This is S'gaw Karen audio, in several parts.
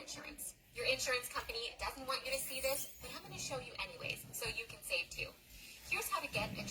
insurance. Your insurance company doesn't want you to see this, but I'm going to show you anyways, so you can save too. Here's how to get a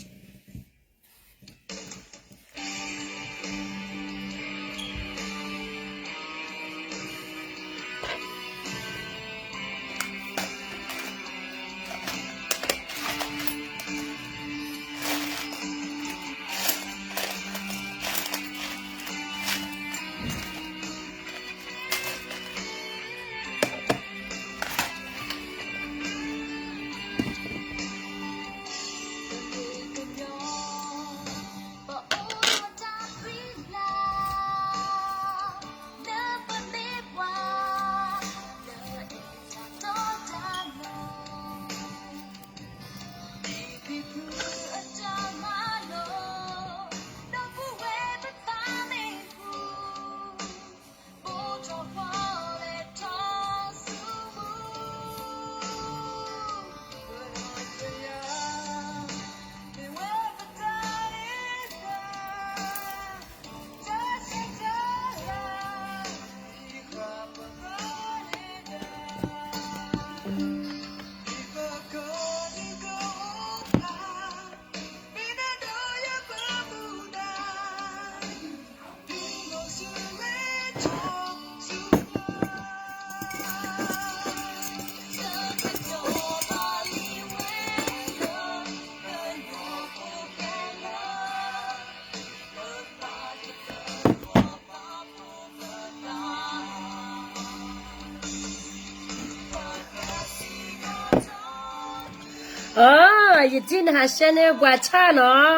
အၢ ယထံၣ်နဟးရှဲန့ၢ်ပှၤဆၣ်နီၤ,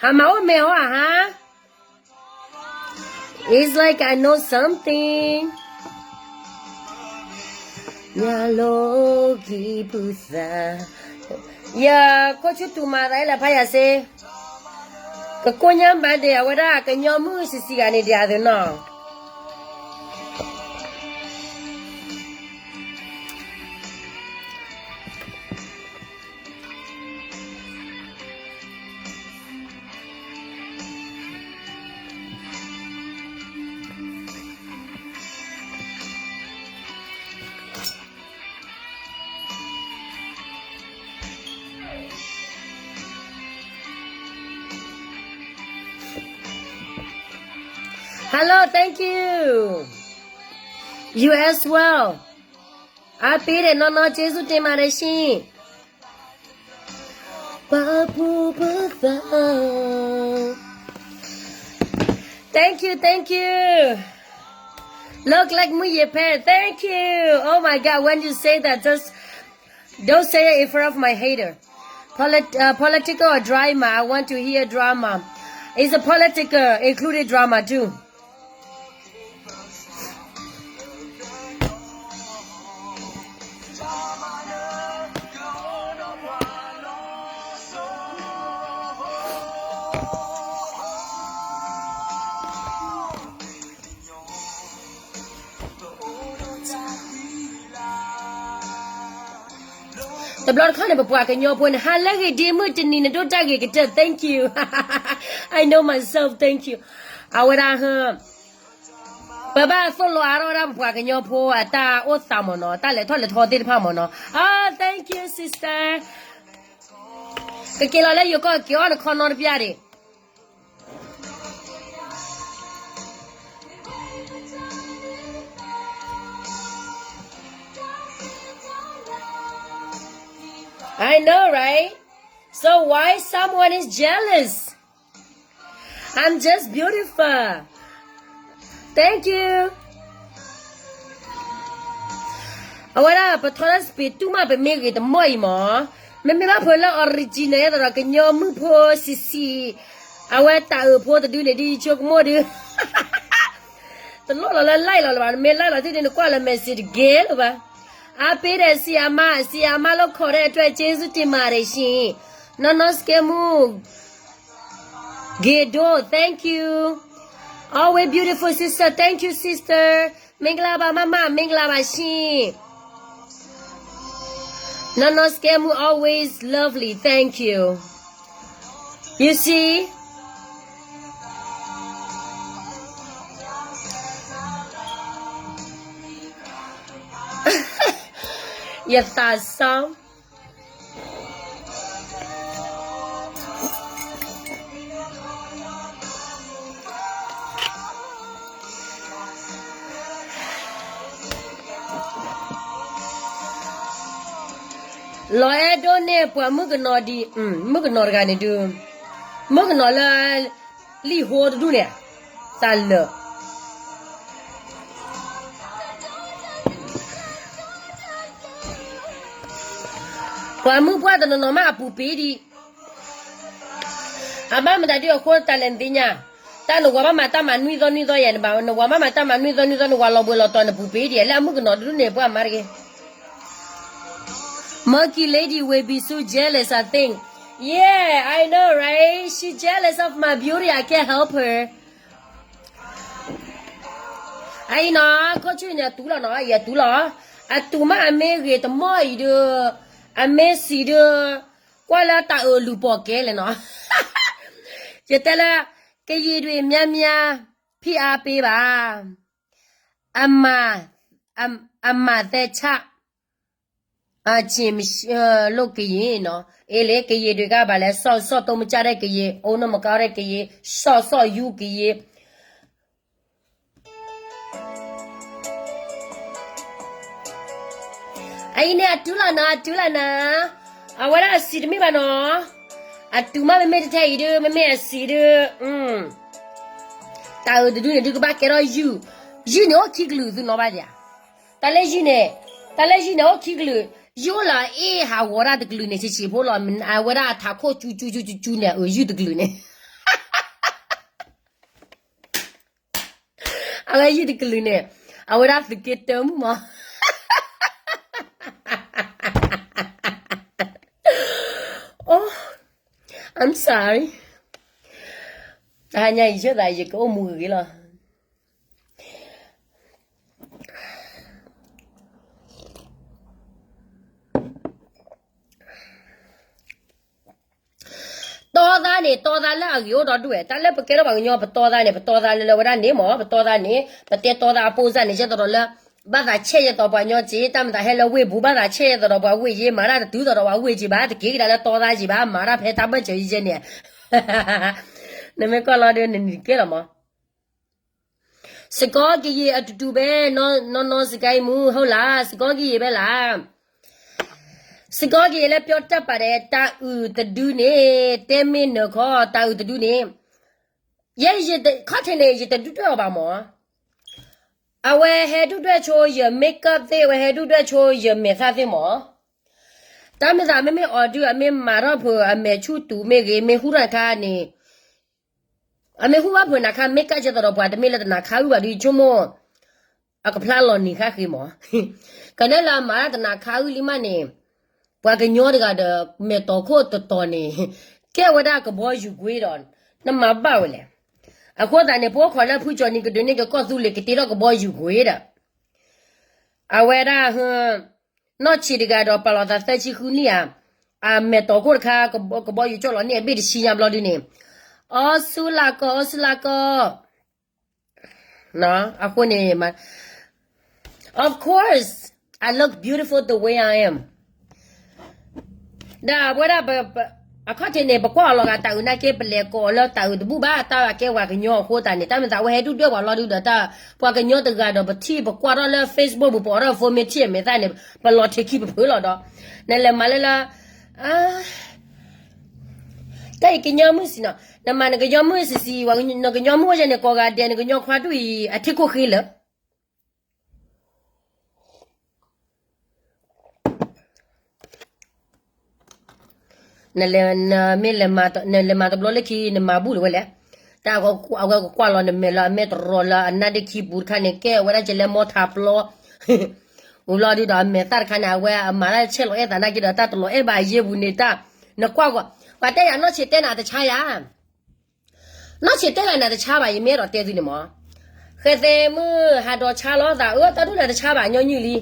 ဟးမၤအိၣ်မဲာ်ဟီဧါဟါ, It's like I know something. ညါလိကံပုသၣ်, ယခိၣ်ဆူၣ်တူၤမၤသးလၢဖးယၤစ့, ကကိၢ်ညါမၤဒံးအဝဲဒၣ်ကညီမုၣ်ဆံးဆံးဂၤန့ၣ်ဒံးအသိးနီၤ. Hello, thank you. You as well. အပ့ၤဒီးနီၢ်နီၢ် ကျေးဇူးတင်ပါတယ်ရှင်. ပာ်ဖှိၣ်ပသး Thank you, thank you. Look like မုၢ်ယ့ၤဖဲ Thank you. Oh my God, when you say that, just don't say it in front of my hater. Polit- uh, political or drama? I want to hear drama. It's a political, included drama too. တဘျီတခီန့ၣ် ပပှၤကညီဖိန့ၣ် ဟးလၢဂ့ၢ်ဒ်မုၢ်တနံၤန့ၣ် ဒိၣ်တၢ်ဂ့ၤကတၢၢ် thank you. I know myself, thank you. အဝဲဒၣ် ပဘၣ်သိၣ်လိအါထီၣ်ဝဲဒၣ်ပပှၤကညီဖိအတၢ်အိၣ်သးမ့ၢ်နီၤ, တၢ်လဲၤထီၣ်လဲၤထီသ့ၣ်တဖၣ်မ့ၢ်နီၤ. Oh, thank you, sister. ကက့ၤလီၤလၢယိၤကီၢ် က့ၤအီၣ်နခီနီတပျၢ်ဒံး. I know, right? So why someone is jealous? I'm just beautiful. Thank you. အဝဲဒၣ် ပထီလၢ space တူၢ်မး ပမ့ၢ်ဂ့ၤတမီၢ်အံၤမး, မ့မ့ၢ်ဘၣ်ဖဲလၢ original ယဲသိးဒီး ကညီမုၣ်ဖိဆံးဆံး, အဝဲတၢ်အုးဖိတဒုန့ၣ် ဒ်ယဆိကမိၣ်ဒုး တလိၣ်လီၤလၢ like လီၤလၢၤဘၣ်, နမ့ၢ် like လီၤတံၢ်ဒုး နကွၢ်လၢ message တကဲလၢၤဘၣ်. အားပေးတဲ့ ဆရာမ, ဆရာမလို့ခေါ်တဲ့အတွက် ကျေးဇူးတင်ပါတယ်ရှင်. နီၢ်နီၢ်စကဲမူ Gedo, thank you. Always beautiful sister, thank you sister. မင်္ဂလာပါ မမ, မင်္ဂလာပါရှင်. နီၢ်နီၢ်စကဲမူ always lovely, thank you. You see? ယသးစီ လီၤအဲၣ်ဒိးန့ၢ်ပှၤမုၣ်ကနီၤဒံး, မုၣ်ကနီၤတဂၤန့ၣ်ဒုး, မုၣ်ကနီၤလၢ လံာ်ဟိတဒူၣ်န့ၣ်, သးလၢာ် ပှၤမုၣ်ပှၢ်တနီၤနီၤမးအပူၤပ့ၤဒံး, အဘၣ်မတၤဒုးအဃိတၢ်လဲၤသ့ၣ်ညါ, တၢ်နဝၤဘၣ်မၤတၢ်မၤနွံသီနွံသီယဲၢ်, နဝၤဘၣ်မၤတၢ်မၤနွံသီနွံသီ နဝၤလီၤဘှံးလီၤတီၤနပူၤပ့ၤဒံး, လၢအမုၣ်ကနီၤတဒူၣ်န့ၣ် ပှၤမၤတဂ့ၤ Monkey lady will be so jealous, I think. Yeah, I know, right? She jealous of my beauty. I can't help her. အအံၤနီၤ, ခိၣ်ဆူၣ်န့ၣ် အတူၢ်လီၤနီၤ, ယအတူၢ်လီၤ. အတူၢ်မးအမ့ၢ်ဂ့ၤတမီၢ်အံၤဒီး, အမ့ၢ်စံးဒီး, ကွၢ်လၢတၢ်အၢၣ်လုၢ်ပိာ်ကဲလဲၣ်နီၤ. ယတဲလၢ, ကယံာ်ဒွံၣ်မၠါမၠါ, ဖံအါပ့ဘၣ်. အမၤ, အမၤသဲဆၣ်, အက့ၤမလိၣ်ကယံာ်နီၤ, အ့လ့ ကယံာ်ဒွံၣ်ကဘၣ်လဲၣ်, စီၣ်စီၣ်တိမကၢ်ရဲၣ်ကယံာ်, အိၣ်နီၢ်မကၢ်ရဲၣ်ကယံာ်, စီၣ်စီၣ်ယူကယံာ် အအံၤန့ၣ်အတုၤလီၤနၤ, အတုၤလီၤနၤ, အဝဲဒၣ်အစံးတမ့ၢ်ဘၣ်နီၤ, အတုၤမးမ့မ့ၢ်တထဲအံၤဒုး, မ့မ့ၢ်အစံးဒုး, တၢ်အၢၣ်တဒုန့ၣ်ဒုးကဘၣ်ကဲထီၣ်ယုၢ်, ယုၢ်န့ၣ်အိၣ်ခံကလုာ်သုနီၤဘၣ်ယၤ, တၢ်လၢယုၢ်န့ၣ်, တၢ်လၢယုၢ်န့ၣ်အိၣ်ခံကလုာ်, ယုၢ်အိၣ်လၢအအ့ၣ်ဟးဂီၤတၢ်တကလုာ်န့ၣ် ဆံးဆံးဖိလီၤ, အဝဲဒၣ်အထးခိၣ်ကၠူကၠူကၠူကၠူန့ၣ် အအၢယုၢ်တကလုာ်န့ၣ် အဝဲယုၢ်တကလုာ်န့ၣ်, အဝဲဒၣ်သုးက့တၢမုၣ်မး. Oh, I'm sorry. တဟါညါအံၤယသးယကအိၣ်မူဂ့ၤဂ့ၤလီၤ. တီသးန့ၣ် တီသးလၢအဂ့ၤအိၣ်ဒီဒူၣ်ဝဲ, တၢ်လၢပကဲထီၣ်ပှၤကညီပတီသးန့ၣ် ပတီသးလၢလၢဝဲဒၣ်န့ၣ်မး, ပတီသးန့ၣ် ပတဲတီသးအပိစၢ်န့ၣ် ယဲသိးဒီးလၢ ဘၣ်သးဆဲးယဲသိးပှၤကညီက့ၤ, တၢ်မၤသးဟဲလၢဝ့ၢ်ပူၤ ဘၣ်သးဆဲးယဲသိးဒီးပှၤဝ့ၢ်ယ့ၤ, မၤတၢ်တတုၤသိးဒီးပှၤဝ့ၢ်က့ၤဘၣ်, တက့ၤကဒါလၢတီသးက့ၤဘၣ်, မၤတၢ်ဖဲတၢ်ဘၢၣ်စၢၤယဲန့ၣ်, နမ့ၢ်ကွၢ်လီၤဒီးနနံၤကဲလီၤမး. စ့ၢ်ကီးကယံာ်အတူတူပဲ, နီၢ်နီၢ်စကဲမူ ဟုတ်လား, စ့ၢ်ကီးကယံာ်ပဲလၢ်. စ့ၢ်ကီးကယံာ်လၢပျီတၢ်ပာ်ဒီး တၢ်အုၣ်တဒုန့ၣ် တဲမ့ၢ်နၢၤခီ တၢ်အုၣ်တဒုန့ၣ်, ယဲယတခီၣ်ထံးန့ၣ် ယတဒုၣ်ဒွဲၣ်အီၤဘၣ်မး. အဝဲဟဲဒုၣ်ဒွဲၣ်ဆိယ makeup သ့ၣ်, အဝဲဟဲဒုၣ်ဒွဲၣ်ဆိယမဲာ်သၣ်သ့ၣ်မး. တၢ်မ့ၢ်သးမ့မ့ၢ်အီၤဒုး အမ့ၢ်မၤထီၣ်ဖုး အမဲာ်ဆူၣ်တူာ်မ့ၢ်ဂ့ၤ, မ့ၢ်ဟူထီၣ်နခါန့ၣ် အမ့ၢ်ဟူဘၣ်ဖုးနခါ makeup ကဲသိးဒီးပှၤတမ့ၢ်လၢတနၤခါအုၣ်ဘၣ်ဒုး ဆိကမိၣ် အကဖျါလီၤနံၤခါဃ့မး. ကနဲလၢအမၤတၢ်တနၤခါအုၣ်လံမးန့ၣ်, ပှၤကညီတဂၤဒီး မဲာ်တီၤခိၣ်တတီၤန့ၣ် ကဲဝဲဒၣ်ကဘီယူၤကွ့ဒီး နမၤဘၣ်ဝဲလဲၣ်. အဃိသတးန့ၣ် ပအိၣ်ခိးလၢဖုကၠီၤနံၤကဒုးန့ၢ်ကီၢ်သူလ့ၤ ကတ့ထီၣ်ကဘီယူၤကွ့ဒီး အဝဲဒၣ် နီၢ်ဆံးတဂၤဒီးပာ်လီၤသးသၢဆံဃုနံၣ်ဧါ, အမဲာ်တီၤခိၣ်တခါ ကဘီယူၤကၠီၣ်လီၤန့ၢ်အဘ့ၣ်တဆံညါဘျီဒုန့ၣ်, အီစူလၢကီၢ် အီစူလၢကီၢ် အဃိန့ၣ် of course I look beautiful the way I am. ဒီးအဝဲဒၣ် အခီၣ်ထံးန့ၣ် ပကွၢ်အီၤလီၤဂာ်တၢ်အုၣ်နာ်က့ ပလဲၤကိးအီၤလၢတၢ်အုၣ်တဘူၣ်ဘၣ်, တၢ်ကဲပှၤကညီအဃိသတးန့ၣ် တၢ်မ့ၢ်သးဝဲဟဲဒုၣ်ဒွဲၣ်ပှၤလီၤဒုဒီး တၢ်ပှၤကညီတဂၤဒီး ပထံၣ်ပကွၢ်ထီၣ်လၢ Facebook ပူၤ ပအီၣ်ထီၣ် phone မ့ၢ်ထံၣ်အမဲာ်သၣ်န့ၣ် ပလီၤထံးခံပဖုးလီၤဒီး နလဲၤမၤလၢလၢ တၢ်အံၤကညီမုၣ်စံးနီၤ, နမၤနကညီမုၣ်စံးစံး, နကညီမုၣ်အိၣ်ယဲန့ၣ် ကိးဂၤဒဲး နကညီခွါဒူၣ်အံၤ အထံခိၣ်ဃ့လၢာ် နလဲၤ, နမ့ၢ်လဲၤမၤ, နလဲၤမၤတဘျီလၢခံ နမၤဘူၣ်လၢၤဝဲလဲၣ်. တၢ်အဝဲကကွၢ်လီၤနမဲာ်လၢအမဲာ်တရီလၢအနါဒ့ခံပူၤတခါန့ၣ် ကဲဝဲဒၣ်ကလဲၤမီထးပျီ, အိၣ်လီၤဒုဒီးအမဲာ်သၣ်တခါန့ၣ် အဝဲအမၤတၢ်ဆဲးလီၤအဲၣ်သးနာ်က့ဒီး တၢ်တလီၤအဲၣ်ဘၣ်အယ့ၢ်ပူၤန့ၣ်တၢ်, နကွၢ်ကွၢ်, ပှၤတဲယၤနီၢ်ဆံးတဲနၤတဆါယၤ နီၢ်ဆံးတဲလၢနၤတဆါဘၣ် ယမ့ၢ်အဲၣ်ဒိးတဲသုန့ၣ်မး, ဃဲသဲမုၢ်ဟးဒီးဆါလီၤသး အၢ တၢ်ဒိၣ်နၤတဆါဘၣ် ညီနုၢ်လံ,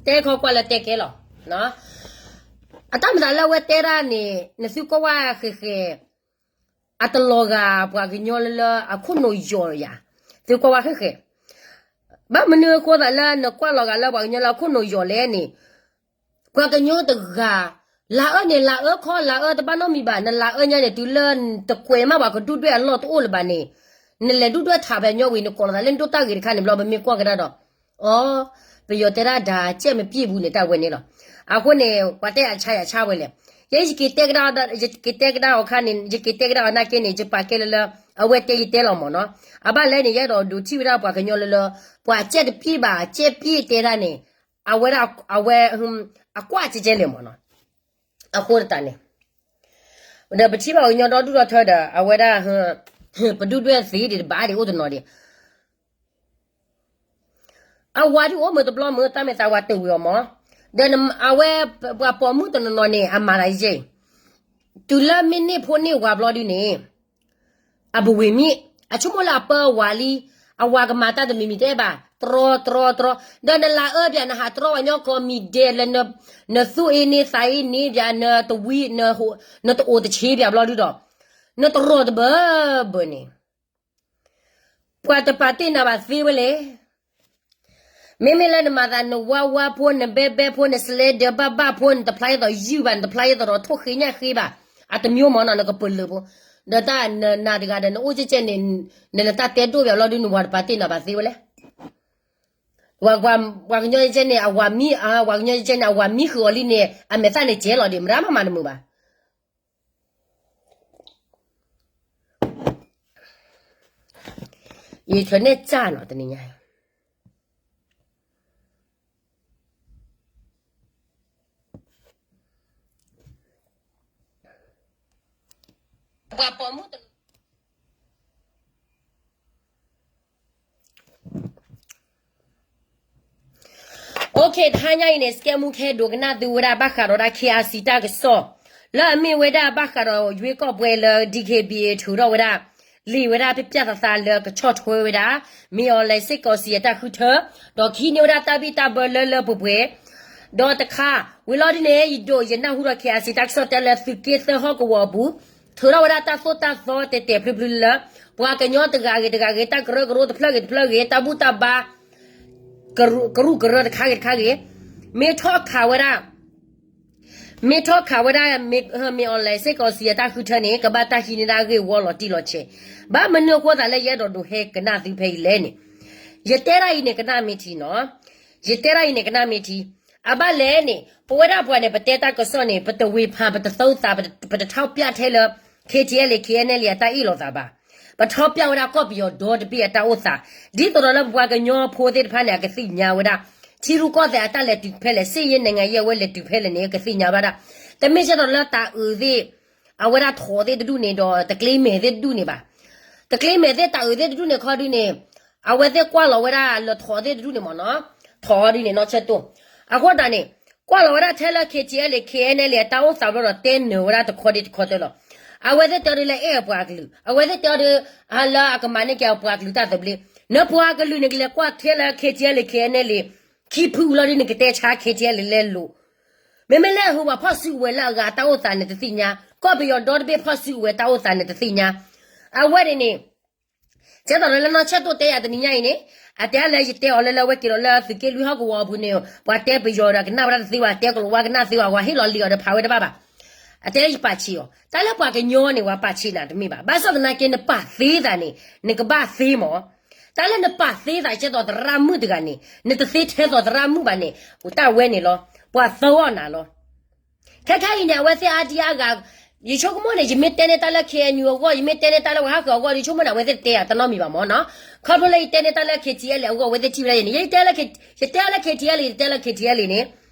တဲခီကွၢ်လၢတဲကဲလီၤ. အတၢ်မၤသးလၢအဝဲတဲဒၣ်န့ၣ် နသုကွၢ်ဝဲဃဲၤဃဲၤ, အတလီၤဂာ်ပှၤကညီလၢလၢအခိၣ်နူာ်ယီၤယၤ, သုကွၢ်ဝဲဃဲၤဃဲၤ, ဘၣ်မနုၤအဃိသးလၢနကွၢ်လီၤဂာ်လၢပှၤကညီလၢအခိၣ်နူာ်ယီၤလဲၣ်န့ၣ် ပှၤကညီတဂၤ, လၤအၢန့ၣ် လၤအၢခီ လၤအၢတဘၣ်နီတမံၤဘၣ်, နလၤအၢညါန့ၣ် တုၤလၢတကွဲးမးပှၤကဒုၣ်ဒွဲၣ်အလီၢ်တအိၣ်လၢၤဘၣ်န့ၣ်, နလဲၤဒုၣ်ဒွဲၣ်ထးဖဲညီဝံၤ နကိးလီၤသးလၢနဒိၣ်တၢ်ဂ့ၤတခါန့ၣ်ဘျီ ပမ့ၢ်ကွၢ်ကဒါဒီး, အီ, ပယီၤတဲဒၣ်ဒၣ်ကဲမပံၣ်ပူၤန့ၣ် တၢ်ဝဲန့ၣ်လီၤ. အဃိန့ၣ် ပှၤတဲအဆါယဆါဝဲလဲၣ်. ယဲယက့ၤတဲကဒါ, ယက့ၤတဲကဒါအီၤခါန့ၣ် ယက့ၤတဲကဒါအီၤနာ်က့န့ၣ် ယပာ်ကဲလၢလၢ, အဝဲတဲယတဲလီၤမၢ်နီၤ. အဘၣ်လဲၣ်န့ၣ် ယအဲၣ်ဒိးဒိးထံၣ်ဝဲဒၣ်ပှၤကညီလၢလၢ, ပှၤကဲတပံၣ်ဘၣ် ကဲပံၣ်တဲဒၣ်န့ၣ်, အဝဲဒၣ်, အဝဲ, အကွၢ်ကဲကဲလဲၣ်မၢ်နီၤ. အဃိတၢ်န့ၣ်, ဒီးပထံၣ်ဘၣ်ပှၤကညီဒီဒူၣ်ဒီထၢဒီး အဝဲဒၣ်, ပဒုၣ်ဒွဲၣ်သ့ဒံးတဘၣ်ဒံးအိၣ်တနီၤဒံး အဝၤဒုးအိၣ်မုာ်တဘျီမုာ် တၢ်မဲာ်သးဝၤတဝံၤအီၤမၢ်, ဒီးအဝဲ, ပှၤပိာ်မုၣ်တနီၤနီၤန့ၣ် အမၤတၢ်ယဲၢ်, တုၤလၢမ့ၢ်န့ၢ်ဖိန့ၢ်ဝၤဘျီဒုန့ၣ်, အပဝ့ၤမ့ၢ်, အဆိကမိၣ်လၢအပၢအဝၤလံ, အဝၤကမၤတၢ်တမံၤမံၤတအဲၣ်ဘၣ်, တြီတြီတြီ, ဒီးနလၤအၢဘၣ် နဟးတြီဝဲညီကိးမံၤဒဲးလၢ, နသူၣ်အ့န့သးအ့န့ဘၣ် နတဝံ, နတအိၣ်တဆ့ဘၣ်ဘျီဒုဒီး, နတရီတဘၢဘၢန့ၣ် ပှၤတပာ်တ့ၢ်နၤဘၣ်သ့ဝဲလဲၣ်. မ့မ့ၢ်လၢနမၤသး နဝါဝါဖိ နဘဲဘဲဖိ နစလဲဒၢးဘၣ်ဘၣ်ဖိ နတဖျါယဲသိးယုၢ်ဘၣ် နတဖျါယဲသိးဒီးထိၣ်ဃ့ညၣ်ဃ့ဘၣ်, အတမံၤမၢ်နီၤ နကပၢၤလၢာ်ဖိ, ဒီးတၢ်နနၤတဂၤဒီး နအိၣ်ကဲကဲန့ၣ်, နလဲၤတၢ်တဲဒိၣ်ဘၣ်ဘျီဒုန့ၣ် ပှၤတပာ်တ့ၢ်နၤဘၣ်သ့ဝဲလဲၣ်. ပှၤကညီကဲကဲန့ၣ် အဝၤမံ, ပှၤကညီကဲကဲန့ၣ် အဝၤမံဃုာ်အီၤလံန့ၣ် အမဲာ်သၣ်န့ၣ်ကဲလီၤဒံး မတၤမၤမနုၤမုာ်ဘၣ်. ယထၢၣ်နဲၣ်စၢ်နီၤ တနံၤညါအံၤ ပှၤပိာ်မုၣ်တနီၤ OK တဟါညါအံၤန့ၣ် စကဲမူခဲဒိးကနၣ်သုဝဲဒၣ်ဘၣ်ဃးဒီးဒၣ် KIC တၢ်ကစီၣ်, လၢအမ့ၢ်ဝဲဒၣ်ဘၣ်ဃးဒီးယွ့ကီၢ်ပှဲၤလၢ DKBA ထုးထီၣ်ဝဲဒၣ်, လံာ်ဝဲဒၣ်ပျၢ်သးသးလၢကဆီၣ်ထွဲဝဲဒၣ်, မ့ၢ်အီၤလဲၤစ့ၢ်ကီးစံးအတၢ်ဃုထၢ, ဒီးကဟံးန့ၢ်ဝဲဒၣ်တၢ်ဘံၣ်တၢ်ဘၢလၢလၢပှဲၤပှဲၤ, ဒီးတခါ, ဝံၤလီၤဒ်န့ၣ် ယဒိးယနၢ်ဟူဒီး KIC တၢ်ကစီၣ်တဲလၢသုးက့သၢဟီၣ်ကဝီၤအပူၤ, ထုးထီၣ်ဝဲဒၣ်တၢ်သိၣ်တၢ်သီတဲာ်တဲာ်ဖျုးဖျုးလၢ, ပှၤကညီတဂၤဂ့ၤတဂၤဂ့ၤ တၢ်ကရၢကရိတဖျၢၣ်ဂ့ၤတဖျၢၣ်ဂ့ၤ တၢ်ဘူၣ်တၢ်ဘါ ကရူၢ်ကရၢတခါဂ့ၤတခါဂ့ၤ, မ့ၢ်ထီၣ်ခးဝဲဒၣ်, မ့ၢ်ထီၣ်ခးဝဲဒၣ်, မ့ၢ်အီၤလဲၤစ့ၢ်ကီးစံးအတၢ်ဃုထၢန့ၣ် ကဘၣ်တၢ်ဟံးန့ၢ်ဒၣ်ဂ့ၢ်ဝီလီၤတံၢ်လီၤဆဲး, ဘၣ်မနုၤအဃိသးလၢယအဲၣ်ဒိးဒိးဟဲကနၣ်သုဖဲအံၤလဲၣ်န့ၣ်, ယတဲဒၣ်အံၤန့ၣ်ကနၣ်မ့ၢ်ထံနီၤ, ယတဲဒၣ်အံၤန့ၣ်ကနၣ်မ့ၢ်ထံ, အဘၣ်လဲၣ်န့ၣ် ပဝဲဒၣ်ပှၤန့ၣ် ပတဲတၢ်ကစီၣ်န့ၣ် ပတဝ့ၤဖး ပတသီသး ပတထီၣ်ပျၢ်ထဲလၢ KTLA KNLA အတၢ်အ့ၣ်လိာ်သးဘၣ်, ပထီၣ်ပျၢ်ဝဲဒၣ်ကီၢ်ပယီၤဒီတဘ့ၣ်အတၢ်အိၣ်သး, ဒ်သိးဒီးလၢပပှၤကညီဖိသ့ၣ်တဖၣ်န့ၣ် အကသ့ၣ်ညါဝဲဒၣ်, ထံရူၢ်ကီၢ်သဲးအတၢ်လဲၤတုၤဖဲလဲၣ် စစ်ရေးနိုင်ငံရေး အဝဲလဲၤတုၤဖဲလဲၣ်န့ၣ် ကသ့ၣ်ညါဝဲဒၣ်, တမ့ၢ်ကဲသိးလၢတၢ်အုးသ့ၣ်, အဝဲဒၣ်ထိးသ့ၣ်တဒူၣ်န့ၣ်ဒီး တကျ့မဲာ်သ့ၣ်တဒူၣ်န့ၣ်ဘၣ်, တကျ့မဲာ်သ့ၣ်တၢ်အုးသ့ၣ်တဒူၣ်န့ၣ်ခီဒုန့ၣ်, အဝဲသ့ၣ်ကွၢ်လီၤဝဲဒၣ်လၢထိးသ့ၣ်တဒူၣ်န့ၣ်မ့ၢ်နီၤ, ထိးဒ်န့ၣ်နီၢ်ဆၢတိၢ်, အဃိသတးန့ၣ်, ကွၢ်လီၤဝဲဒၣ်ထဲလၢ KTLA KNLA အတၢ်အိၣ်သးဘျီဒီးတဲနၢၤဝဲဒၣ်တခီဒ်တခီတၢၢ်လီၤ, အဝဲသ့ၣ်တဲအီၤဒ်လၢအဲၣ်အပှၤကလုာ် အဝဲသ့ၣ်တဲအီၤဒ်, လၢအကမၤန့ၢ်က့ၤအပှၤကလုာ်တၢ်သဘျ့, နပှၤကလုာ်န့ၣ်ကလဲၤကွၢ်ထဲလၢ KTLA KNLA, ခံဖုအလီၢ်ဒ်န့ၣ်ကတဲဆါ KTLA လဲၤလိာ် မ့မ့ၢ်လၢအဟူးဝဲဖီၣ်စုကဝဲၤလၢအဂၤအတၢ်အိၣ်သးန့ၣ်တသ့ၣ်ညါ, ကီၢ်ပယီၤဒီတဘ့ၣ်ဖီၣ်စုကဝဲၤတၢ်အိၣ်သးန့ၣ်တသ့ၣ်ညါ, အဝဲန့ၣ်န့ၣ်, ကဲသိးဒီးလၢနီၢ်ဆၢတိၢ်တဲယၤတနံၤညါအံၤန့ၣ်, အတဲလၢယတဲအီၤလၢလၢအဝဲက့ၤလီၤလၢသုးက့လွံၢ်ဟီၣ်ကဝီၤအပူၤန့ၣ်, ပှၤတဲပယီၤဒီးကနၣ်ဝဲဒၣ်တသ့ဘၣ် တဲကလီၤဝါကနၣ်သ့ဘၣ် ဝဲဟ့ၣ်လီၤလံာ်အီၤဒီးဖးဝဲတဘၣ်ဘၣ်, အတဲလၢယပာ်ဆံးအီၤ တၢ်လၢပှၤကညီန့ၣ် ပှၤပာ်ဆံးနၤတမ့ၢ်ဘၣ် ဘၣ်ဆၣ်သနာ်က့နပာ်သ့သးန့ၣ် နကဘၣ်သ့မး, တၢ်လၢနပာ်သ့သးကဲသိးသရၣ်မုၣ်တဂၤန့ၣ် နတသ့ထဲသိးသရၣ်မုၣ်ဘၣ်န့ၣ်, တၢ်ဝဲန့ၣ်လီၤ, ပှၤသၢဂီၢ်နၤလီၤ. ခဲခဲအံၤန့ၣ် အဝဲသ့ၣ်အါဒံအါဂၤ, ယဆိကမိၣ်န့ၣ် ယမ့ၢ်တဲန့ၢ်တၢ်လၢ KNU အဂီၢ် ယမ့ၢ်တဲန့ၢ်တၢ်လၢပှၤဟးဃုအဂီၢ် ယဆိကမိၣ်န့ၣ် အဝဲသ့ၣ်တတဲယၤတနီတမံၤဘၣ်မၢ်နီၤ, ခီဖျိလၢယတဲန့ၢ်တၢ်လၢ KTLA အဂီၢ် အဝဲသ့ၣ်ထံၣ်ဝဲဒၣ်ယဲန့ၣ် ယတဲလၢ KTLA ယတဲလၢ KTLA န့ၣ်,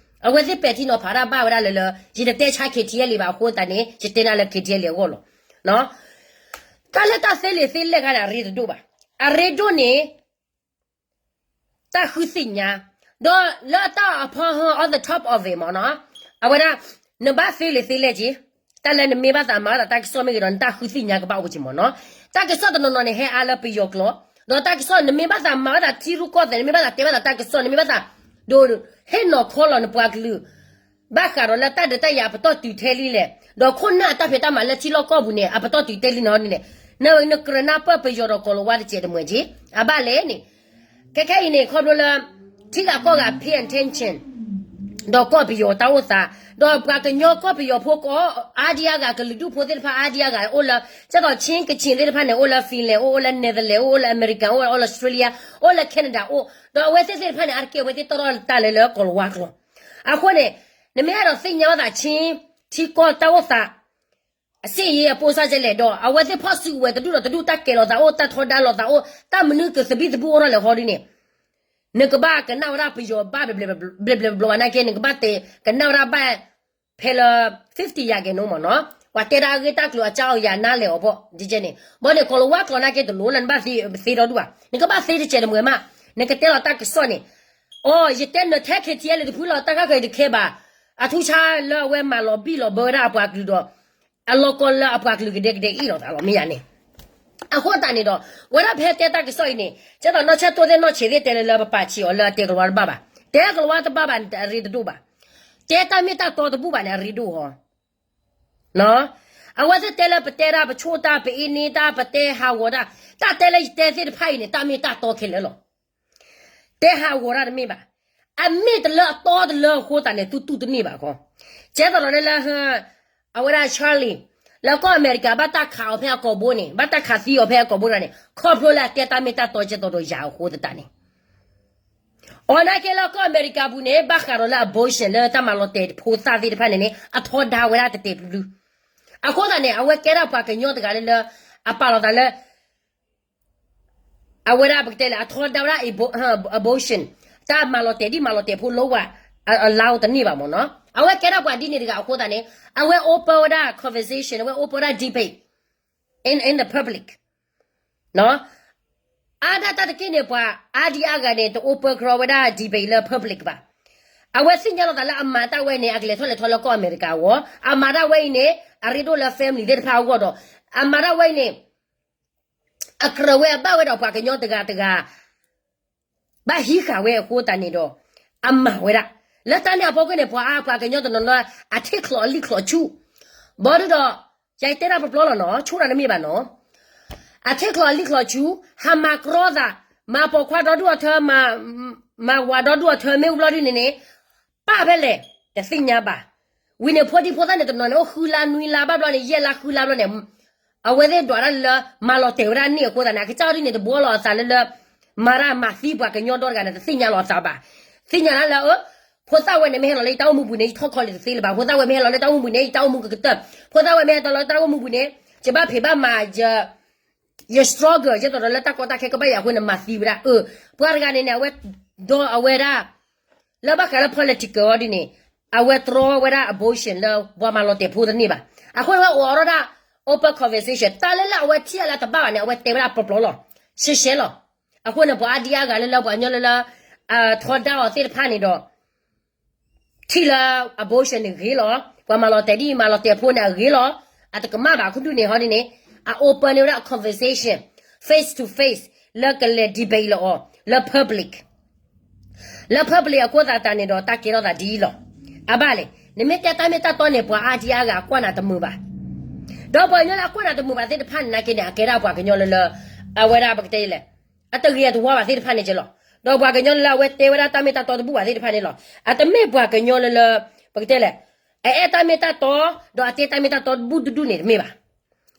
အဝဲသ့ၣ်ပဲာ်ထံနီၤဖးတၢ်ဘၣ်ဝဲဒၣ်လၢလၢ, ယတတဲဆါ KTLA ဘၣ်အဃိသတးန့ၣ် ယတဲနၤလၢ KTLA အဂီၢ်လီၤ. တၢ်လၢတၢ်သ့လံာ်သ့လဲၢ်ခါန့ၣ် အရ့တဒိၣ်ဘၣ်, အရ့ဒိၣ်န့ၣ် တၢ်ဃုသ့ၣ်ညါ, ဒီးလၢတၢ်အဖီဟၢ on the top of it မၢ်နီၤ, အဝဲဒၣ်, နဘၣ်သ့လံာ်သ့လဲၢ်က့ၤ, တၢ်လၢနမ့ၢ်ဘၣ်သးမၤဘၣ်သးတၢ်ကစီၣ်မ့ၢ်ဂ့ၤဒီး နတၢ်ဃုသ့ၣ်ညါကဘၣ်အိၣ်က့ၤမၢ်နီၤ, တၢ်ကစီၣ်တနီၤနီၤန့ၣ် ဟဲအါလၢပယီၤကျိာ်, ဒီးတၢ်ကစီၣ်နမ့ၢ်ဘၣ်သးမၤဘၣ်သးထံရူၢ်ကီၢ်သဲး နမ့ၢ်ဘၣ်သးတဲဘၣ်သးတၢ်ကစီၣ် နမ့ၢ်ဘၣ်သး, ဒိး, ဟ့ၣ်နီၤခီလီၤနပှၤကလုာ် ဘၣ်ဃးဒီးလၢတၢ်ဒုးတၢ်ယၤအပတီၢ်တုၤထဲလံလဲၣ်, ဒီးခိၣ်နၢ်အတၢ်ဖံးတၢ်မၤလၢထံလီၢ်ကီၢ်ပူၤန့ၣ် အပတီၢ်တုၤထဲလံနီၤန့ၣ်, နကြၢးနၢ်ပၢၢ်ပယီၤဒီးကီၤလၤဝါတစဲးတမှဲၤက့ၤ, အဘၣ်လဲၣ်န့ၣ်, ခဲခဲအံၤန့ၣ် ခီဖျိလၢ, ထံဂၤကီၢ်ဂၤ pay attention, ဒီးကီၢ်ပယီၤတၢ်အိၣ်သး, ဒီးပှၤကညီကီၢ်ပယီၤဖိကအါဒံအါဂၤ ကလုာ်ဒူၣ်ဖိသ့ၣ်တဖၣ်အါဒံအါဂၤ အိၣ်လၢ ကဲသိး Chin ကချင်သ့ၣ်တဖၣ်န့ၣ် အိၣ်လၢ Finland အိၣ်, အိၣ်လၢ Netherlands အိၣ်, အိၣ်လၢ America အိၣ်, အိၣ်လၢ Australia အိၣ်လၢ Canada အိၣ်, ဒီးအဝဲသ့ၣ်သ့ၣ်တဖၣ်န့ၣ် အါတက့ၢ်အဝဲသ့ၣ်တီၢ်ထီၣ်တၢ်လၢလၢကီၤလၤဝါကျိာ်. အဃိန့ၣ် နမ့ၢ်အဲၣ်ဒိးသ့ၣ်ညါဘၣ်သး Chin ထံကီၢ်တၢ်အိၣ်သး အစ့အံၤအပိစၢ်ကလဲၣ်ဒီး အဝဲသ့ၣ်ဖီၣ်စုကဝဲၤတဒူၣ်ဒီးတဒူၣ် တၢ်ကဲၤလိာ်သးအိၣ် တၢ်ထီဒါလိာ်သးအိၣ် တၢ်မနုၤကသဘံၣ်သဘုၣ်အိၣ်ထီၣ်လဲၣ်ဟီဒ်န့ၣ် နကဘၣ်ကနၣ်ဝဲဒၣ်ပယီၤဘၣ်ဘျဲးဘျဲးဘျီဘျီဘၣ်နာ်က့ နကဘၣ်တဲကနၣ်ဝဲဒၣ်ဘၣ် ဖဲလၢ fifty ယၤက့ၤနိမ့ၢ်နီၤ, ပှၤတဲဒၣ်အဂ့ၢ်တၢ်ကျိၤအကၠါအီၤယၤနါလဲၣ်အီၤဘီၣ် ဒ်ကဲန့ၣ် ဘီန့ၣ် ကီၤလၤဝါကျိာ်နာ်က့တလိၣ်လၢနဘၣ်သ့ဒီဒူၣ်ဘၣ် နကဘၣ်သ့တစဲးတမှဲၤမး, နကတဲလီၤတၢ်ကစီၣ်န့ၣ်, အိ ယတဲနထဲ KTLA တဖုလီၤ တၢ်ကါဃဲၤတခဲဘၣ်, အထူဆါလၢအဝဲမၤလီၤဘံၣ်လီၤဘၢဝဲဒၣ်အပှၤကလုာ်ဒီး အလီၢ်ကီၢ်လၢအပှၤကလုာ်ကဒဲကဒဲအ့ၣ်လိာ်သးလီၤ မ့ၢ်ယၤန့ၣ် အဃိသတးန့ၣ်ဒီး ဝဲဒၣ်ဖဲတဲတၢ်ကစီၣ်အံၤန့ၣ် ကဲသိးနီၢ်ဆဲၣ်တိၢ်သ့ၣ်နီၢ်ဆံးသ့ၣ်တဲလၢလၢပပာ်ဆံးအီၤလၢအတဲကလၤဝါတဘၣ်ဘၣ်, တဲကလၤဝါတဘၣ်ဘၣ်န့ၣ် အရ့တဒိၣ်ဘၣ်, တဲတၢ်မ့ၢ်တၢ်တီတဘူၣ်ဘၣ်န့ၣ် အရ့ဒိၣ်ဟီ အဝဲသ့ၣ်တဲလၢပတဲဒၣ် ပဆိၣ်တၢ် ပအ့န့တၢ် ပတဲဟးဂီၤတၢ်, တၢ်တဲလၢယတဲသ့ၣ်တဖၣ်အံၤန့ၣ် တၢ်မ့ၢ်တၢ်တီခဲလၢာ်လီၤ. တဲဟးဂီၤတၢ်တမ့ၢ်ဘၣ်. အမ့ၢ်တလၢအတီတလၢအဃိသတးန့ၣ် သုတူၢ်တန့ၢ်ဘၣ်ခီ. ကဲသိးဒီးလၢလၢ အဝဲဒၣ် Charlie လၢကီၢ်အမဲရကၤ ဘၣ်တၢ်ခးအီၤဖဲအကိာ်ဘိန့ၣ် ဘၣ်တၢ်ခးသံအီၤဖဲအကိာ်ဘိတဂၤန့ၣ် ခီဖျိလၢအတဲတၢ်မ့ၢ်တၢ်တီကဲသိးဒီးယၤအဃိသတးန့ၣ် အီၤနာ်က့လၢကီၢ်အမဲရကၤပူၤန့ၣ် ဘၣ်ဃးဒီးလၢ abortion လၢတၢ်မၤလီၤတဲာ်ဖိသၣ်သ့ၣ်တဖၣ်န့ၣ်န့ၣ် အထီဒါဝဲဒၣ်တဲာ်တဲာ်ဖျုဖျု. အဃိသတးန့ၣ် အဝဲကဲဒၣ်ပှၤကညီတဂၤလၢလၢ အပာ်လီၤသးလၢ အဝဲဒၣ်ပကတဲလၢ အထီဒါဝဲဒၣ် abortion တၢ်မၤလီၤတဲာ်ဒ်မၤလီၤတဲာ်ဖိလိဝဲ အလါအိၣ်တန့ၢ်ဘၣ်မ့ၢ်နီၤ. အဝဲကဲဒၣ်ပှၤဒ်န့ၣ်တဂၤအဃိသတးန့ၣ် အဝဲ open ဝဲဒၣ် conversation အဝဲ open ဝဲဒၣ် debate in in the public အါဒၣ်တၢ်တက့ၢ်န့ၣ် ပှၤအါဒံအါဂၤန့ၣ် တ open ကရီဝဲဒၣ် debate လၢ public ဘၣ်. အဝဲသ့ၣ်ညါလီၤသးလၢအမၤတၢ်ဝဲအံၤန့ၣ် အကလဲၤထီၣ်လဲၤထီလၢကီၢ်အမဲရကၤအဂီၢ် အမၤတၢ်ဝဲအံၤန့ၣ် အရ့ဒိၣ်လၢ family သ့ၣ်တဖၣ်အဂီၢ်ဒီး အမၤတၢ်ဝဲအံၤန့ၣ် အကြၢးဝဲအဘၣ်ဝဲဒီးပှၤကညီတဂၤတဂၤ ဘၣ်ဟံးဃာ်ဝဲအဃိသတးန့ၣ်ဒီး အမၤဝဲဒၣ်. လၢတၢ်န့ၣ်အဖီခိၣ်န့ၣ် ပှၤအါပှၤကညီတနီၤနီၤ အထံၣ်ချီးအလံာ်ချီးဆူၣ် ဘီဒုဒီး ယတဲတၢ်ပျီပျီလီၤနီၤ ဆိၣ်တၢ်တမ့ၢ်ဘၣ်နီၤ. အထံၣ်ချီးအလံာ်ချီးဆူၣ် ဟးမၤကြီသး မၤပိာ်ခွါဒီဒူၣ်အထၢ မၤဝၤဒီဒူၣ်အထၢ မ့ၢ်အိၣ်ဘျီဒ်န့ၣ်န့ၣ် ပၢ်ဖဲလဲၣ် တသ့ၣ်ညါဘၣ်. ဝံၤန့ၣ် ဖိဒံဖိသၣ်န့ၣ် တနီၤန့ၣ် အိၣ်ဃုလါနွံလါဘၣ်ဘျီန့ၣ် ယဲၢ်လါဃုလါဘျီန့ၣ် အဝဲသ့ၣ်ဒွးတၢ်လၢ မၤလီၤတဲာ်ဝဲဒၣ်န့ၣ်အဃိသတးန့ၣ် အကစၢ်ဒ်န့ၣ်တဘှီလီၤအသးလၢလၢ မၤတၢ်မၤသံပှၤကညီဒီတဂၤန့ၣ် တသ့ၣ်ညါလီၤအသးဘၣ်. သ့ၣ်ညါလၢလၢ ဖိသၣ်ဝဲန့ၣ် မ့ၢ်ဟဲလီၤလၢယတၢ်အိၣ်မူပူၤန့ၣ် ယထီၣ်ခီလ့ၣ်တသ့လၢၤဘၣ်. ဖိသၣ်ဝဲမ့ၢ်ဟဲလီၤလၢတၢ်အိၣ်မူပူၤန့ၣ် ယတၢ်အိၣ်မူကကတၢၢ်. ဖိသၣ်ဝဲမ့ၢ်ဟဲလီၤလၢတၢ်အိၣ်မူပူၤန့ၣ် ယဘၣ်ဖံးဘၣ်မၤ ယ struggle ယဲသိးဒီးလၢတၢ်ကီတၢ်ခဲကဘၣ်ယၤအဃိန့ၣ် မၤသံဝဲဒၣ် အၢ ပှၤတဂၤန့ၣ်န့ၣ် အဝဲ ဒီးအဝဲဒၣ် လၢဘၣ်ဃးလၢ political အီၤဒ်န့ၣ် အဝဲတြီဝဲဒၣ် abortion လၢပှၤမၤလီၤတဲာ်ဖိတန့ၢ်ဘၣ်. အဃိန့ၣ်ဝဲအိၣ်အီၤဒီး open conversation တၢ်လၢလၢအဝဲထံၣ်အလၢတဘၣ်ဘၣ်န့ၣ် အဝဲတဲဝဲဒၣ်ပျီပျီလီၤ ရှဲရှဲလီၤ. အဃိန့ၣ် ပှၤအါဒံအါဂၤလၢလၢပှၤကညီလၢလၢ ထီဒါအီၤသ့ၣ်တဖၣ်န့ၣ်ဒီး ထံၣ်လၢ abortion န့ၣ်ဂ့ၤလီၤ. ပှၤမၤလီၤတဲာ်ဒ်မၤလီၤတဲာ်ဖိန့ၣ်အဂ့ၤလီၤ. အတကမၣ်ဘၣ် ခူဒုၣ်န့ၣ်ဟီဒ်န့ၣ် အ open န့ၢ်ဝဲဒၣ် conversation face to face လၢကလဲၤ debate လၢအီၤ လၢ public လၢ public အဃိသတးန့ၣ်ဒီး တၢ်ကဲထီၣ်သးဒ်အံၤလီၤ. အဘၣ်လဲၣ် နမ့ၢ်တဲတၢ်မ့ၢ်တၢ်တီန့ၣ် ပှၤအါဒံအါဂၤအကွၢ်နၤတမုာ်ဘၣ်. ဒီးပှၤကညီလၢအကွၢ်နၤတမုာ်ဘၣ်သ့ၣ်တဖၣ်န့ၣ် နာ်က့န့ၣ် အကဲဒၣ်ပှၤကညီလၢလၢ အဝဲဒၣ်ပကတဲလဲၣ် အတဂ့ၤအတဝါဘၣ်သ့ၣ်တဖၣ်န့ၣ်က့လီၤ. ဒီးပှၤကညီလၢလၢအဝဲတဲဝဲဒၣ်တၢ်မ့ၢ်တၢ်တီတဘူၣ်ဘၣ်သ့ၣ်တဖၣ်န့ၣ်လီၤ. အတမ့ၢ်ပှၤကညီလၢလၢ ပကတဲလဲၣ် အအဲၣ်တၢ်မ့ၢ်တၢ်တီ ဒီးအတဲတၢ်မ့ၢ်တၢ်တီတဘူၣ်တဒူၣ်န့ၣ်တမ့ၢ်ဘၣ်.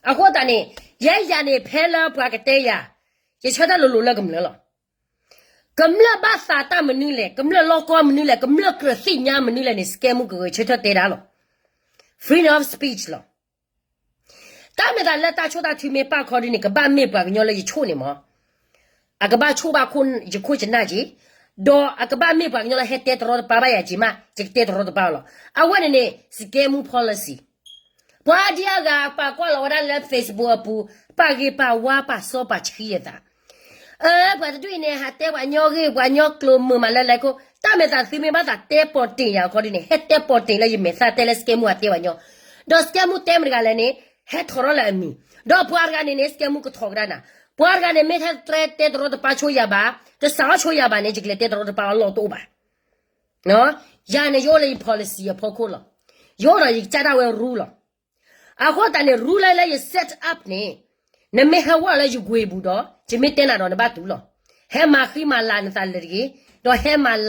အဃိသတးန့ၣ် ယဲယၤန့ၣ် ဖဲလၢပှၤကတဲယၤ ယဆၢထၢၣ်လိၤလိၤလၢကမျၢၢ်လီၤ. ကမျၢၢ်ဘၣ်သးတၢ်မနုၤလဲၣ်, ကမျၢၢ်လီၢ်ကီၢ်မနုၤလဲၣ်, ကမျၢၢ်ကြၢးသ့ၣ်ညါမနုၤလဲၣ်န့ၣ် စကဲမူကဂဲၤဆၢထၢၣ်တဲဒၣ်လီၤ. Freedom of speech လီၤ. တၢ်မ့ၢ်သးလၢတၢ်ဆိၣ်တၢ်ထုမ့ၢ်ပာ်ခီဒ်န့ၣ် ကဘၣ်မ့ၢ်ပှၤကညီလၢယဆိၣ်န့ၣ်မး အကဘၣ်ဆိၣ်ဘၣ်ယခိၣ်ယနၢ်က့ၤ, ဒီးအကဘၣ်မ့ၢ်ပှၤကညီလၢဟဲတဲတရီတပါဘၣ်ယၤက့ၤမး ယကတဲတရီတပါလီၤ. အဝဲန့ၣ်န့ၣ် စကဲမူ policy ပှၤဒံအါဂၤပာ်ကွၢ်လီၤဝဲဒၣ်လၢ Facebook အပူၤ ပာ်ဂ့ၤပာ်ဝါပာ်စီပာ်ဆှံအသး အၢ ပှၤတဒူၣ်အံၤန့ၣ် ဟးတဲပှၤကညီဂ့ၢ် ပှၤကညီကျိာ်မုာ်မးလၢလဲၤခိၣ် တၢ်မ့ၢ်သးသုမ့ၢ်ဘၣ်သးတဲပီၢ်တ့ၢ်ယၤခီဒ်န့ၣ် ဟဲတဲပီၢ်တ့ၢ်လၢယမဲာ်သၣ်တဲလၢစကဲမူအတဲပှၤကညီ, ဒီးစကဲမူတဲမတဂၤလဲၣ်န့ၣ် ဟဲထီၣ်ထီၣ်လၢအမံၤ, ဒီးပှၤတဂၤန့ၣ်န့ၣ် စကဲမူကထီၣ်ကဒါနၤ, ပှၤတဂၤန့ၣ်မ့ၢ်ထဲတြဲတဲတရီတပါဆိယၤဘၣ်, တစးထီၣ်ဆိယၤဘၣ်န့ၣ် ယကလဲၤတဲတရီတပါအလီၢ်တအိၣ်ဘၣ်. ယၤန့ၣ် ယအိၣ်လၢယ policy အဖီခိၣ်လီၤ. ယအိၣ်ဒီးယကစၢ်ဒၣ်ဝဲ rule လီၤ. အဃိသတးန့ၣ် rule လၢလၢယ set up န့ၣ် နမ့ၢ်ဟဲဝဲလၢယကွ့ၢ်ပူၤဒီး ယမ့ၢ်တဲနၤဒီးနဘၣ်တူၢ်လီၤ. ဟဲမၤဃံမၤလၤနသးလၢတဂ့ၤ, ဒီးဟဲမၤ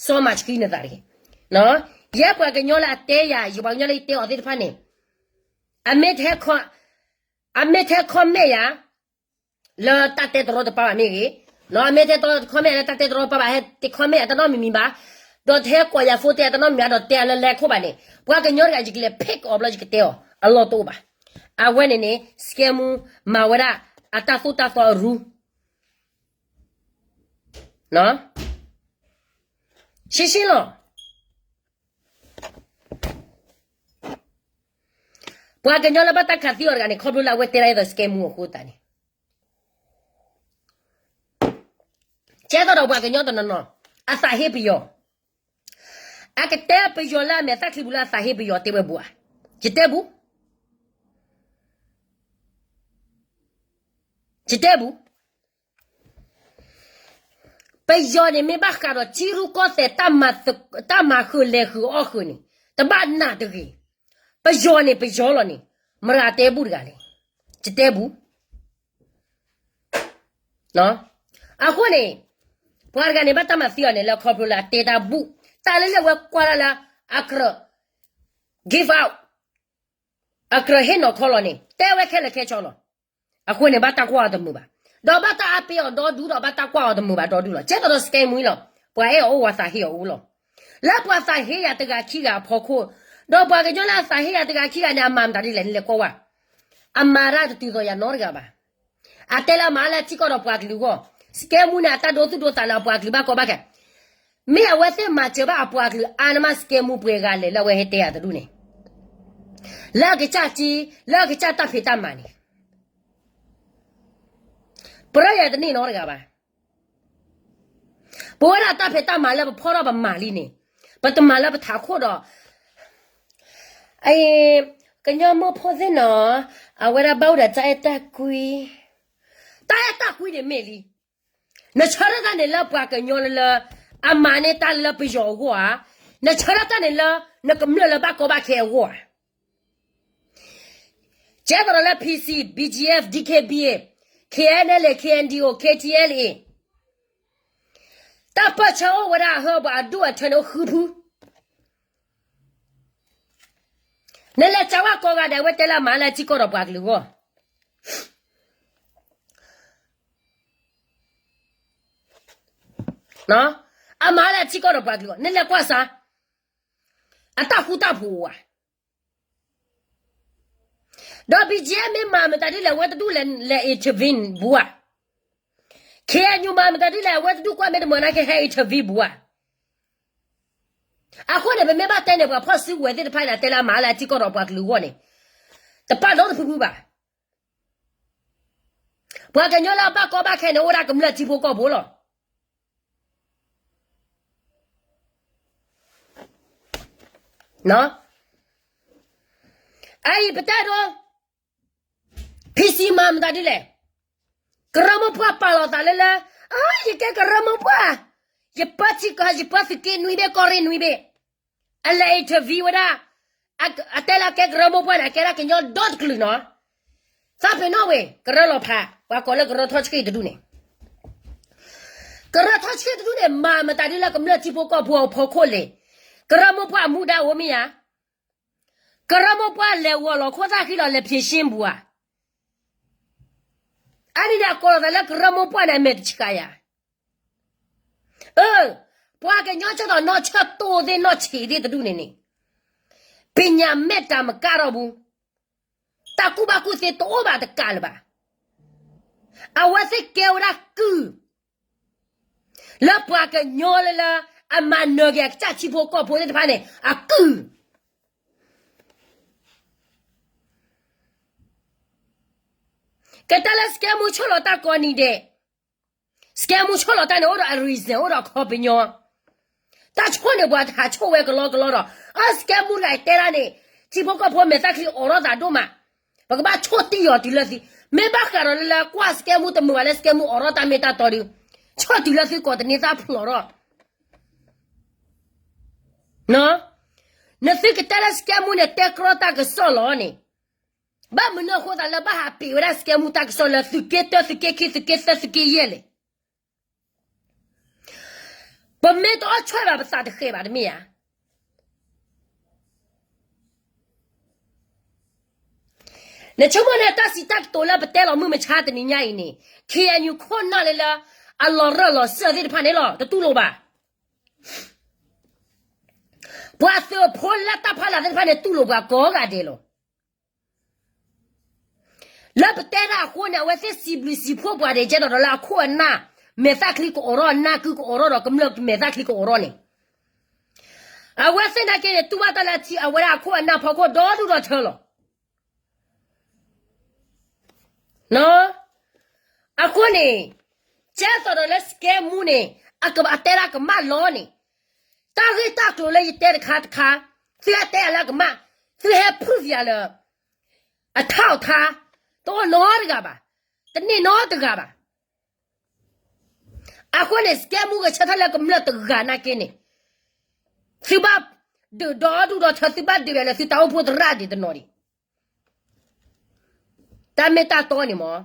စီမၤဆှံနသးတဂ့ၤ. ယဲပှၤကညီလၢအတဲယၤ ယပှၤကညီလၢယတဲအီၤသ့ၣ်တဖၣ်န့ၣ် အမ့ၢ်ထဲ အမ့ၢ်ထဲ comment ယၤ လၢတၢ်တဲတရီတပါဘၣ်မ့ၢ်ဂ့ၤ, အမ့ၢ်ထဲ comment လၢတၢ်တဲတရီတပါဘၣ် ဟဲတဲ comment အတၢ်နီတမံၤမံၤဘၣ်, ဒီးတဟဲကိးယၤ phone တဲအတၢ်နီတမံၤဘၣ် ဒီးတဲအလၢလဲၤခိၣ်ဘၣ်န့ၣ် ပှၤကညီတဂၤ ယကလဲၤ pick အီၤဘျီ ယကတဲအီၤ အလီၢ်တအိၣ်ဘၣ်. အဝဲန့ၣ်န့ၣ် scam မူ မၤဝဲဒၣ် အတၢ်သိၣ်တၢ်သီအရူ ရှင်းရှင်းလီၤ. ပှၤကညီလၢဘၣ်တၢ်ခးသံအီၤတဂၤန့ၣ် ခီဖျိလၢအဝဲတဲဒၣ်အသိး scam မူအဃိသတးန့ၣ် ကဲသိးဒီးပှၤကညီတနီၤနီၤ အသးဟ့ပယီၤ, အကတဲပယီၤလၢအမဲာ်သၣ်ချံပူၤလၢအသးဟ့ပယီၤတဲဝဲဘူးဧါ. ယတဲဘူး, ယတဲဘူး. ပယီၤန့ၣ်မ့ၢ်ဘၣ်ဃးဒီးထံရူၢ်ကီၢ်သဲး တၢ်မၤဃုာ်လဲၤဃုာ်အီၣ်ဃုာ်န့ၣ် တဘၣ်နာ်တဂ့ၤ. ပယီၤန့ၣ်ပယီၤလီၤန့ၣ် မတၤတဲဘူးတဂၤလဲၣ်. ယတဲဘူး. အဃိန့ၣ် ပှၤတဂၤန့ၣ် ဘၣ်တၢ်မၤသံအီၤန့ၣ် လၢခီဖျိလၢအတဲတၢ်ဘူၣ် တၢ်လၢလၢဝဲကွၢ်ဒၣ်လၢ အကြၢး give out အကြၢးဟ့ၣ်နီၤခီလီၤန့ၣ် တဲဝဲခဲလၢာ်ခဲဆ့လီၤ. အဃိန့ၣ် ဘၣ်တၢ်ကွၢ်အီၤတမုာ်ဘၣ်, ဒီးဘၣ်တၢ်အါပ့ၤအီၤဒီဒူၣ်ဒီး ဘၣ်တၢ်ကွၢ်အီၤတမုာ်ဘၣ်ဒီဒူၣ်လီၤ. ကဲသိးဒီး scam မူလီၤ. ပှၤအဲၣ်အီၤအိၣ် ပှၤသးဟ့အီၤအိၣ်လီၤ. လၢပှၤသးဟ့ယၤတဂၤခံဂၤအဖီခိၣ်, ဒီးပှၤကညီလၢအသးဟ့ယၤတဂၤခံဂၤန့ၣ် အမၤမတၤဒ်လဲၣ် နလဲၤကွၢ်ဝဲ, အမၤတၢ်တတုၤသိးယၤနီတဂၤဘၣ်. အတဲလၢအမၤလၢထံကီၢ်ဒီးပှၤကလုာ်အဂီၢ်, scam မူန့ၣ် အတၢ်ဒိသူၣ်ဒိသးလၢအပှၤကလုာ်ဘၣ်ကီဘၣ်ခဲ မ့ၢ်အဝဲသ့ၣ်မၤစၢၤဘၣ်အပှၤကလုာ်အါန့ၢ်မး scam မူပှဲၤဂၤလဲၣ် လၢအဝဲဟဲတဲယၤတဒူၣ်န့ၣ်, လၢအကစၢ်က့, လၢအကစၢ်တၢ်ဖံးတၢ်မၤန့ၣ်, ပရၢယၤတန့ၢ်နီတဂၤဘၣ်. ပဝဲဒၣ်တၢ်ဖံးတၢ်မၤလၢပဖီၣ်ထီၣ်ပမၤလံန့ၣ်, ပတမၤလၢပထးခိၣ်ဒီး ကညီမိၢ်ဖိသ့ၣ်နီၤ, အဝဲဒၣ်ဘၣ်အိၣ်ဒီးတၢ်အဲၣ်တၢ်ကွံ, တၢ်အဲၣ်တၢ်ကွံန့ၣ်မ့ၢ်လံ. နဆၢထၢၣ်တၢ်န့ၣ်လၢပှၤကညီလၢလၢ အမၤန့ၢ်တၢ်လၢပယီၤအဂီၢ်ဧါ, နဆၢထၢၣ်တၢ်န့ၣ်လၢ နကမျၢၢ်လၢဘၣ်ကီဘၣ်ခဲအဂီၢ်ဧါ. ကဲသိးဒီးလၢ PC, BGF, DKBA, KNLA, KNDO, KTLA တၢ်ပၢၢ်ဆၢအိၣ်ဝဲဒၣ်အဟၢပှၤအဒိၣ်အထၢန့ၣ်အိၣ်ဃုဖု. နလဲၤကးဝဲကိးဂၤဒဲး အဝဲတဲလၢအမၤလၢထံကီၢ်ဒီးပှၤကလုာ်အဂီၢ်, အမၤလၢထံကီၢ်ဒီးပှၤကလုာ်အဂီၢ် နလဲၤကွၢ်စါ, အတၢ်ဃူတၢ်ဖိးဝဲ ဒီး BGF မ့ၢ်မၤမတၤဒ်လဲၣ် အဝဲတဒူၣ်လဲၤ intervene ဘူးဧါ. KNU မၤမတၤဒ်လဲၣ် အဝဲတဒူၣ်ကွၢ်မ့ၢ်တမုာ်နာ်က့ဟဲ intervene ဘူးဧါ. အဃိန့ၣ် ပမ့ၢ်ဘၣ်တဲန့ၣ် ပှၤဖီၣ်စုကဝဲၤသ့ၣ်တဖၣ်န့ၣ် တဲလၢအမၤလၢအထံကီၢ်ဒီးပှၤကလုာ်အဂီၢ်န့ၣ် တပာ်ဒီတဖုဖုဘၣ်. ပှၤကညီလၢအဘၣ်ကီဘၣ်ခဲန့ၣ် အိၣ်ဒၣ်ကမျၢၢ်ထံဖိကီၢ်ဖိလီၤ. အအံၤပတဲဒိ PC မၤမတၤဒ်လဲၣ်, ကရၢမိၢ်ပှၢ်ပာ်လီၤသးလၢလၢ, အါ ယကဲကရၢမိၢ်ပှၢ်, ယပၢထံကီၢ် ယပၢသုးက့နွံဘ့ၣ် ကီၢ်ရ့ၣ်နွံဘ့ၣ်, အလဲၤ interview ဝဲဒၣ်, အတဲလၢအကဲကရၢမိၢ်ပှၢ်န့ၣ် အကဲဒၣ်ကညီဒီတကလုာ်နီၤ. သးပ့ၤနီၣ်ဝဲ ကရၢလီၤဖး ပှၤကိးလၢကရၢထီဆှ့ၣ်တဒူၣ်န့ၣ်, ကရၢထီဆှ့ၣ်တဒူၣ်န့ၣ် မၤမတၤဒ်လၢကမျၢၢ်ထံဖိကီၢ်ဖိအဖီခိၣ်လဲၣ်. ကရၢမိၢ်ပှၢ်အမူဒါအိၣ်မ့ၢ်ဧါ. ကရၢမိၢ်ပှၢ်လဲၤဂီၤလီၤခိၣ်သၣ်ဃံလီၤ လဲၤ ဖြေရှင်း ဘူးဧါ. အါန့ၣ်န့ၣ် အကိးလီၤသးလၢကရၢမိၢ်ပှၢ်န့ၣ် အမဲာ်တဆှးယၤ. အၢ, ပှၤကညီဆၢထၢၣ်နီၢ်ဆၢတိၢ်သ့ၣ်နီၢ်ဆံးသ့ၣ်တဒူၣ်န့ၣ်န့ၣ်, ပညာမဲ့တၢ်မကၢ်ထီၣ်ဘူး, တၢ်ကူၣ်ဘၣ်ကူၣ်သ့တအိၣ်ဘၣ်တကးလၢၤဘၣ်. အဝဲသ့ၣ်ကဲဝဲဒၣ်ကုၢ် လၢပှၤကညီလၢလၢ အမၤနၢၤက့ၤအကစၢ်ထံဖိကီၢ်ဖိသ့ၣ်တဖၣ်န့ၣ် အကုၢ် ကတၢၢ်လၢ scam မူဆီၣ်လီၤတၢ်ကိးနံၤဒဲး, scam မူဆီၣ်လီၤတၢ်န့ၣ် အိၣ်ဒီးအ reason အိၣ်ဒီးအခီပညီ, တၢ်ဆိၣ်န့ၣ်ပှၤတဟးဆိၣ်ဝဲကလီကလီဒီး, အ scam မူတဂၤတဲဒၣ်န့ၣ်, ထံဖိကီၢ်ဖိမဲာ်သၣ်ချံအိးထီၣ်သးဒိၣ်မး, ပကဘၣ်ဆိၣ်တံၢ်အီၤတုၤလၢသံ, မ့ၢ်ဘၣ်ဃးဒီးလၢလၢကွၢ် scam မူတမုာ်ဘၣ်လၢ scam မူအိးထီၣ်တၢ်မ့ၢ်တၢ်တီဒီး, ဆိၣ်တုၤလၢသုကိးတန့ၢ်သၣ်ဖျိးထီၣ် နသုကတဲလၢ scam မူန့ၣ် တဲကြီတၢ်ကစီၣ်လီၤန့ၣ်, ဘၣ်မနုၤအဃိသတးလၢဘၣ်ဟးပ့ၤဝဲဒၣ် scam မူတၢ်ကစီၣ်လၢသုးက့တၢ သုးက့ခံ သုးက့သၢ သုးက့ယဲၢ်လဲၣ်. ပမ့ၢ်တအီၣ်ဆွဲၣ်ဘၣ်ပသးတဃဲၤဘၣ်တမ့ၢ်ဧါ. နဆိကမိၣ်န့ၣ် တၢ်စံးတၢ်ကတိၤလၢပတဲလီၤမုၢ်မဆါတနံၤညါအံၤန့ၣ် ခ့ၣ်အဲၣ်ယူၣ် ခိၣ်နၢ်လၢလၢ အလီၤရၢၢ်လီၤစၢၢ်သ့ၣ်တဖၣ်န့ၣ်လီၤ တတူၢ်လိာ်ဘၣ်. ပှၤသုးဖိလၢတၢ်ဖီလာ်သ့ၣ်တဖၣ်န့ၣ် တူၢ်လိာ်ပှၤကိးဂၤဒဲးလီၤ. လၢပတဲတၢ်အဃိန့ၣ် အဝဲသ့ၣ်စံးဘျုးစံးဖှိၣ်ပှၤဒဲးကဲဒီးလၢအခိၣ်အနၢ် မဲာ်သၣ်ချံကအိးထီၣ် နၢ်ကုကအိးထီၣ်ဒီး ကမျၢၢ်မဲာ်သၣ်ချံကအိးထီၣ်န့ၣ် အဝဲသ့ၣ်နာ်က့န့ၣ် တူၢ်ဘၣ်တၢ်လၢအထံ အဝဲဒၣ်အခိၣ်အနၢ်ဖီခိၣ်ဒီဒူၣ်ဒီထၢလီၤ. အဃိန့ၣ် ကဲသိးဒီးလၢစကဲမူန့ၣ် အကဘၣ်တဲဒၣ်ကမၣ်လီၤန့ၣ် တၢ်ဂ့ၢ်တၢ်ကျိၤလၢယတဲတခါတခါ သုဟဲတဲယၤလၢအကမၣ် သုဟဲ proof ယၤလၢ အထီၣ်အထါ တအိၣ်နီတဂၤဘၣ်, တန့ၢ်နီတဂၤဘၣ်. အဃိန့ၣ် စကဲမူဂဲၤဆၢထၢၣ်လၢကမျၢၢ်တဂၤနာ်က့န့ၣ် သုဘၣ်ဒုးဒီဒူၣ်ဒီထၢ သုဘၣ်ဒုးယၤလၢသုတၢ်အိၣ်ဖှိၣ်သရၣ်ဒံးတနီၤဒံး တၢ်မ့ၢ်တၢ်တီန့ၣ်မ့ၢ်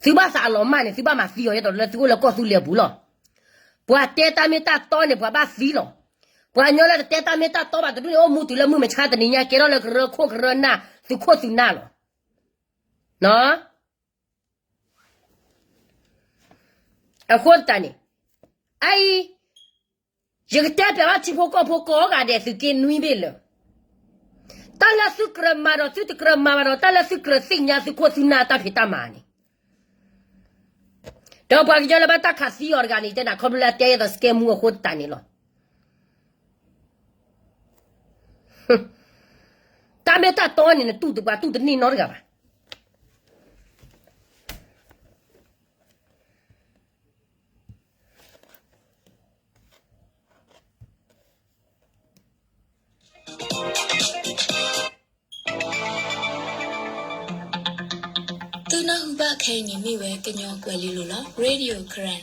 သုဘၣ်သးအလီၤမၢ်န့ၣ် သုဘၣ်မၤသံအီၤ ယဲသိးလၢသုအိၣ်လၢကီၢ်သူလ့ၤအပူၤလီၤ. ပှၤတဲတၢ်မ့ၢ်တၢ်တီန့ၣ် ပှၤဘၣ်သံလီၤ. ပှၤကညီလၢတတဲတၢ်မ့ၢ်တၢ်တီဘၣ်တဒူၣ်န့ၣ် အိၣ်မူတုၤလၢမုၢ်မဆါတနံၤညါ ကဲထီၣ်လၢကရၢခိၣ်ကရၢနၢ် သုးခိၣ်သုးနၢ်လီၤ. အဃိသတးန့ၣ် အအံၤ ယကတဲပျးဘၣ်ထံဖိကီၢ်ဖိကိးဂၤဒဲး သုးက့နွံဘ့ၣ်လၢ တၢ်လၢသုကြၢးမၤဒီး သုတကြၢးမၤဘၣ်ဒီး တၢ်လၢသုကြၢးသ့ၣ်ညါသုးခိၣ်သုးနၢ်တၢ်ဖံးတၢ်မၤန့ၣ် ဒီးပှၤကညီလၢဘၣ်တၢ်ခးသံအီၤတဂၤန့ၣ် တဲနၤခီဖျိလၢအတဲယဲသိးစကဲမူအဃိသတးန့ၣ်လီၤ. တၢ်မ့ၢ်တၢ်တီန့ၣ် နတူၢ်တပှၤတူၢ်တန့ၢ်နီတဂၤဘၣ်. သုနၢ်ဟူဘၣ်ခဲအံၤန့ၣ်မ့ၢ်ဝဲကညီကွဲၤလ့လိၤလီၤ. Radio Karen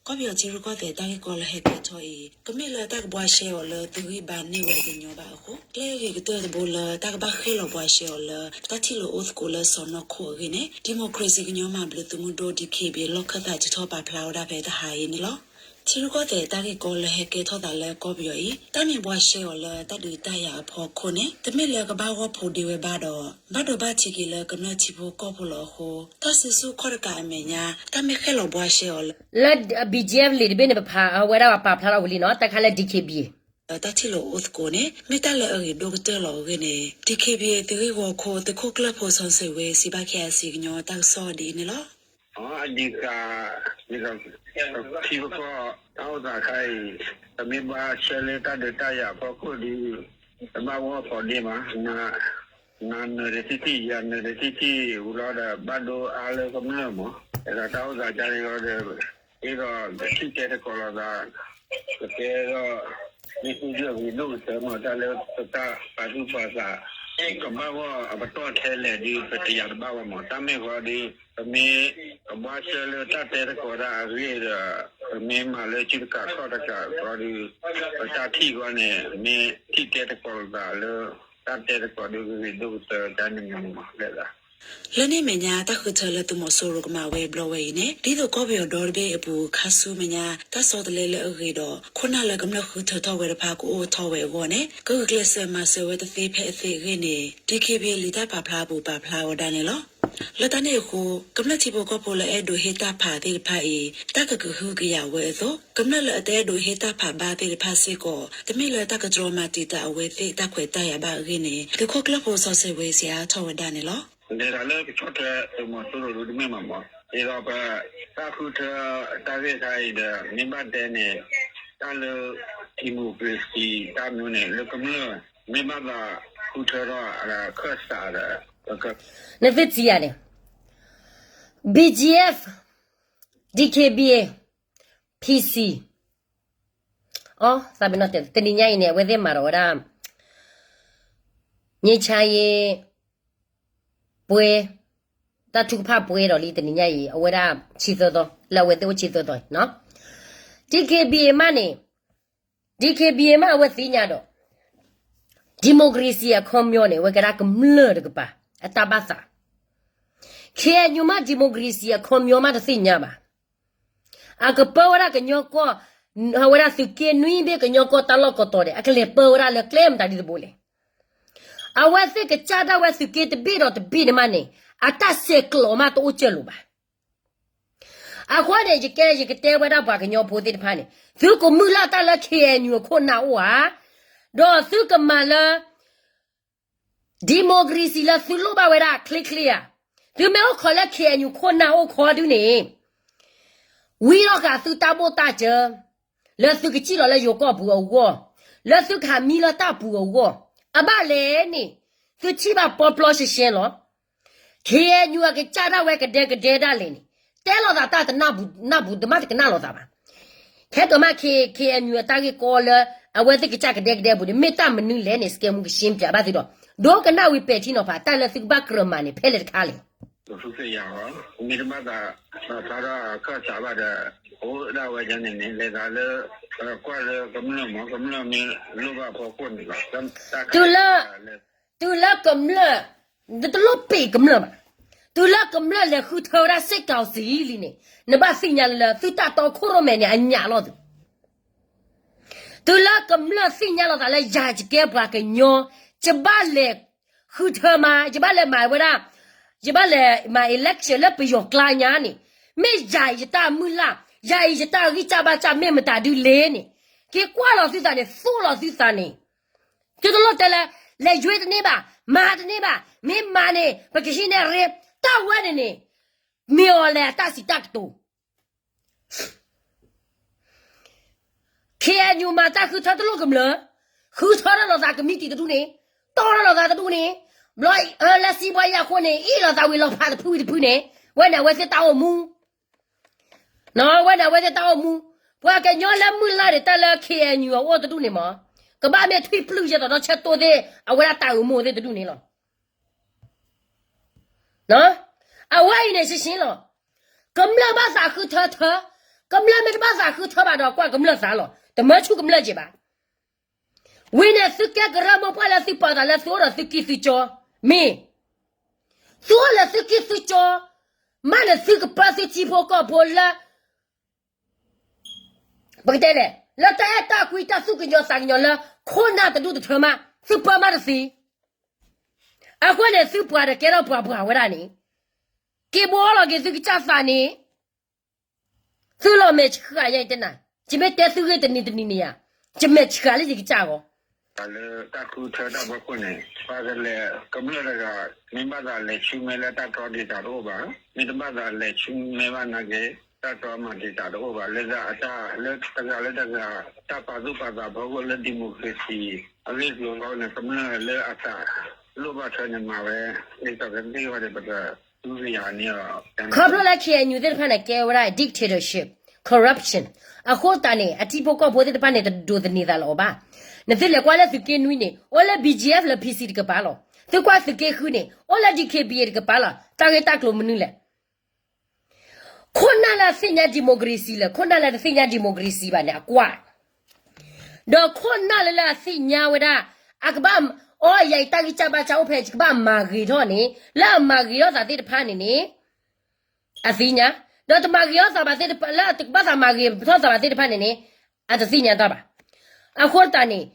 ကီၢ်ပယီၤထံရူၢ်ကီၢ်သဲးတၢ်ဂ့ၢ်ကီလၢဟဲကဲထီၣ်အံၤ ကမ့ၢ်လၢတၢ်ကဘှါရှဲအီၤလၢသုဂံၢ်ဘါန့ၢ်ဝဲကညီဘၣ်အဃိ ကျဲအဂ့ၤကတၢၢ်တဘိလၢတၢ်ကဘၣ်ဃ့ၢ်လီၤဘှါရှဲအီၤလၢ တၢ်ထံၣ်လိာ်အိၣ်သကိးလၢစီၢ်နီၤခိၣ်အဂ့ၢ်န့ၣ် ဒံၣ်မိၣ်ခြ့ၣ်စံၣ်ကညီမၤဘျုးသုးမုၢ်ဒိၣ် DKBA လီၢ်ခၢၣ်သးထုးထီၣ်ပာ်ဖျါဝဲဒၣ်ဖဲတဟါအံၤန့ၣ်လီၤ. ထံရူၢ်ကီၢ်သဲးတၢ်ဂ့ၢ်ကီလၢဟဲကဲထီၣ်သးလၢကီၢ်ပယီၤအံၤ တၢ်မ့ၢ်ဘှါရှဲအီၤလၢတၢ်ဒုးတၢ်ယၤအဖီခိၣ်န့ၣ် တမ့ၢ်လၢကဘၣ်ဂီၢ်ဖိးဒ့ဝဲဘၣ်ဒီး ဘၣ်ဒိဘၣ်ထံးက့ၤလၢကမျၢၢ်ထံဖိကီၢ်ဖိလီၤအဃိ တၢ်စုဆူၣ်ခီၣ်တကးအမဲာ်ညါ တၢ်မ့ၢ်ဃ့ၢ်လီၤဘှါရှဲအီၤလၢ လၢ BGF လံာ်တဘ့ၣ်န့ၣ် ပဖးဝဲဒၣ်ပာ်ဖျါထီၣ်ဝံၤလံနီၤ တၢ်ခါလၢ DKBA တၢ်ထံၣ်လိာ်အိၣ်သကိးန့ၣ် မ့ၢ်တၢ်လၢအဂ့ၤဒိၣ်ကတၢၢ်လီၤအဂ့ၢ်န့ၣ် DKBA သုးဂ့ၢ်ဝီခိၣ် သုးခိၣ်ကျၢၢ်ဖိစီၤစ့ၣ်ဝ့ စံးဘၣ် KIC ကညီတၢ်ကစီၣ်ဒ်အံၤန့ၣ်လီၤ. အဒံးဃာ် ထံဖိကီၢ် တၢ်အိၣ်သးခါအံၤ ပမ့ၢ်ဘှါရှဲလၢတၢ်ဒုးတၢ်ယၤအဖီခိၣ်ဒီး တဘၣ်ဂီၢ်ဖိးဒ့မး နၤနၢၤတထံၣ်ထံၣ် ယၤနၢၤတထံၣ်ထံၣ် ဝံၤလီၤဒီး ဘၣ်ဒိအါလၢကမျၢၢ်မး ဒီးတၢ်အိၣ်သးကါန့ၣ်လီၤဒီး အ့ၣ်ဒီးထံၣ်တဲသကိးလိာ်သး ကကဲထီၣ် မ့ၢ်သုဒုးအဂ့ၤဒိၣ်ကတၢၢ်မး တၢ်လၢပတၢ်ပာ်သူၣ်ပာ်သး ကဘၣ်ဂီၢ်အပတီၢ်ထဲလဲၣ်ဒီး ပတယာ်တဘၣ်ဘၣ်မး တၢ်မ့ၢ်ဃီဒီး ပမ့ၢ်ကဘှါရှဲလၢတၢ်တဲသကိးတၢ်အဂ့ၢ်ဒီး ပမ့ၢ်မၤလၢစုတကးခီၣ်တကးဃီဒီး ပတၢ်ထံၣ်ဃီန့ၣ် မ့ၢ်ထံၣ်တဲသကိးလိာ်သးလၢ တၢ်တဲသကိးဒီးဂ့ၤဒိၣ်ကတၢၢ်တၢ်န့ၣ်မး လၢ လၢန့ၣ်အမဲာ်ညါ တၢ်ဃုထၢလၢသုးမီၤစိရိၤကမၤဝဲဘျီဝဲအံၤန့ၣ် ဒ်သိးကီၢ်ပယီၤဒီတဘ့ၣ်အပူၤ ခါဆူမဲာ်ညါ တၢ်ဆီတလဲလၢအဂ့ၤဒီး ခိၣ်နၢ်လၢကမျၢၢ်ဃုထၢထီၣ်ဝဲတဖၣ် ကအိၣ်ထီၣ်ဝဲအဂီၢ်န့ၣ် ကဂုာ်ကျဲးစၢးမၤစၢၤဝဲတသ့ဖဲအသ့အဂ့ၢ်န့ၣ် DKBA လံာ်တၢ်ပာ်ဖျါအပူၤပာ်ဖျါဝဲဒၣ်န့ၣ်လီၤ. လၢတၢ်န့ၣ်အဃိ ကမျၢၢ်ထံဖိကီၢ်ဖိလၢအဲၣ်ဒိးဟ့ၣ်တၢ်ဖးသ့ၣ်တဖၣ်အံၤ တၢ်ကကဟုကယာ်ဝဲအသိး ကမျၢၢ်လၢအတအဲၣ်ဒိးဟ့ၣ်တၢ်ဖးဘၣ်သ့ၣ်တဖၣ်စ့ၢ်ကီး တမ့ၢ်လၢတၢ်ကတြီမၤတံာ်တာ်အဝဲသ့ၣ်တၢ်ခွဲးတၢ်ယာ်ဘၣ်အဂ့ၢ်န့ၣ် သုးခိၣ်ကျၢၢ်ဖိစီၤစ့ၣ်ဝ့ စံးအါထီၣ်ဝဲဒၣ်န့ၣ်လီၤ. လဲၤတၢ်လၢကဆီၣ်ထွဲသုးမီၤစိရိၤဒုတမ့ၢ်မးမး ဒ်သိးပတၢ်ဃုထၢတၢ်ဂ့ၢ်ခါအံၤဒီး မ့ၢ်ဘၣ်တဲန့ၣ် တၢ်လၢ democracy တၢ်မနုၤန့ၣ် လၢကမျၢၢ် မ့ၢ်ဘၣ်သးဃုထၢထီၣ်အခၢၣ်စးဒီး နသုထံၣ်ယၤန့ၣ် BGF, DKBA, PC အသးပ့ၤနီၣ်တဲာ် တနံၤညါအံၤန့ၣ် အဝဲသ့ၣ်မၤထီၣ်ဝဲဒၣ် ငြိမ်းချမ်းရေးပွဲ တၢ်ထုကဖၣ်ပွဲဒီးလံတနံၤညါအံၤ အဝဲဒၣ်ဆံသၢသီ လၢအဝဲသ့ၣ်အိၣ်ဆံသၢသီနီၤ DKBA မးန့ၣ် DKBA မးအဝဲသ့ၣ်ညါဒီး democracy အခီပညီန့ၣ် အဝဲကဲဒၣ်ကမျၢၢ်တကပၤ အတၢ်ဘၣ်သး KNU မး democracy အခီပညီမးတသ့ၣ်ညါဘၣ် အကပၢဝဲဒၣ်ကညီကီၢ် အဝဲဒၣ်သုးက့နွံဘ့ၣ်ကညီကီၢ်တၢ်လီၢ်ကီၢ်တီၤန့ၣ် အကလဲၤပၢဝဲဒၣ်လၢကျဲမတၤဒ်တဘိလဲၣ်. အဝဲသ့ၣ်ကစၢ်ဒၣ်ဝဲသုးက့တဘ့ၣ်ဒီးတဘ့ၣ်န့ၣ်မးန့ၣ် အတၢ်ဆဲးကျိးမးတအိၣ်ကၢၢ်လိာ်ဘၣ်. အဃိန့ၣ် ယကဲ ယကတဲဝဲဒၣ်ပှၤကညီဖိသ့ၣ်တဖၣ်န့ၣ် သုကမုၢ်လၢ်တၢ်လၢ K N U အခိၣ်နၢ်အိၣ်ဧါ, ဒီးသုကမၤလၢ democracy လၢသုလိၣ်ဘၣ်ဝဲဒၣ်ချ့ချ့ဧါ. သုမ့ၢ်အိၣ်ခိးလၢ K N U ခိၣ်နၢ်အိၣ်ခိးဒုန့ၣ် ဝံထီၣ်ဃာ်သုတၢ်ဘိၣ်တၢ်စၢၤ လၢသုကစံၣ်လီၤလၢယိၤကီၢ်ပူၤအဂီၢ်, လၢသုကဟးမံလၢတၢ်ပူၤအဂီၢ်, အဘၣ်လဲၣ်န့ၣ် သုထံၣ်ဘၣ်ပီပျီရှဲရှဲလီၤ. K N U အကစၢ်ဒၣ်ဝဲကဒဲကဒဲဒၣ်လဲာ်န့ၣ် တဲလိာ်သးတၢ်တနၢ်ပူၤနၢ်ပူၤ တမ့ၢ်တကနၣ်လိာ်သးဘၣ်. ခဲကမၣ် K-, K N U အတၢ်ဂ့ၢ်ကီလၢ အဝဲသ့ၣ်ကစၢ်ကဒဲကဒဲအပူၤန့ၣ် မ့ၢ်တၢ်မနုၤလဲၣ်န့ၣ် စကဲမူကရှင်းပြဘၣ်သုဒီး ဒိကနၣ်ဝံၤပဲာ်ထံနီၤဖး တၢ်လၢသုကဘၣ်ကြၢးမၤန့ၣ် ဖဲလဲၣ်တခါလဲၣ်. သုသ့ၣ်ညါလီၤ, မ့ၢ်တဘၣ်သး ဖျါထီၣ်အခၢၣ်စးဘၣ်ဒီး အိၣ်ဒၣ်ဝဲဒၣ်န့ၣ်န့ၣ် လဲၤသးလၢ ကွၢ်လၢကမျၢၢ်မး ကမျၢၢ်မ့ၢ်လိၣ်ဘၣ်ဖီခိၣ်န့ၣ်လီၤ. တုၤလၢ တုၤလၢကမျၢၢ် နတလိၣ်ပ့ၤကမျၢၢ်ဘၣ်. တုၤလၢကမျၢၢ်လဲၤဃုထၢဝဲဒၣ် စစ်ကောင်စီ လံန့ၣ် နဘၣ်သ့ၣ်ညါလၢ သုတၢ်တီခိၣ်ရိၣ်မဲန့ၣ် အညၣ်လီၤသုး တုၤလၢကမျၢၢ်သ့ၣ်ညါလီၤသးလၢ ယၤယကဲပှၤကညီ, ယဘၣ်လဲၤဃုထၢမး, ယဘၣ်လဲၤမၤဝဲဒၣ်, ယဘၣ်လဲၤမၤ election လၢပယီၤကျါညါန့ၣ်, မ့ၢ်ယၤအံၤယတၢ်မုၢ်လၢ်, ယၤအံၤယတၢ်ဂံၢ်စၢ်ဘါစၢ်မ့ၢ်မတၤဒုလဲၣ်န့ၣ်, က့ၤကွၢ်လီၤသုသးန့ၣ်, သိၣ်လီၤသုသးန့ၣ်, သုတလိၣ်တဲလၢ လဲၤယွ့တန့ၢ်ဘၣ်, မၤတန့ၢ်ဘၣ်, မ့ၢ်မၤန့ၣ် ပကဟံးန့ၢ်ရ့, တၢ်ဝဲန့ၣ်န့ၣ်, မ့ၢ်အီၤလဲၤအတၢ်စံးတၢ်ကတိၤ K N U မၤတၢ်ဃုထၢတလိၣ်ကမျၢၢ်, ဃုထၢထီၣ်လိာ်သးကမံးတံာ်တဒူၣ်န့ၣ်, တီၢ်ထီၣ်လိာ်သးတဒူၣ်န့ၣ်, ဘျီလၢစံးဘှါယၤအဃိန့ၣ် အ့ၣ်လိာ်သးဝံၤလီၤဖးတဖုဝံၤတဖုန့ၣ်, ဝဲန့ၣ်အဝဲသ့ၣ်တၢ်အိၣ်မူ, ဝဲန့ၣ်အဝဲသ့ၣ်တၢ်အိၣ်မူ, ပှၤကညီလၢမုၢ်လၢ်န့ၣ် တၢ်လၢ K N U အအိၣ်တဒူၣ်န့ၣ်မး, ကဘၣ်မ့ၢ်ထွံၣ်ပျုၢ်ယဲၢ်တီၤဒီးဆၢတိၢ်သ့ၣ် အဝဲဒၣ်တၢ်အိၣ်မူသ့ၣ်တဒူၣ်န့ၣ်လီၤ. အဝဲအံၤန့ၣ် ရှင်းရှင်းလီၤ. ကမျၢၢ်ဘၣ်သးဃုထၢထၢ, ကမျၢၢ်မ့ၢ်တဘၣ်သးဃုထၢဘၣ်ဒီး ကွၢ်ကမျၢၢ်သးလီၤ. တမၢဆူၣ်ကမျၢၢ်က့ၤဘၣ်. ဝံၤန့ၣ်သုကဲကရၢမိၢ်ပှၢ်လၢသုပာ်သးလၢသုအိၣ်ဒီးသုကံၢ်သုကၠီ, မ့ၢ် သုအိၣ်လၢသုကံၢ်သုကၠီ, မ့ၢ်န့ၣ်သုကပၢသုထံဖိကီၢ်ဖိလၢ ပကတဲလဲၣ်, လၢတၢ်အဲၣ်တၢ်ကွံတၢ်သူၣ်ကညီၤသးကညီၤလၢ ခိၣ်နၢ်တဒူၣ်တထၢမး, သုပၢမးတသ့. အဃိန့ၣ် သုပှၤဒီးကဲထီၣ်ပှၤပှၤဝဲဒၣ်န့ၣ်, က့ၤဘိလီၤက့ၤသုကစၢ်သးန့ၣ်, သုလီၤမဲာ်ဆှးယဲအံၤတနၤ, ယမ့ၢ်တဲသုဂ့ၢ်တနံၤတနံၤန့ၣ်ဧါ, ယမဲာ်ဆှးလၢယကစၢ်ဂီၢ် တၢ်လၢတၢ်ဃုထၢတၢ်ဖီခိၣ်န့ၣ် ပှၤကလဲၤကမျၢၢ်တဂၤ, မ့ၢ်ဘၣ်သးလဲၤဆူမဲလၢတၢ်တြီဒံးတၢ်တအိၣ်ဘၣ်, မ့ၢ်တဘၣ်သးလဲၤဆူမဲဘၣ်နာ်က့ၤ, တၢ်တြီမၤဒံးတၢ်တအိၣ်ဘၣ်, လၢအတၢ်လၢတဂၤလၢတဂၤ, တၢ်ပာ်သူၣ်ပာ်သးဖီခိၣ်လၢ democracy အဂ့ၢ်ကျိၤလီၤန့ၣ် ကမျၢၢ်လၢအသးလိၣ်ဘၣ်ထွဲန့ၣ်မၤဝဲ, ဒ်သိးကသ့ၣ်ဝဲန့ၣ် ပတ ခီဖျိလၢ K N U သ့ၣ်တဖၣ်န့ၣ် ကဲဝဲဒၣ် dictatorship, corruption အဃိသတးန့ၣ် အထံဖိကီၢ်ဖိသ့ၣ်တဖၣ်န့ၣ် တဒိးသန့ၤသးလၢၤအီၤဘၣ်. နသုလဲၤကွၢ်လၢသုးက့နွံန့ၣ် အိၣ်လၢ B G F လၢ P C တကပၤလီၤ. သုကွၢ်သုးက့ဃုန့ၣ် အိၣ်လၢ D K B A တကပၤလီၤ. တၢ်ဂ့ၢ်တၢ်ကျိၤမနုၤလဲၣ်. ခိၣ်နၢ်လၢအသ့ၣ်ညါ democracy လၢ ခိၣ်နၢ်လၢတသ့ၣ်ညါ democracy ဘၣ်န့ၣ် အကွၢ် ဒီးခိၣ်နၢ်လၢလၢအသ့ၣ်ညါဝဲဒၣ် အကဘၣ် အီယၤအံၤတၢ်ဂံၢ်စၢ်ဘါစၢ်အိၣ်ဖဲ ယကဘၣ်မၤဂ့ၤထီၣ်န့ၣ် လၢအမၤဂ့ၤထီၣ်သးသ့ၣ်တဖၣ်န့ၣ်န့ၣ် အသ့ၣ်ညါ, ဒီးတမၤဂ့ၤထီၣ်သးဘၣ်သ့ၣ်တဖၣ် လၢအတကဘၣ်သးမၤဂ့ၤထီၣ်သးဘၣ်သ့ၣ်တဖၣ်န့ၣ်န့ၣ် အတသ့ၣ်ညါတၢ်ဘၣ်. အဃိသတးန့ၣ်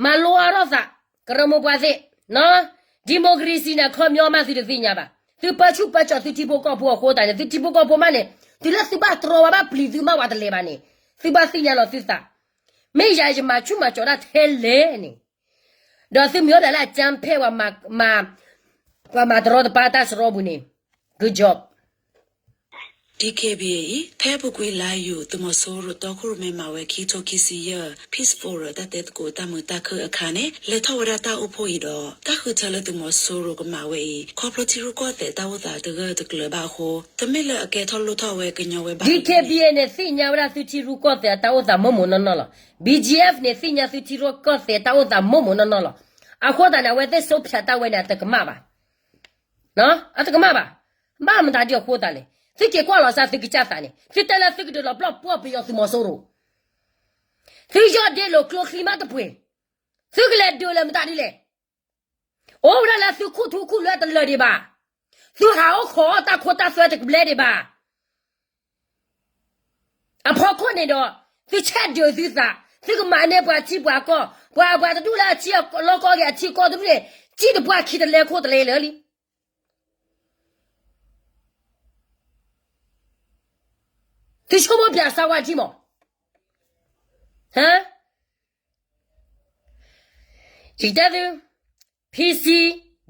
မၤလိအါထီၣ်သး ကရၢမိၢ်ပှၢ်သ့ၣ် democracy န့ၣ် အခီပညီမးသုတသ့ၣ်ညါဘၣ်. သုပၢဆူၣ်ပၢကၠီၤသုထံဖိကီၢ်ဖိအဃိသတးန့ၣ် သုထံဖိကီၢ်ဖိမးန့ၣ် တုၤလၢသုဘၣ်တြီဝဲဘၣ်ပျံၤသုမးဝဲတလဲၤဘၣ်န့ၣ် သုဘၣ်သ့ၣ်ညါလီၤသုသး မ့ၢ်ယၤယမၤဆူၣ်မၤကၠီၤတၢ်ထဲလဲၣ်န့ၣ် ဒီးသုမ့ၢ်အိၣ်ဒၣ်လၢအ ကၠၢဖဲၣ် ပှၤမၤတရီတပါတၢ်စရီပူၤန့ၣ် good job. D K B A အံၤ ဖဲအပူၤကွံာ်လါယူၤ သုးမီၤစိရိၤတီခိၣ်ရိၣ်မဲမၤဝဲ ခံထိခံဆံယဲၢ် Peace Forum တၢ်တဲသကိးတၢ်မုာ်တၢ်ခုၣ်အခါန့ၣ် လဲၤထီၣ်ဝဲဒၣ်တၢ်အိၣ်ဖှိၣ်အံၤဒီး တၢ်ဃုထၢလၢသုးမီၤစိရိၤကမၤဝဲအံၤ ခီဖျိထံရူၢ်ကီၢ်သဲးတၢ်အိၣ်သးတဂၢၢ်တကျၢၤဘၣ်အဃိ တမ့ၢ်လၢအကဲထီၣ်လိၣ်ထီၣ်ဝဲကညီဝဲဘၣ်. D K B A န့ၣ် သ့ၣ်ညါဝဲဒၣ်သုထံရူၢ်ကီၢ်သဲးအတၢ်အိၣ်သးမိၢ်မိၢ်နီၢ်နီၢ်လီၤ. B G F န့ၣ် သ့ၣ်ညါသုထံရူၢ်ကီၢ်သဲးတၢ်အိၣ်သးမိၢ်မိၢ်နီၢ်နီၢ်လီၤ. အဃိသတးန့ၣ် အဝဲသ့ၣ် ဆုံးဖြတ် တၢ်ဝဲန့ၣ် အတကမၣ်ဘၣ်. အတကမၣ်ဘၣ်. ဘၣ်မတၤဒ်အဃိသတးလဲၣ်. သုက့ၤကွၢ်လီၤစၢ်သုကစၢ်သးန့ၣ် သုတဲလၢသုကဒုးလီၤပျီၢ်ပှီၢ်ပယီၤသုးမီၤစိရိၤ သုယီၢ်ဒ့လိာ်ကျိချံမးတပှဲၤ သုကလဲၤဒုးလၢမတၤဒ်လဲၣ်. အိၣ်ဝဲဒၣ်လၢသုခူၣ်ထူခူၣ်လွဲတလၢာ်ဒံးဘၣ်. သုဟးအိၣ်ခိးအီၣ်တၢ်ခိတၢ်သွဲတကဘျဲဒံးဘၣ်. အဖီခိၣ်န့ၣ်ဒီး သုဆဲးဒုးသုသး, သုကမၤန့ၢ်ပှၤထံပှၤကီၢ်, ပှၤ ပှၤတဒူၣ်လၢအထံအလီၢ်ကီၢ်ဂ့ၤ အထံကီၢ်တဒူၣ်န့ၣ် ကံၣ်တပှၢ်ခံတလဲခိၣ်တလဲလၢာ်လံ. သုဆိကမိၣ်ပၠးစၢဝါထံမး, ဟါ, ယတဲသု, PC,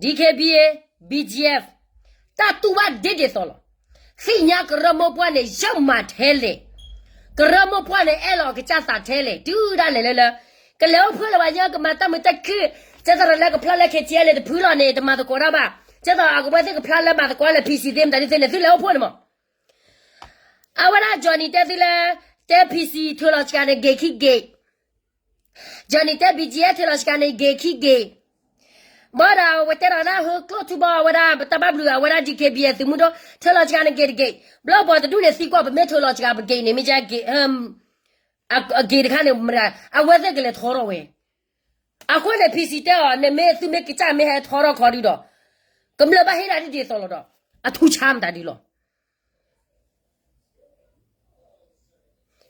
DKBA, BGF, တၢ်တူၢ်ဘၣ်ဒ်ဒ်သိးလီၤ. သ့ၣ်ညါကရၢမိၢ်ပှၢ်န့ၣ် ယမၤထဲလဲၣ်, ကရၢမိၢ်ပှၢ်န့ၣ် အဲၣ်လီၤအကစၢ်သးထဲလဲၣ်, တုၤဒၣ်လဲာ်လၢလၢ ကလဲၤအိၣ်ဖှိၣ်လၢၤဘၣ် ယကမၤတၢ်မုာ်တၢ်ခုၣ်, ကဲသိးဒီးလၢကဖျါလၢ KTLA တဖုလီၤန့ၣ် တမၤသကိးတၢ်ဘၣ်, ကဲသိးအကဝဲသ့ၣ်ကဖျါလၢမၤသကိးလၢ PC သ့မတၤဒ်သ့န့ၣ် သုလဲၤအိၣ်ဖှိၣ်န့ၣ်မး. အဝဲဒၣ် Johnny တဲသုလၢ တဲ PC ထုးလီၤစှၤန့ၣ် ဂ့ၤခံဂ့ၤ, Johnny တဲ BGF ထုးလီၤစှၤန့ၣ် ဂ့ၤခံဂ့ၤ, ဘၣ်ဒီးအဝဲတဲဒီးဒၣ်ဟၢကျိၣ်ထူဘီ အဝဲဒၣ်ပတၢ်ဘၣ်ဘျုး အဝဲဒၣ် DKBA သုးမုၢ်ဒိၣ် ထုးလီၤစှၤန့ၣ် ဂ့ၤတဂ့ၤ, ဘျီပှၤတဒူၣ်န့ၣ်သံကွၢ် ပမ့ၢ်ထုးလီၤစှၤပဂ့ၤန့ၣ် မ့ၢ်က အဂ့ၤတခါန့ၣ် အဝဲသ့ၣ်ကလဲၤထီထီၣ်ဝဲ. အဃိန့ၣ် PC တဲအီၤ နမ့ၢ်သုမ့ၢ်ကစၢ်မ့ၢ်ဟဲထီထီၣ်ခီဒုဒီး ကမျၢၢ်ဘၣ်ဟ့ၣ်ဒၣ်ဒ်ဒ်သိးလီၤဒီး အထူဆါမတၤဒုလီၤ.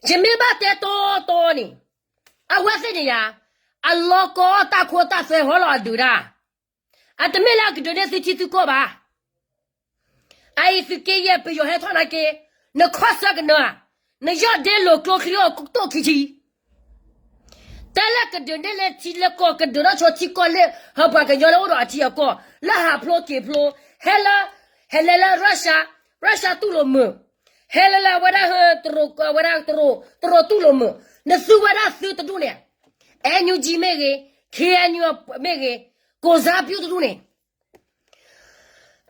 ယမ့ၢ်ဘၣ်တဲတီတီန့ၣ် အဝဲသ့ၣ်န့ၣ်ယါ အလီၤကီတၢ်ခိတၢ်သွဲဟီလီၤအဒုးဒၣ်, အတမ့ၢ်လၢအကဒုးန့ၢ်သုထံသုကီၢ်ဘၣ်. အအံၤသုးက့ယဲၢ်ပယီၤဟဲထီၣ်နာ်က့, နခီၣ်ဆၢကနၢၤဧါ, နယီၢ်ဒ့လိာ်ကျိချံအိၣ်တိၢ်ခံဆံ, တဲလၢကဒုးန့ၢ်လၢထံလၢကီၢ် ကဒုးထီၣ်ဆိထံကီၢ်လၢ ဟၢပှၤကညီလၢအိၣ်ဒီးအထံအကီၢ် လၢဟးဖျိက့ၤဖျိ, ဟဲလၢ, ဟဲလဲၤလၢ Russia, Russia တူၢ်လိာ်မုာ်, ဟဲလၢလၢအဝဲဒၣ်ဟၢတရူး အဝဲဒၣ်တရူး တရူးတူၢ်လိာ်မုာ်, နသုဝဲဒၣ်သုတဒူၣ်န့ၣ်, NUG မ့ၢ်ဂ့ၤ, KNU မ့ၢ်ဂ့ၤ, ကိၣ်စါပျူၢ်တဒူၣ်န့ၣ်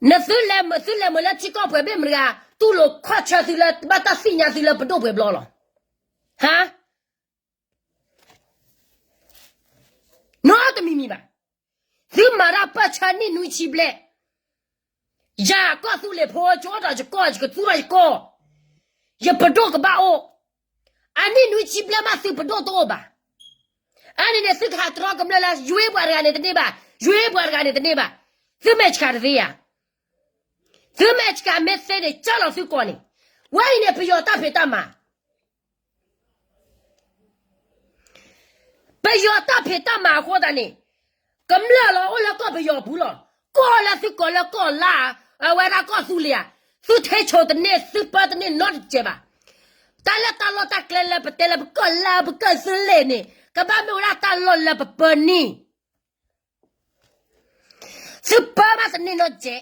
နသုလဲၤမုာ် သုလဲၤမုာ်လၢထံကီၢ်ပှဲၤဘ့ၣ်မတၤဂၤ တူၢ်လိာ်ခီၣ်ဆၢသုလၢ ဘၣ်တၢ်သ့ၣ်ညါသုလၢပဒိၣ်ပှဲၤဘျီလီၤ. ဟါ, နီတမံၤမံၤဘၣ်. သုမၤတၢ်ပၢၢ်ဆၢနံၣ်နွံဆံဘျဲၣ်, ယၤကီၢ်သူလ့ၤဖိ ကအိၣ်ဒီးယကီၢ် ယကသူဒီးယကီၢ်, ယပဒိၣ်ကဘၣ်အိၣ်, အနံၣ်နွံဆံဘျဲၣ်မးသုပဒိၣ်တအိၣ်ဘၣ်. အန့ၣ်န့ၣ် သုကဟးတြီကမျၢၢ်လၢ ယွ့ပှၤတဂၤန့ၣ်တန့ၢ်ဘၣ်, ယွ့ပှၤတဂၤန့ၣ်တန့ၢ်ဘၣ်, သုမဲာ်ဆှးတသ့ဧါ. သုမဲာ်ဆှးမ့ၢ်သ့န့ၣ် ကၢ်လီၤသုကီၢ်န့ၣ်, ဝဲအံၤန့ၣ် ပယီၤတၢ်ဖံးတၢ်မၤ ပယီၤတၢ်ဖံးတၢ်မၤအဃိသတးန့ၣ်, ကမျၢၢ်လီၤအိၣ်လၢကီၢ်ပယီၤပူၤလီၤ. ကီၢ်လၢသုကိးလၢကီၢ်လါ, အဝဲဒၣ်ကီၢ်သူလ့ၤဧါ, သုထ့ဆိတန့ၢ် သုပၢတန့ၢ်နီတစဲးဘၣ်. တၢ်လၢတၢ်လီၢ်တၢ်ကျဲလၢပတဲလၢပကီၢ်လါ ပကီၢ်သူလ့ၤန့ၣ် ကဘၣ်မ့ၢ်ဝဲဒၣ်တၢ်လီၢ်လၢပပၢန့ၢ် သုပၢဘၣ်တန့ၢ်နီတစဲး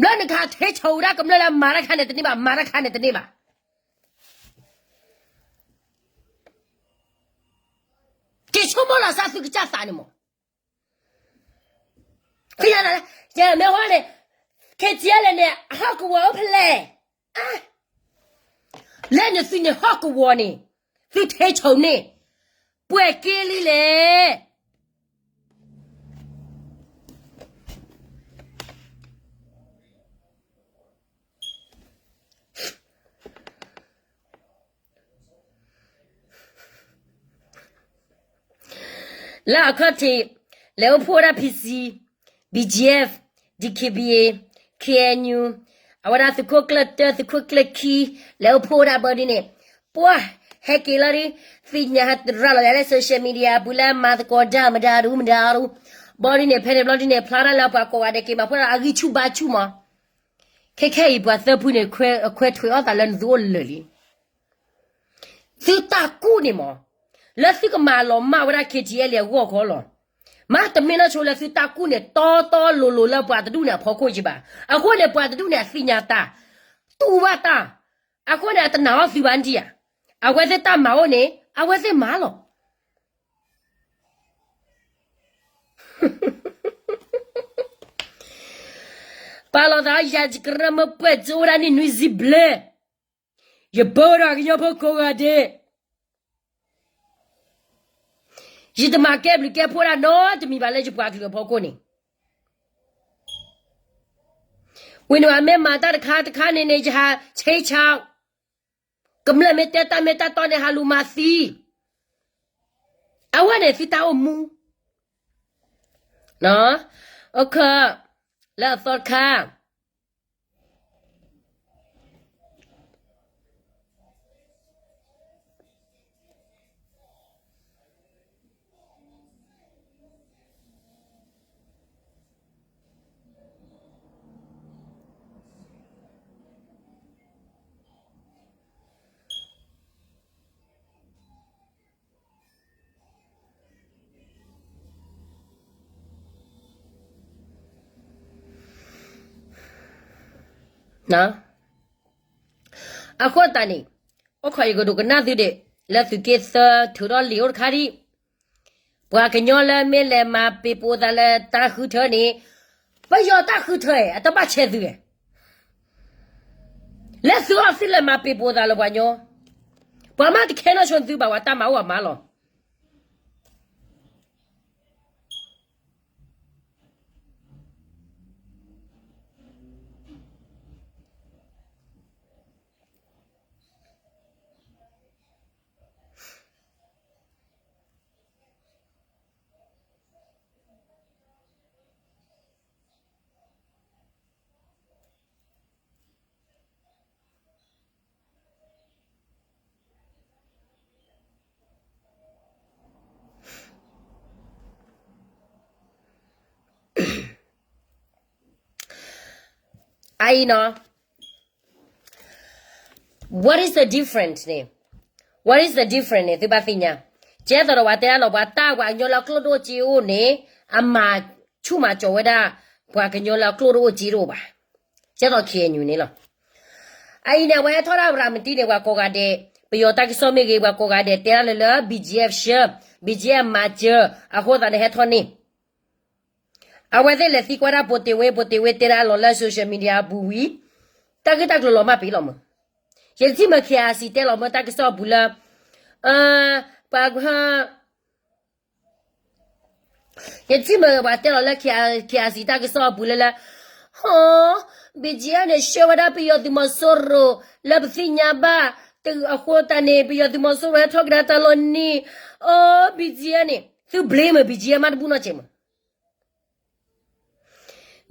ဘျီနကဟးထ့ဆိဝဲဒၣ်ကမျၢၢ်လၢမၤတၢ်ခါန့ၣ်တန့ၢ်ဘၣ်, မၤတၢ်ခါန့ၣ်တန့ၢ်ဘၣ်. က့ၤဆိကမိၣ်လီၤစၢ်သုကစၢ်သးန့ၣ်မး. မ့ၢ်ဟီန့ၣ်, ခဲကဲလဲၣ်န့ၣ် အဟီၣ်ကဝီၤအိၣ်ဖဲလဲၣ်. လၢနသုန့ၣ်ဟီၣ်ကဝီၤန့ၣ်, သုထ့ဆိန့ၣ်, ပှဲၤက့လံလဲၣ်. လၢအခီၣ်ထံး, လဲၤအိၣ်ဖှိၣ်ဝဲဒၣ် PC, BGF, DKBA, KNU, အဝဲဒၣ်သုးခိၣ်ကျၢၢ်တၢ သုးခိၣ်ကျၢၢ်ခံ, လဲၤအိၣ်ဖှိၣ်ဝဲဒၣ်ဘၣ်ဒ်န့ၣ်, ပှၤဟဲက့ၤလီၤဒ်, သ့ၣ်ညါဟဲတရၣ်လီၤလၢ social media ပူၤလၢမၤသကိးတၢ်မတၤဒူမတၤဒူ, ဘၣ်ဒ်န့ၣ် ဖဲန့ၣ်ဘျီဒ်န့ၣ် ဖျါတၢ်လၢပှၤကိးဂၤဒဲးက့ၤမၤဖှိၣ်ဒၣ်အဂံၢ်ဆူၣ်ဘါဆူၣ်မး. ခဲခဲအံၤပှၤသၢဖုန့ၣ် အခွဲးထွဲးအီၣ်သးလၢနသုအိၣ်လၢာ်လံ. သုတၢ်ကူၣ်န့ၣ်မး, လၢသုကမၤလီၤမၢ်ဝဲဒၣ် KTLA အဂီၢ်ခီလီၤ. မ့တမ့ၢ်နီၢ်ဆိလၢသုတၢ်ကူၣ်န့ၣ် တီတီလိၤလိၤလၢပှၤတဒူၣ်န့ၣ်အဖီခိၣ်ကဘၣ်. အဃိန့ၣ် ပှၤတဒူၣ်န့ၣ်အသ့ၣ်ညါတၢ်, တူၢ်ဘၣ်တၢ်, အဃိန့ၣ် အတနာ်အီၣ်သုဘၣ်ဒံဧါ. အဝဲသ့ၣ်တၢ်မၤအိၣ်န့ၣ် အဝဲသ့ၣ်မၤလီၤ. ပာ်လီၤသးယၤ ယကရၢမိၢ်ပှၢ် ကအိၣ်ဝဲဒၣ်နံၣ်နွံဆံဘျဲၣ်, ယပၢဒီးကညီဖိကိးဂၤဒဲး, ယတမၤကဲဘျုးကဲဖှိၣ်ဒၣ်နီတမံၤဘၣ်လၢယပှၤကလုာ်အဖီခိၣ်န့ၣ်. ဝံၤန့ၣ် အမ့ၢ်မၤတၢ်တခါတခါန့ၣ်န့ၣ် ယဟးဆ့ဆါ, ကမျၢၢ်မ့ၢ်တဲတၢ်မ့ၢ်တၢ်တီန့ၣ် ဟးလူၤမၤသံ, အဝဲန့ၣ်သုတၢ်အိၣ်မူ, အခၢ, လၢအသီတခါ အဃိသတးန့ၣ် အိၣ်ခိးယကဒိးကနၣ်သုဒံး လၢသုးက့သၢထုးထီၣ်လံာ်အိၣ်တခါဒံး, ပှၤကညီလၢမ့ၢ်လဲၤမၤပ့ၤပိာ်သးလၢတၢ်ဃုထၢန့ၣ်, ပယီၤတၢ်ဃုထၢ အတဘၣ်ဆဲးသုဧါ, လၢသုအီၤသုလဲၤမၤပ့ၤပိာ်သးလၢပှၤကညီ, ပှၤမ့ၢ်တခဲနီၣ်ဆိသုဘၣ် ပှၤတၢ်မၤအိၣ်အမါလီၤ.အအံၤနီၤ, what is the difference န့ၣ်, what is the difference န့ၣ် သုဘၣ်သ့ၣ်ညါ, ကဲသိးဒီးပှၤတဲဒၣ်လီၤ ပှၤတၢ်ပှၤကညီလၢကျိၣ်ဒိၣ်စ့အိၣ်န့ၣ် အမၤဆူၣ်မၤကၠီၤဝဲဒၣ် ပှၤကညီလၢကျိၣ်ဒိၣ်စ့တအိၣ်ဘၣ်, ကဲသိး K N U န့ၣ်လီၤ. အအံၤန့ၣ် အဝဲဟဲထီၣ်ဒၣ်ပရၤမတံန့ၣ် ပှၤကိးဂၤဒဲး, ပယီၤတၢ်ကစီၣ်မ့ၢ်ဂ့ၤ ပှၤကိးဂၤဒဲးတဲဒၣ်လၢလၢ B G F ဆှၢ, B G F မၤစၢၤ အဃိသတးန့ၣ်ဟဲထီၣ်န့ၣ် အဝဲသ့ၣ်လဲၤသံကွၢ်ဒၣ်ပိာ်တ့ၢ်ဝ့, ပိာ်တ့ၢ်ဝ့တဲဒၣ်လီၤလၢ social media အပူၤဝံၤ, တၢ်ဂ့ၢ်တၢ်ကျိၤလီၤမၢ်ပ့ၤလီၤမး. ယတထံၣ်မ့ၢ် K I C တဲလီၤမၢ်တၢ်ကစီၣ်အပူၤလၢ, ပှၤ, ယတထံၣ်မ့ၢ်ပှၤတဲလီၤလၢ K I C တၢ်ကစီၣ်အပူၤလၢလၢ, ဟီ, B G F န့ၣ် ဆှၢဝဲဒၣ်ပယီၤသုးမီၤစိရိၤ လၢပသ့ၣ်ညါဘၣ်, အဃိသတးန့ၣ် ပယီၤသုးမီၤစိရိၤဟဲထီၣ်ကဒါတၢ်လီၤန့ၣ်, အိ B G F န့ၣ် သု blame မ့ၢ် B G F မးတဘူၣ်နီတစဲးမး.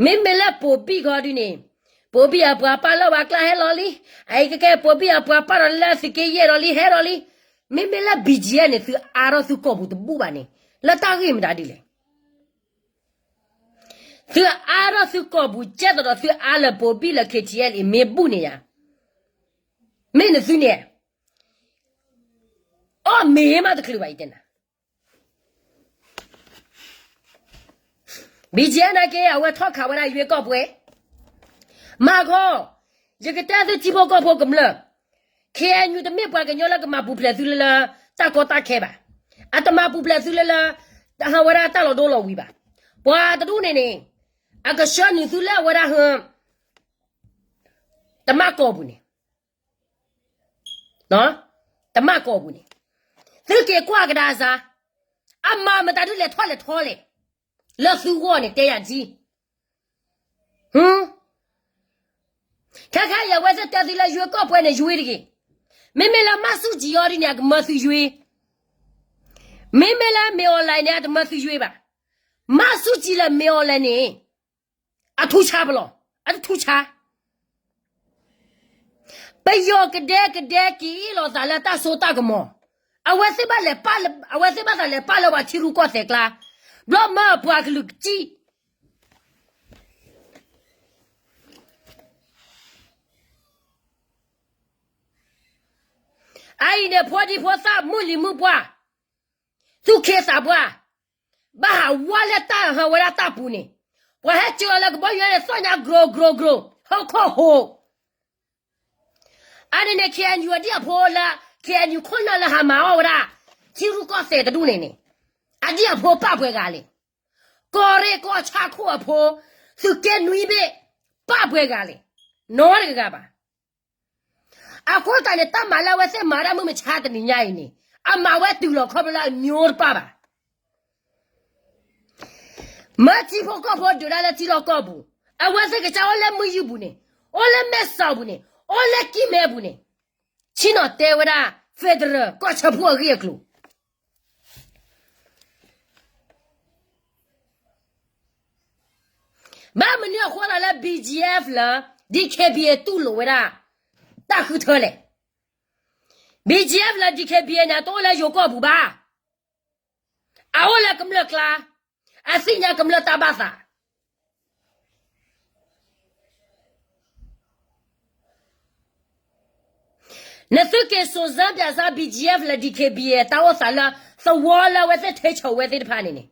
မ့မ့ၢ်လၢပိာ်ဘံၣ်ခီဒုန့ၣ်, ပိာ်ဘံၣ်အပှၤပာ်လၢပှၤကျါဟဲလီၤလံ, အအံၤကကဲပိာ်ဘံၣ်အပှၤပာ်ဒီးလၢသုးက့ယဲၢ်ဒီးလံ ဟဲဒီးလံ. မ့မ့ၢ်လၢ B G F န့ၣ် သုအါထီၣ်သုကိာ်ပူၤတဘူၣ်ဘၣ်န့ၣ် လၢတၢ်ဂ့ၢ်မတၤဒ်လဲၣ်. သုအါထီၣ်သုကိာ်ပူၤ ကဲသိးဒီးသုအါလၢပိာ်ဘံၣ်လၢ K T L အံၤ မ့ၢ်ဘူၣ်န့ၣ်ယါ, မ့ၢ်နသုန့ၣ်, အီၣ်မ့ၢ်မးတချုးဘၣ်အံၤတဲနၤ BGF နာ်က့ အဝဲထီၣ်ခးဝဲဒၣ်ယွ့ကီၢ်ပှဲၤ, မၤခီ, ယကတဲသုထံဖိကီၢ်ဖိကမျၢၢ်, KNU တမ့ၢ်ပှၤကညီလၢကမၤပူၤဖျဲးသုလၢလၢ တၢ်ကီတၢ်ခဲဘၣ်, အတမၤပူၤဖျဲးသုလၢလၢ ဟးဝဲဒၣ်တၢ်လီၤဒိလီၤဝံၤဘၣ်. ပှၤတဒူၣ်န့ၣ်န့ၣ် အကဆှၢနုာ်သုလၢအဝဲဒၣ်ဟၢ တမၣ်ကီၢ်ပူၤန့ၣ် တမၣ်ကီၢ်ပူၤန့ၣ်, သုက့ၤကွၢ်ကဒါစါ, အမၤမတၤဒုလဲၤထီၣ်လဲၤထီလဲၣ်, လၢသုဂီၢ်န့ၣ်တဲယၤဒ်, ခဲခါအံၤအဝဲသ့ၣ်တဲသုလၢယွ့ကီၢ်ပှဲၤန့ၣ်ယွ့တဂ့ၤ, မ့မ့ၢ်လၢမၢ်ဆူၣ်ကၠံအီၤဒ်န့ၣ် အကမၢသုယွ့, မ့မ့ၢ်လၢမ့ၢ်အီၤလဲၣ်န့ၣ် အတမၢသုယွ့ဘၣ်, မၢ်ဆူၣ်ကၠံလၢမ့ၢ်အီၤလဲၣ်န့ၣ် အထူဆါပလီၢ်, အတထူဆါ ပယီၤကဒဲကဒဲက့ၤအ့ၣ်လိာ်သးလၢတၢ်စိတၢ်ကမီၤ, အဝဲသ့ၣ်ဘၣ်လဲၤပာ်လၢ, အဝဲသ့ၣ်ဘၣ်သးလဲၤပာ်လၢပှၤထံရူၢ်ကီၢ်သဲးကျါ, ဘျီမၢပှၤကလုာ်ကစံၣ်, အအံၤန့ၣ် ဖိဒံဖိသၣ်မုၢ်လံၤမုၢ်ပှၢ်, သူၣ်ခ့သးပှၢ်, ဘၣ်ဟးဝါလၢတၢ်ဟးဝဲဒၣ်တၢ်ပူၤန့ၣ်, ပှၤဟဲစၢၤအီၤလၢကဘီယူၤန့ၣ် သီၣ်ညါ grow grow grow ဟီၣ်ခိၣ်ဟိး အန့ၣ်န့ၣ် KNU အဒံၣ်အဖိလၢ KNU ခိၣ်နၢ်လၢဟးမၤအီၣ်ဝဲဒၣ် ထံရူၢ်ကီၢ်သဲးတဒူၣ်န့ၣ်န့ၣ်, အဒံၣ်အဖိပာ်ပှဲၤဂၤလဲၣ်, ကီၢ်ရ့ၣ်ကီၢ်ဆၣ်ခိၣ်အဖိ, သုးက့နွံဘ့ၣ်, ပာ်ပှဲၤဂၤလဲၣ်, နီတဂၤဘၣ်. အဃိသတးန့ၣ် တၢ်မၤလၢအဝဲသ့ၣ်မၤဒၣ်မုၢ်မဆါတနံၤညါအံၤန့ၣ်, အမၤဝဲတုၤလီၤခီဖျိလၢအမျိုးတပၢ်ဘၣ်. မၢထံဖိကီၢ်ဖိဒုးဒၣ်လၢထံလီၢ်ကီၢ်ပူၤ, အဝဲသ့ၣ်ကစၢ်အိၣ်လၢမုၢ်ယူၢ်ပူၤန့ၣ်, အိၣ်လၢမဲၢ်စီၤပူၤန့ၣ်, အိၣ်လၢကံၢ်မဲပူၤန့ၣ်, ဆ့ၣ်နီၤတဲဝဲဒၣ် federal ကီၢ်ဆၢဖိအဂ့ၢ်အကျိၤ ဘၣ်မနုၤအဃိသတးလၢ BGF လၢ DKBA တူၢ်လိာ်ဝဲဒၣ် တၢ်ဃုထၢလဲၣ်. BGF လၢ DKBA န့ၣ် အတအိၣ်လၢယိၤကီၢ်ပူၤဘၣ်. အအိၣ်လၢကမျၢၢ်ကျါ, အသ့ၣ်ညါကမျၢၢ်တၢ်ဘၣ်သး နသုက့ၤစိၤစၢ်ပၠးစၢ် BGF လၢ DKBA တၢ်အိၣ်သးလၢ သဝီလၢအဝဲသ့ၣ် ထိန်းချုပ် ဝဲသ့ၣ်တဖၣ်န့ၣ်န့ၣ်,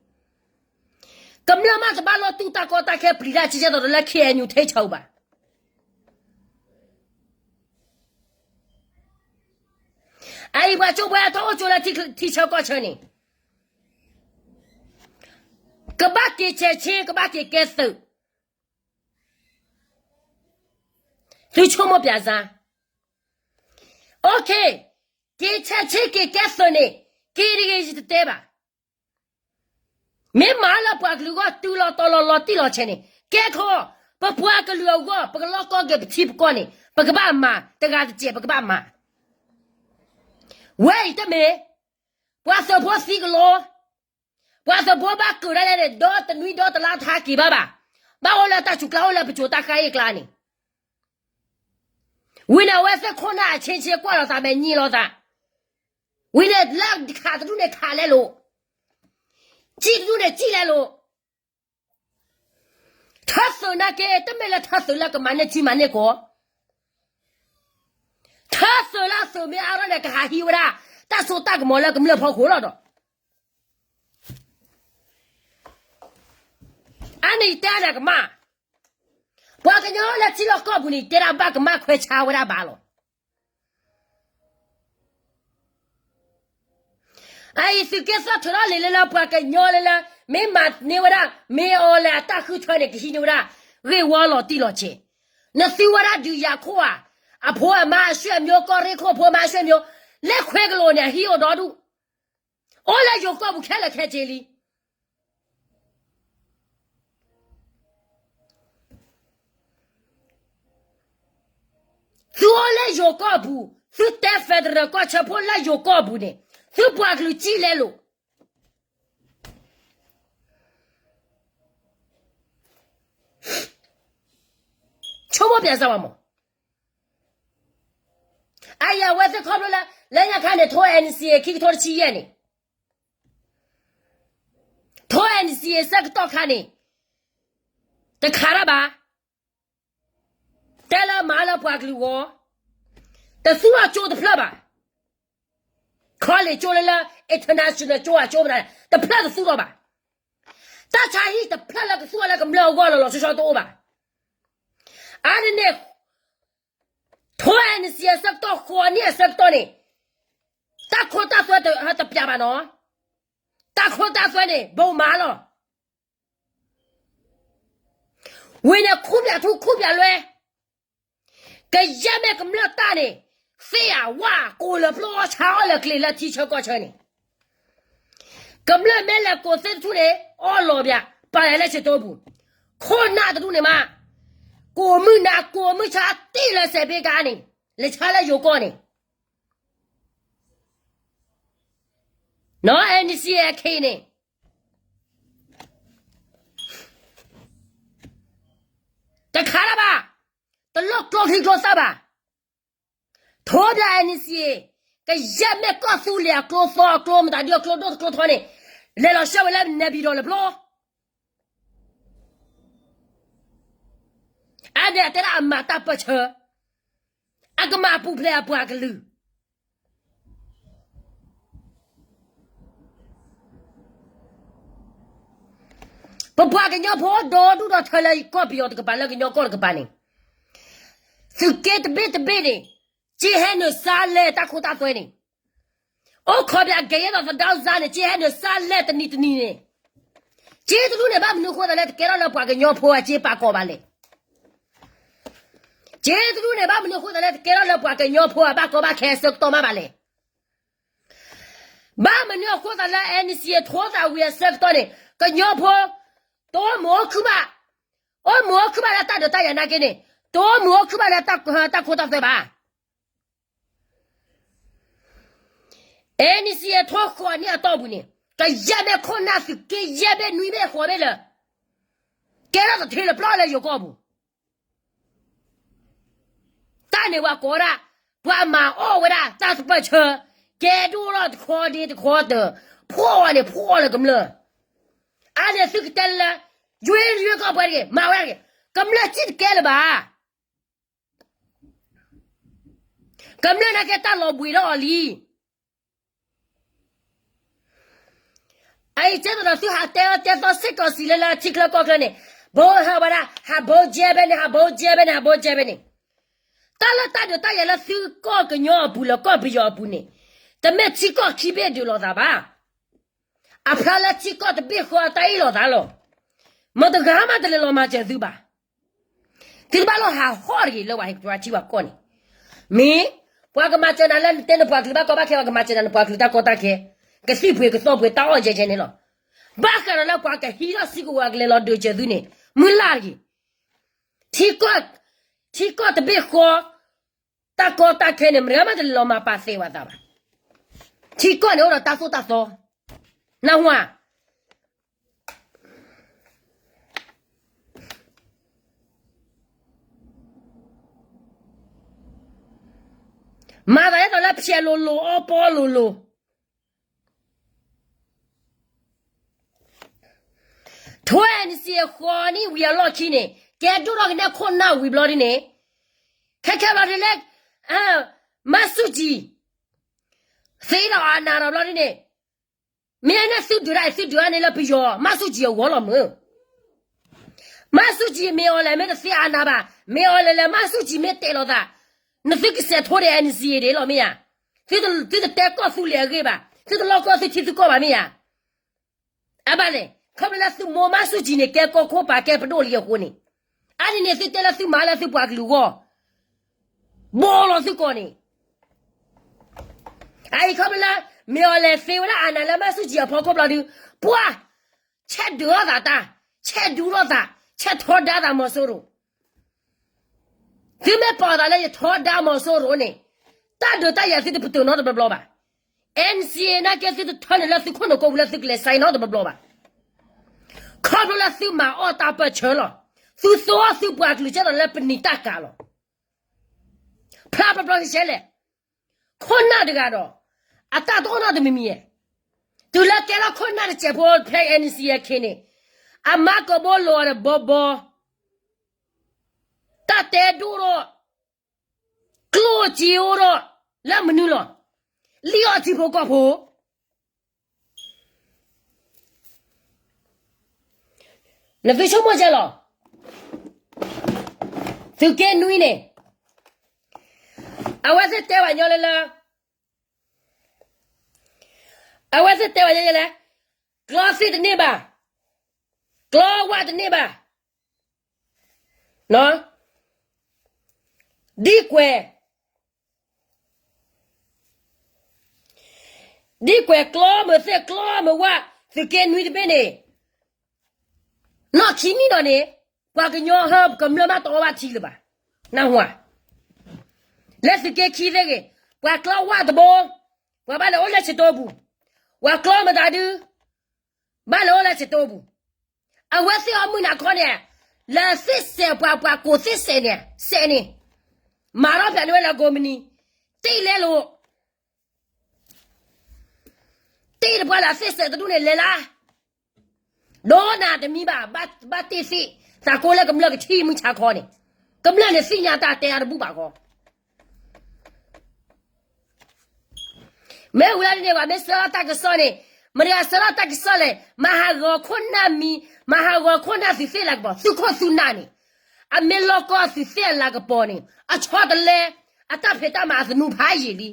ကမျၢၢ်မးတဘၣ်လိၣ်တူၢ်တၢ်ကီတၢ်ခဲပျံၤတၢ်ကဲကဲသိးဒီးလၢ KNU ထိန်းချုပ် ဘၣ်. ပှၤကၠိပှၤထီၣ်အိၣ်ကၠိလၢထံဆၢကီၢ်ဆၢန့ၣ် ကဘၣ်က့ၤဆဲးဆ့ ကဘၣ်က့ၤကဲသုး, သုဆိကမိၣ်ပၠးစါ, OK, က့ၤဆဲးဆ့က့ၤကဲသုးန့ၣ် က့ၤတဂ့ၤယတတဲဘၣ်. မ့ၢ်မၤလၢပှၤကလုာ်အဂီၢ် တုၤလီၤတီၤလီၤလီၤတံၢ်လီၤဆဲးန့ၣ် ကဲခီ, ပပှၤကလုာ်အဂီၢ် ပကလီၢ်ကီၢ်က့ၤပထံပကီၢ်န့ၣ် ပကဘၣ်မၤ, တဂၤတစဲး ပကဘၣ်မၤ. ဝဲအံၤတမ့ၢ် ပှၤသုးဖိသံကလီ, ပှၤသုးဖိဘၣ်ကုာ်ဒၣ်လဲာ်န့ၣ် ဒီတနွံဒီတလါတဟးက့ၤဘၣ်ဘၣ်. ဘၣ်အိၣ်လၢတၢ်ဆူးကျါ အိၣ်လၢပစိၤတၢ်ဃါအ့ၣ်ကျါန့ၣ်. ဝံၤန့ၣ် အဝဲသ့ၣ်ခိၣ်နၢ်အဆ့ဆ့ကွၢ်လိာ်သး မဲာ်ညံလိာ်သး, ဝံၤန့ၣ် လၢခးတဒူၣ်န့ၣ်ခးလဲလိာ်, စံၣ်တဒူၣ်န့ၣ်စံၣ်လဲလိာ်. ထၢသုးနာ်က့ တမ့ၢ်လၢထၢသုးလၢကမၤန့ၢ်ထံမၤန့ၢ်ကီၢ်, ထၢသုးလၢသုးမ့ၢ်အါထီၣ်န့ၣ် ကဟးဟံးဝဲဒၣ် တၢ်စိတၢ်ကမီၤလၢကမျၢၢ်ဖီခိၣ်လီၤဒီး အါန့ၣ်ယတဲန့ၣ်ကမၣ်, ပှၤကညီလၢထံလီၢ်ကီၢ်ပူၤန့ၣ် တဲဒၣ်ဘၣ်ကမၣ်ခွဲးဆါဝဲဒၣ်ဘၣ်လီၤ. အအံၤသုးက့သီၣ်ထုးထီၣ်လံာ်လၢလၢပှၤကညီလၢလၢ မ့ၢ်မၤန့ၢ်ဝဲဒၣ် မ့ၢ်အီၤလဲၣ်အတၢ်ဃုထၢန့ၣ် ကဟံးန့ၢ်ဝဲဒၣ် ဂ့ၢ်ဝီလီၤတံၢ်လီၤဆဲး, နသုဝဲဒၣ်ဒုးယၤခိၣ်ဧါ, အဖိအမါအဆွေမျိုး ကီၢ်ရ့ၣ်ခိၣ်ဖိမါအဆွေမျိုး, လၢခွဲးကလိာ်န့ၣ် အဟံးအိၣ်ဒီဒူၣ်, အိၣ်လၢယိၤကီၢ်ပူၤခဲလၢာ်ခဲဆ့လံ. သုအိၣ်လၢယိၤကီၢ်ပူၤ, သုတဲ federal ကီၢ်ဆၢဖိလၢယိၤကီၢ်ပူၤန့ၣ်, သုပှၤကလုာ်စံၣ်လဲလိာ်. ဆိကမိၣ်ပၠးစၢ်ဝဲမး, အယဝဲသ့ၣ်ခီဖျိလၢ လၢညါခါန့ၣ် ထိ NCA ခံကထိတဆံယဲၢ်န့ၣ်, ထိ NCA ဆၢကတီၢ်ခါန့ၣ် တခးတၢ်ဘၣ်, တဲလၢမၤလၢပှၤကလုာ်ဂီၢ်, တသူအကၠိတဖျၢၣ်ဘၣ်, ခီလ့ၣ်ကၠိလၢလၢ international ကၠိအကၠိမနုၤ တဖျၢၣ်တသူလီၤဘၣ်. တၢ်ဆါဟံၣ်တဖျၢၣ်လၢကသူအီၤလၢကမျၢၢ်အဂီၢ်လီၤလီၤဆီဆီတအိၣ်ဘၣ်. အါန့ၣ်န့ၣ် ထိ NCA အဆၢကတီၢ် ဃိးနံၣ်အဆၢကတီၢ်န့ၣ်, တၢ်ခိတၢ်သွဲတပျးဘၣ်နီၤ, တၢ်ခိတၢ်သွဲန့ၣ် ဘိးမးလီၤ. ဝံၤန့ၣ် ခူပျးထူခူပျးလွဲ, ကယဲၢ်မ့ၢ်ကမျၢၢ်တၢ်န့ၣ်, သ့ၣ်ဧါဝါ ကိးလၢပျီဆါအီၣ်လၢကျ့ၤလၢထံဆၢကီၢ်ဆၢန့ၣ်, ကမျၢၢ်မ့ၢ်လဲၤကိးသ့ၣ်တထူၣ်န့ၣ် အီၣ်လီၤပျး ပာ်လၢဆ့တိပူၤ, ခိၣ်နၢ်တဒူၣ်န့ၣ်မး, ကိးမုၢ်နၤကိးမုၢ်ဆါတ့ၢ်လၢစဲးဘ့ကါန့ၣ်, လဲၤဆါလၢယိၤကီၢ်န့ၣ် နီၤ NCA န့ၣ် တခါလၢၤဘၣ်, တလိၣ်ကျိချံကျိသၣ်ဘၣ်, ထိဘျး NCA, ကယဲၢ်မ့ၢ်ကီၢ်သူလ့ၤအကျိသီအကျိမတၤဒုအကျိဒိၣ်တကျိထီန့ၣ်, လဲၤလီၤဆှၢဝဲလၢ နေပြည်တော် လၢပျီ, အန့ၣ်အတဲဒၣ်အမၤတၢ်ပၢၢ်ဆၢ, အကမၤပူၤဖျဲးအပှၤကလုာ် ပပှၤကညီဖိဒီဒူၣ်ဒီထၢလၢကီၢ်ပယီၤတကပၤလၢကညီကီၢ်တကပၤန့ၣ်, သုးက့တဘ့ၣ်တဘ့ၣ်န့ၣ်, က့ဟဲနုာ်စါလဲၣ်တၢ်ခိတၢ်သွဲန့ၣ်, အိၣ်ခိးပၠးကဲယဲၢ်ဒီးသဒီစါန့ၣ် က့ဟဲနုာ်စါလဲၣ်တနံၤတနံၤန့ၣ်, က့တဒူၣ်န့ၣ် ဘၣ်မနုၤအဃိသတးလၢတကဲထီၣ်လၢပှၤကညီဖိအက့ပာ်ကီၤဘၣ်လဲၣ်. က့တဒူၣ်န့ၣ် ဘၣ်မနုၤအဃိသတးလၢတကဲထီၣ်လၢပှၤကညီဖိအဘၣ်ကီဘၣ်ခဲအဆၢကတီၢ်မးဘၣ်လဲၣ်. ဘၣ်မနုၤအဃိသတးလၢ NCA ထိသးဝံၤအဆၢကတီၢ်န့ၣ် ကညီဖိ တအိၣ်မုာ်အိၣ်ခုၣ်ဘၣ်, အိၣ်မုာ်အိၣ်ခုၣ်ဘၣ်လၢတၢ်ဒုးတၢ်ယၤနာ်က့န့ၣ်, တအိၣ်မုာ်အိၣ်ခုၣ်ဘၣ်လၢတၢ်ခိတၢ်သွဲဘၣ်. NCA ထိဃိးနံၣ်အတီၢ်ပူၤန့ၣ် ကယဲၢ်မ့ၢ်ခိၣ်နၢ်သုးက့ယဲၢ်ဘ့ၣ်နွံဘ့ၣ်ဃိးဘ့ၣ်လၢ ကဲထီၣ်တထ့လၢပျီလၢယိၤကီၢ်ပူၤ တၢ်န့ၣ်ပှၤကိးဝဲဒၣ် ပှၤမၤအီၣ်ဝဲဒၣ်တၢ်သပၢၢ်ဆၢ, ကဲဒိၣ်ထီၣ်တခီဒ့တခီတၢၢ်, ဖှီၣ်ဝဲန့ၣ်ဖှီၣ်လၢကမျၢၢ်, အါန့ၣ်သုကတဲလၢ ရွေးရွေးကောက်ပွဲတဂ့ၤ မၤဝဲဒၣ်တဂ့ၤ, ကမျၢၢ်စံၣ်တကဲလၢၤဘၣ်. ကမျၢၢ်နာ်က့တၢ်လီၤဘှံးထီၣ်အီၤလံ. အအံၤကဲသိးဒီးသုဟးတဲအီၤတဲသီစ့ၢ်ကီးစံးလၢလၢထံချၢကီၢ်ချၢန့ၣ်, ဘိဟဲဝဲဒၣ် ဟးဘိကဲဖဲန့ၣ် ဟးဘိကဲဖဲန့ၣ် ဟးဘိကဲဖဲန့ၣ်, တၢ်လၢတၢ်ဒုးတၢ်ယၤလၢသုကီၢ်ကညီအပူၤလၢကီၢ်ပယီၤအပူၤန့ၣ်, တမ့ၢ်ထံကီၢ်ခံဘ့ၣ်ဒုးလိာ်သးဘၣ်. အဖျါလၢထံကီၢ်တဘ့ၣ်ဃီအတၢ်အ့ၣ်လိာ်သးလီၤ. မတဂၤမးတလဲၤလီၤမၤစၢၤသုဘၣ်. သုတဘၣ်လီၤဟးဟီၣ်တဂ့ၤလၢပှၤဟဲကထံပှၤကီၢ်န့ၣ်. မ့ၢ်ပှၤကမၤစၢၤနၤလၢနတဲနပှၤကလုာ်ဘၣ်ကီဘၣ်ခဲ ပှၤကမၤစၢၤနၤနပှၤကလုာ်တၢ်ကီတၢ်ခဲ, ကသံၣ်ပှ့ၤကသီပှ့ၤတၢ်အီၣ်ယဲယဲန့ၣ်လီၤ. ဘၣ်ဃးဒီးလၢပှၤကဟံးထီၣ်စုကဝဲၤကလဲၤလီၤဒုးစၢၤသုန့ၣ် မုၢ်လၢ်တဂ့ၤ. ထံကီၢ်, ထံကီၢ်တဘ့ၣ်ဃီ တၢ်ကီတၢ်ခဲန့ၣ် မတဂၤမးတလဲၤလီၤမၤပာ်သ့ဝဲသးဘၣ်. ထံကီၢ်န့ၣ်အိၣ်ဒီးတၢ်သိၣ်တၢ်သီ, နၢ်ဟူဧါ. မၤသးဒ်သိးလၢဖျဲးလိၤလိၤ အီပီလိၤလိၤ ထွဲနစံဃီနံၣ်ဝံၤအလီၢ်ခံန့ၣ် ကဲဒိၣ်ထီၣ်ကနဲခိၣ်နၢ်ဝံၤဘျီဒ်န့ၣ်, ခဲခဲဘျီဒ်လၢ မါဆူၣ်ကံ သ့ဒီးအနးဒီးဘျီဒ်န့ၣ်, မ့ၢ်န့ၣ်သုဒုးတၢ်အံၤ သုဒုးတၢ်န့ၣ်လၢပယီၤ မါဆူၣ်ကံအဂီၢ်လီၤမုၢ်. မါဆူၣ်ကံ မ့ၢ်အီၤလဲၣ် မ့ၢ်တသ့အနးဘၣ်, မ့ၢ်အီၤလဲၣ်လဲၣ် မါဆူၣ်ကံမ့ၢ်တဲာ်လိာ်သး, နသုကစဲးထိဒီး NCA ဒ်လီၤမ့ၢ်ဧါ. သုတတဲကီၢ်သူလ့ၤအဂ့ၢ်ဘၣ်, သုတလီၢ်ကီၢ်သုထံသုကီၢ်ဘၣ်မ့ၢ်ဧါ. အဘၣ်န့ၣ် ခီဖျိလၢသုမိၢ်မါဆူၣ်ကံန့ၣ် ကဲကီၢ်ခိၣ်ပာ်ကဲပဒိၣ်လံအဃိန့ၣ်, အါန့ၣ်န့ၣ် သုတဲလၢသုမၤလၢသုပှၤကလုာ်အဂီၢ် ဘီလီၤသုကီၢ်န့ၣ်, အအံၤခီဖျိလၢ မ့ၢ်အီၤလဲၤသ့ဝဲဒၣ်အနးလၢမါဆူၣ်ကံအဖီခိၣ်ဘျီဒုး, ပှၤ ဆဲးဒုးထီၣ်သးတၢ်, ဆဲးဒုးထီၣ်သး, ဆဲးထီဒါသးမီၤစိရိၤ, သုမ့ၢ်ပာ်သးလၢယထီဒါမီၤစိရိၤန့ၣ်, တၢ်ဒုးတၢ်ယၤသုတပတုာ်နီတဘျီဘျီဘၣ်. NCA နာ်က့သုတထၢန့ၣ်လၢသုခိၣ်နူာ်ကိးပူၤလၢသုကလဲၤ sign နီတဘျီဘျီဘၣ်. ခီဖျိလၢသုမၤအီၣ်တၢ်ပၢၢ်ဆၢလီၤ. သုသိအီၣ်သုပှၤကလုာ်ကဲထီၣ်လၢပနံာ်တၢ်ကၤလီၤ. ဖျါပျီပျီဆှဲဆှဲလဲၣ်. ခိၣ်နၢ်တဂၤဒီး အတၢ်တအိၣ်နီတမံၤမံၤဧါ. တုၤလၢကဲထီၣ်ခိၣ်နၢ်တစဲးဖိဖဲ NCA အခံန့ၣ်, အမါကဘီလိာ်အီၤဒီးဘီဘီ, တၢ်တဲဒိၣ်ထီၣ်, ကျိၣ်စ့အိၣ်ထီၣ်, လၢမနုၤလီၤ. လံၣ်အီၣ်ထံဖိကီၢ်ဖိ နသုဆိကမိၣ်ကဲလီၤ. သုးက့နွံန့ၣ်, အဝဲသ့ၣ်တဲပှၤညီလၢလၢ, အဝဲသ့ၣ်တဲပှၤညီလဲၣ်, ကျီသ့ၣ်တန့ၢ်ဘၣ်, ကျီဝၣ်တန့ၢ်ဘၣ်, ဒ်ကွဲး ဒ်ကွဲးကျီမုၢ်သ့ၣ်ကျီမုၢ်ဝၣ် သုးက့နွံတဘ့ၣ်န့ၣ်, နီၢ်ခံနံၣ်ဒီးန့ၣ်, ပှၤကညီဟၢကမျၢၢ်မးတအီဘၣ်ထံလၢၤဘၣ်. နၢ်ဟူဧါ. လၢသုးက့ခံသ့ၣ်ဂ့ၤ, ပှၤကျီဝၣ်တဘိ, ပှၤဘၣ်လဲၤအိၣ်လၢဆတိပူၤ, ပှၤကျီမုၢ်သးဒု, ဘၣ်လဲၤအိၣ်လၢဆတိပူၤ. အဝဲသ့ၣ်အီၣ်မုၢ်နၤခီန့ၣ်, လၢသ့ၣ်စဲးပှၤ ပှၤကိးသ့ၣ်စဲးန့ၣ်, စဲးန့ၣ်, မၤထီၣ်ဖျဲးန့ၢ်ဝဲလၢကိးမုၢ်နံၤ, တ့ၢ်လဲလိာ် တ့ၢ်တပှၢ်လၢအသ့ၣ်စဲးတဒူၣ်န့ၣ်လဲၤလၢ, ဒီးနၤတမံၤဘၣ်, ဘၣ်တ့ၢ်သ့ၣ်, သးကိးလၢကမျၢၢ်ကထံၣ်မုၢ်ဆါခီန့ၣ်, ကမျၢၢ်န့ၣ်သ့ၣ်ညါတၢ်တဲအါတဘူၣ်ဘၣ်ဃီ. မ့ၢ်ဝံၤလၢန့ၣ် ပှၤမ့ၢ်ဆှၢလီၤတၢ်ကစီၣ်န့ၣ်, မတၤဆှၢလီၤတၢ်ကစီၣ်လဲၣ်, မၤဟးဂီၤခိၣ်နၢ်မံၤ, မၤဟးဂီၤခိၣ်နၢ်သုးသ့ၣ်လၤကပီၤ, သုးခိၣ်သုးနၢ်န့ၣ်, အမ့ၢ်လီၢ်ကီၢ်သုးသ့ၣ်အလၤကပီၤန့ၣ်, အဆီတလဲ, အတၢ်ဖံးတၢ်မၤအသနူဖးယံာ်လံ.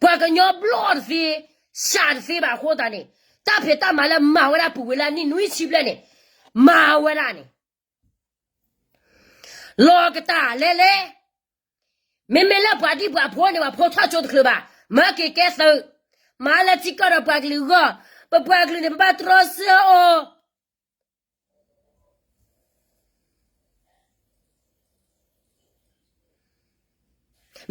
ပှၤကညီဘျီၣ်တသ့, စှၤတသ့ဘၣ်အဃိသတးန့ၣ်, တၢ်ဖံးတၢ်မၤလၢမၤဝဲဒၣ်ပူၤဝဲလၢနံၣ်နွံဆံဘျဲၣ်န့ၣ်, မၤဝဲဒၣ်န့ၣ် လီၤကတၢ်လဲၣ်လဲၣ်. မ့မ့ၢ်လၢပှၤဒံၣ်ပှၤဖိန့ၣ် ပှၤဖိထီၣ်ကၠိတချုးဘၣ်, မၤက့ၤကဲသုး, မၤလၢထံကီၢ်ဒီးပှၤကလုာ်အဂီၢ်, ပပှၤကလုာ်န့ၣ် ပဘၣ်တြီဆၢအီၤ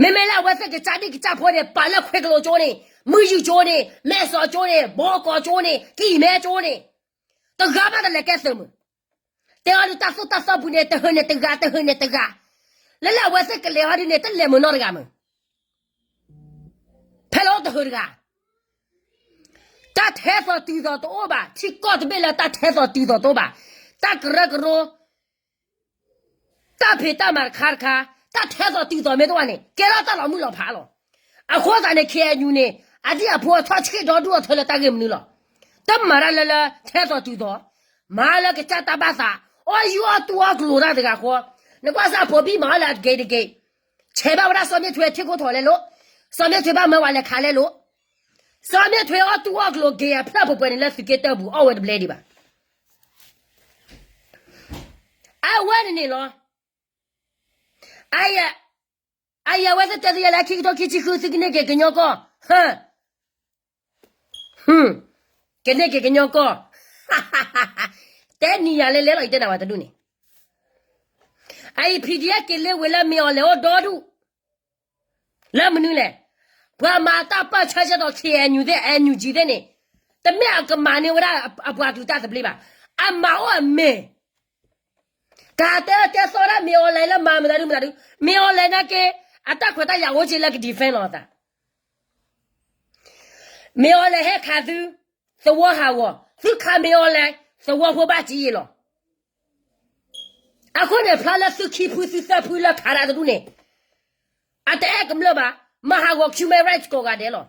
မ့မ့ၢ်လၢအဝဲသ့ၣ်ကစၢ်ဒံၣ်ကစၢ်ဖိန့ၣ် ပာ်လၢခွဲးကလိာ်ကၠိန့ၣ်, မုၢ်ယူၢ်ကၠိန့ၣ်, မဲၢ်စီၤကၠိန့ၣ်, ဘီကီးကၠိန့ၣ်, ကံၢ်မဲကၠိန့ၣ်, တဂၤမးတလဲၤကဲသုးမုၢ်. တဲအီၤဒုးတၢ်သိၣ်တၢ်သီပူၤန့ၣ် တဟၢန့ၣ်တဂၤ, တဟၢန့ၣ်တဂၤ. လၢလၢအဝဲသ့ၣ်ကလဲၤအီၤဒုးန့ၣ် တလဲၤမုၢ်နီတဂၤမုၢ်. ဖဲလၢအိၣ်တဟၢတဂၤ တၢ်ထဲသိးတုၤသိးတအိၣ်ဘၣ်, ထံကီၢ်တဘ့ၣ်လၢတၢ်ထဲသိးတုၤသိးတအိၣ်ဘၣ်, တၢ်ကရၢကရိ, တၢ်ဖံးတၢ်မၤတခါတခါ, တၢ်ထဲသိးတုၤသိးမ့ၢ်တအိၣ်ဘၣ်န့ၣ် ကဲထီၣ်တၢ်လီၤမုၢ်လီၤဖးလီၤ. အဃိသတးန့ၣ် KNU န့ၣ် အဒံၣ်အဖိအထီၣ်ဆံးဒီဒူၣ်အထၢလၢတၢ်ဂ့ၢ်မနုၤလီၤ. တမၤတၢ်လၢလၢထဲသိးတုၤသိး, မၤလၢကစၢ်တၢ်ဘၣ်သး, အီၣ်ယူၢ်အီၣ်တူၢ်အီၣ်ကျိၤတၢ်တဂၤဃီ, နကွၢ်စၢ်ဖိဘံၣ်မၤအီၣ်လၢအတက့ၢ်တက့ၢ်, ဆဲးဘၣ်ဝဲဒၣ်စီၤမ့ၣ်ထွဲထံၣ်ခိၣ်ထီၣ်လဲၤလိာ်, စီၤမ့ၣ်ထွဲဘၣ်မၢဝဲလဲၤခးလဲလိာ်, စီၤမ့ၣ်ထွဲအီၣ်တူၢ်အီၣ်ကျိၤက့ၤအဖျၢၣ်ပှဲၤပှဲၤန့ၣ်လၢသုးက့တၢၢ်ပူၤ အီၣ်ဝဲတဘျဲဒံးဘၣ်. အဝဲန့ၣ်န့ၣ်လီၤ. အယဲၢ်ဝဲသ့ၣ်တဲသ့ယဲလၢခံကထိခံဆံဃု သုကန့ၢ်က့ၤကညီကီၢ်, ကန့ၢ်က့ၤကညီကီၢ်, တဲနံၤယၤလဲလဲလီၤ ယတဲနၤဝဲတဒူၣ်န့ၣ်, အအံၤ PDF က့ၤလ့ဝ့ၤလၢမ့ၢ်အီၤလဲၤအိၣ်ဒီဒူၣ် လၢမနုၤလဲၣ်, ပှၤမၤတၢ်ပၢၢ်ဆၢကဲသိး KNU သ့ၣ် NUG သ့ၣ်န့ၣ်, တမ့ၢ်အကမၤန့ၢ်ဝဲဒၣ်အပှၤကလုာ်တၢ်သဘျ့ဘၣ်, အမၤအိၣ်အမဲာ် ကတဲတဲသီဒၣ်မ့ၢ်အီၤလဲၤလၢမၤမတၤဒုမတၤဒု, မ့ၢ်အီၤလဲၤနာ်က့, အတၢ်ခွဲးတၢ်ယာ်အိၣ်က့ၤလၢက defend လီၤအသး, မ့ၢ်အီၤလဲၤဟဲခးသု, သဝီဟးဂီၤ, သုခးမ့ၢ်အီၤလဲၤ, သဝီဖိဘၣ်ကံယ့ၢ်လီၤ. အဃိန့ၣ် ဖျါလၢသုခံဖုသုသၢဖုလၢခးတၢ်တဒူၣ်န့ၣ်, အတအဲၣ်ကမျၢၢ်ဘၣ်, မၤဟးဂီၤ human rights ကိးဂၤဒဲးလီၤ.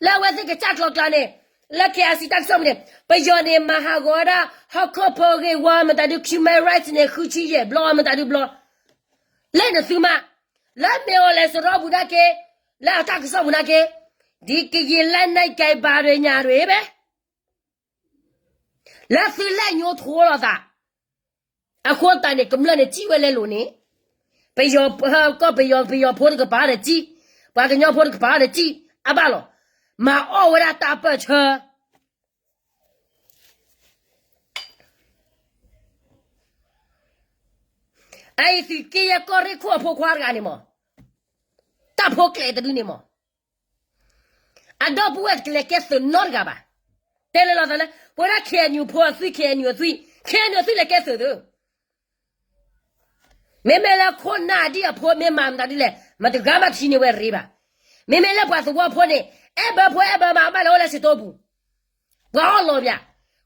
လၢအဝဲသ့ၣ်ကစၢ်ကျီၤကျါန့ၣ်, လၢ KIC တၢ်ကစီၣ်ပူၤန့ၣ်, ပယီၤန့ၣ် မၤဟးဂီၤဝဲဒၣ် ဟီၣ်ခိၣ်ဖိဂ့ၢ်ဝီမတၤဒု human rights န့ၣ် ဃုဆံယဲၢ်ဘျီမတၤဒုဘျီ, လၢနသုမး, လၢမ့ၢ်အီၤလဲၤစရီပူၤနာ်က့, လၢအတၢ်ကစီၣ်ပူၤနာ်က့, ဒီကရင်လက်နက်ကိုင်ပါတွေညာတွေပဲ လၢသုလဲၣ်ညိထိလီၤသး, အဃိသတးန့ၣ် ကမျၢၢ်န့ၣ်စံၣ်ဝဲလဲလိာ်န့ၣ်, ပယီၤ, ကီၢ်ပယီၤ, ပယီၤဖိတကပၤဒီးစံၣ်, ပှၤကညီဖိတကပၤဒီးစံၣ်, အဘၣ်လီၤ, မၤအီၣ်ဝဲဒၣ်တၢ်ပၢၢ်ဆၢ အအံၤသုးက့ယဲၢ်ကီၢ်ရ့ၣ်ခိၣ်အဖိခွါတဂၤန့ၣ်မး, တၢ်ဖိကျဲတဒုန့ၣ်မး, အဒီပုၢ်ဝဲၢ်တကလဲၤကဲသုးနီတဂၤဘၣ်. တဲလၢလီၤသးလၢ ပဝဲဒၣ် KNU ဖိအသွံၣ် KNU အသွံၣ် KNU အသွံၣ်လဲၤကဲသုးသု, မ့မ့ၢ်လၢခိၣ်နၢ်ဒ်အဖိမ့ၢ်မၤမတၤဒ်လဲၣ် မတဂၤမးထံၣ်န့ၢ်ဝဲရ့ဘၣ်. မ့မ့ၢ်လၢပှၤသဝီဖိန့ၣ်, အဲၣ်ဘၢဖိအဲၣ်ဘၢမး အဘၣ်လဲၤအိၣ်လၢစံၣ်တိပူၤ, ပှၤအီၣ်လီၤပၠး,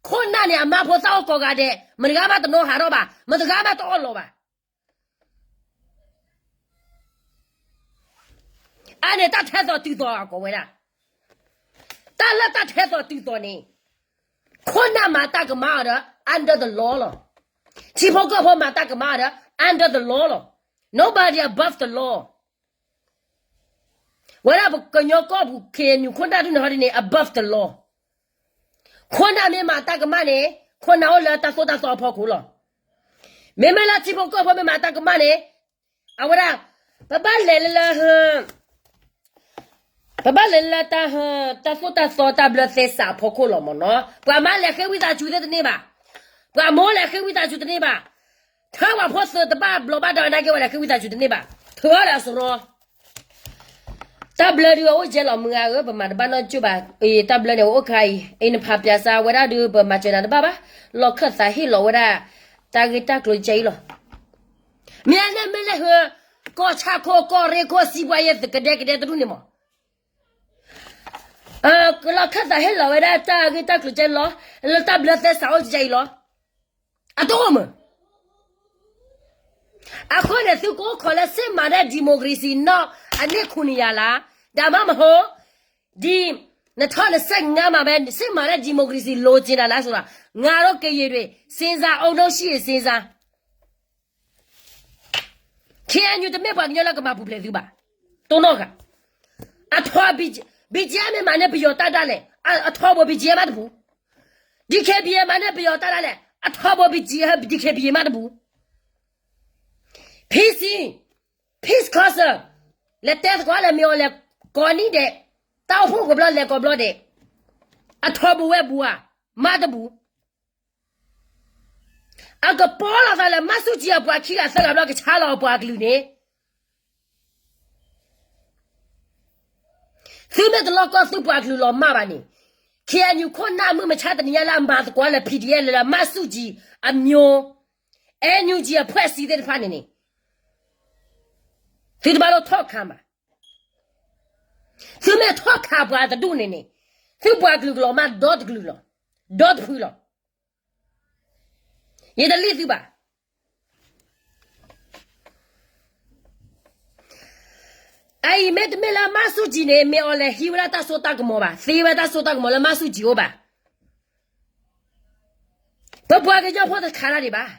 ခိၣ်နၢ်န့ၣ် အမါဖိသၣ်အိၣ်ကိးဂၤဒဲး, မတဂၤမးတနီၤဟးထီၣ်ဘၣ်, မတဂၤမးတအီၣ်လီၤဘၣ်. အန့ၣ်တၢ်ထဲသိးတုၤသိးအကိးဝဲဒၣ်, တၢ်လၢတၢ်ထဲသိးတုၤသိးန့ၣ်, ခိၣ်နၢ်မၤတၢ်ကမၣ်အီၤဒီး under the law လီၤ. ထံဖိကီၢ်ဖိမၤတၢ်ကမၣ်အီၤဒီး under the law လီၤ. Nobody above the law. ဝဲဒၣ်ပကညီကီၢ်ပူၤ KNU ခိၣ်နၢ်ဒုန့ၣ်ဟီဒ်န့ၣ် above the law. ခိၣ်နၢ်မ့ၢ်မၤတၢ်ကမၣ်န့ၣ်, ခိၣ်နၢ်အိၣ်လၢတၢ်သိၣ်တၢ်သီအဖီခိၣ်လီၤ. မ့မ့ၢ်လၢထံဖိကီၢ်ဖိမ့ၢ်မၤတၢ်ကမၣ်န့ၣ်, အဝဲဒၣ်, ပဘၣ်လဲၤလၢ, ပဘၣ်လဲၤလၢတၢ်, တၢ်သိၣ်တၢ်သီတၢ်ဘျၢသဲစးအဖီခိၣ်လီၤမ့ၢ်နီၤ. ပှၤမါလဲၤဃ့ဝံသးစူၤသ့ၣ်တန့ၢ်ဘၣ်, ပှၤမိၢ်လဲၤဃ့ဝံသးစူၤတန့ၢ်ဘၣ်, ထၢပှၤဖိသုးတဘၣ်ဘျီဘၣ်ဒါနာ်က့ ဝဲလဲၤဃ့ဝံသးစူၤတန့ၢ်ဘၣ်, ထုးအီၤဒီးအစရီ တၢ်ဘျၢဒုးအအိၣ်ကဲလီၤမုၢ်ဂၤဧၢ, ပမၤတဘၣ်နီတကၠိၢ်ဘၣ်, တၢ်ဘျၢန့ၣ်အိၣ်ခါအံၤ, အံၤနဖးပၠးစၢ်ဝဲဒၣ်ဒုး ပမၤစၢၤနၤတဘၣ်ဘၣ်, လီၢ်ခၢၣ်သးဟ့ၣ်လီၤဝဲဒၣ်, တၢ်ဂ့ၢ်တၢ်ကျိၤကဲအံၤလီၤ. မ့ၢ်န့ၣ်မ့ၢ်လဲၤဟၢ, ကီၢ်ဆၣ်ခိၣ်ကီၢ်ရ့ၣ်ခိၣ်စံးပှၤယဲၢ်သကဒဲကဒဲတဒူၣ်န့ၣ်မး လီၢ်ခၢၣ်သးဟ့ၣ်လီၤဝဲဒၣ်တၢ်ဂ့ၢ်တၢ်ကျိၤကဲလီၤ, လၢတၢ်ဘျၢသဲစးအိၣ်ကဲအံၤလီၤ. အတအိၣ်မး. အဃိန့ၣ် သုကအိၣ်ခိးလၢ စစ်မှန်တဲ့ ဒီမိုကရေစီ နီၢ်အနံၣ် ခုနစ်ရာ လါ, ဒါမှမဟုတ်, ဒီ, နှစ်ထောင့်နှစ်ဆယ့်ငါး မှာပဲ စစ်မှန်တဲ့ ဒီမိုကရေစီ လိုချင်တာလားဆိုတာ ငါတို့ကရင်တွေ စဉ်းစားဦးလို့ရှိရင် စဉ်းစား. KNU တမ့ၢ်ပှၤကညီလၢကမၤပူၤဖျဲးသုဘၣ်. တိၢ်နီၣ်ဃာ်, အထီ, BGF မ့ၢ်မၤန့ၢ်ပယီၤတၢ်ဒၣ်လဲာ်, အထီဘိ BGF မးတပူၤ, DKBA မၤန့ၢ်ပယီၤတၢ်ဒၣ်လဲာ်, အထီဘိ BGF, DKBA မးတပူၤ. PC, Peace Council, လဲၤတဲသကိးလၢမ့ၢ်အီၤလဲၤကိးနံၤဒဲး, တၢ်အိၣ်ဖှိၣ်ကဘျီလဲၤကိးဘျီဒဲး, အထီဘိဝဲပူၤဧါ, မးတပူၤ. အကပီၤလီၤသးလၢ မၤဆူၣ်ကံအပှၤခံဂၤသၢဂၤဘျီ ကဆါလီၤအပှၤကလုာ်န့ၣ်, သုမ့ၢ်တလီၢ်ကီၢ်သုပှၤကလုာ်လီၤမၢ်ဘၣ်န့ၣ်, KNU ခိၣ်နၢ်မုၢ်မဆါတနံၤညါလၢအမၤသကိးလၢ PDF လၢ လၢ မၤဆူၣ်ကံအမျိုး, NUG အဖွဲ့အစည်းသ့ၣ်တဖၣ်န့ၣ်န့ၣ်, သုတဘၣ်လိၣ်ထီၣ်ခးဘၣ်. သုမ့ၢ်ထီၣ်ခးပှၤတဒူၣ်န့ၣ်န့ၣ်, သုပှၤကလုာ်ကလီၤမၢ်ဒီတကလုာ်လီၤ, ဒီတဖုလီၤ. ယတလံၣ်သုဘၣ်. အအံၤမ့တမ့ၢ်လၢ မၤဆူၣ်ကံန့ၣ် မ့ၢ်အီၤလဲၤဟံးဝဲဒၣ်တၢ်စိတၢ်ကမီၤဘၣ်, သ့ဝဲတၢ်စိတၢ်ကမီၤလၢ မၤဆူၣ်ကံအိၣ်ဘၣ်. ပပှၤကညီဖိတခးတၢ်ဒံးဘၣ်.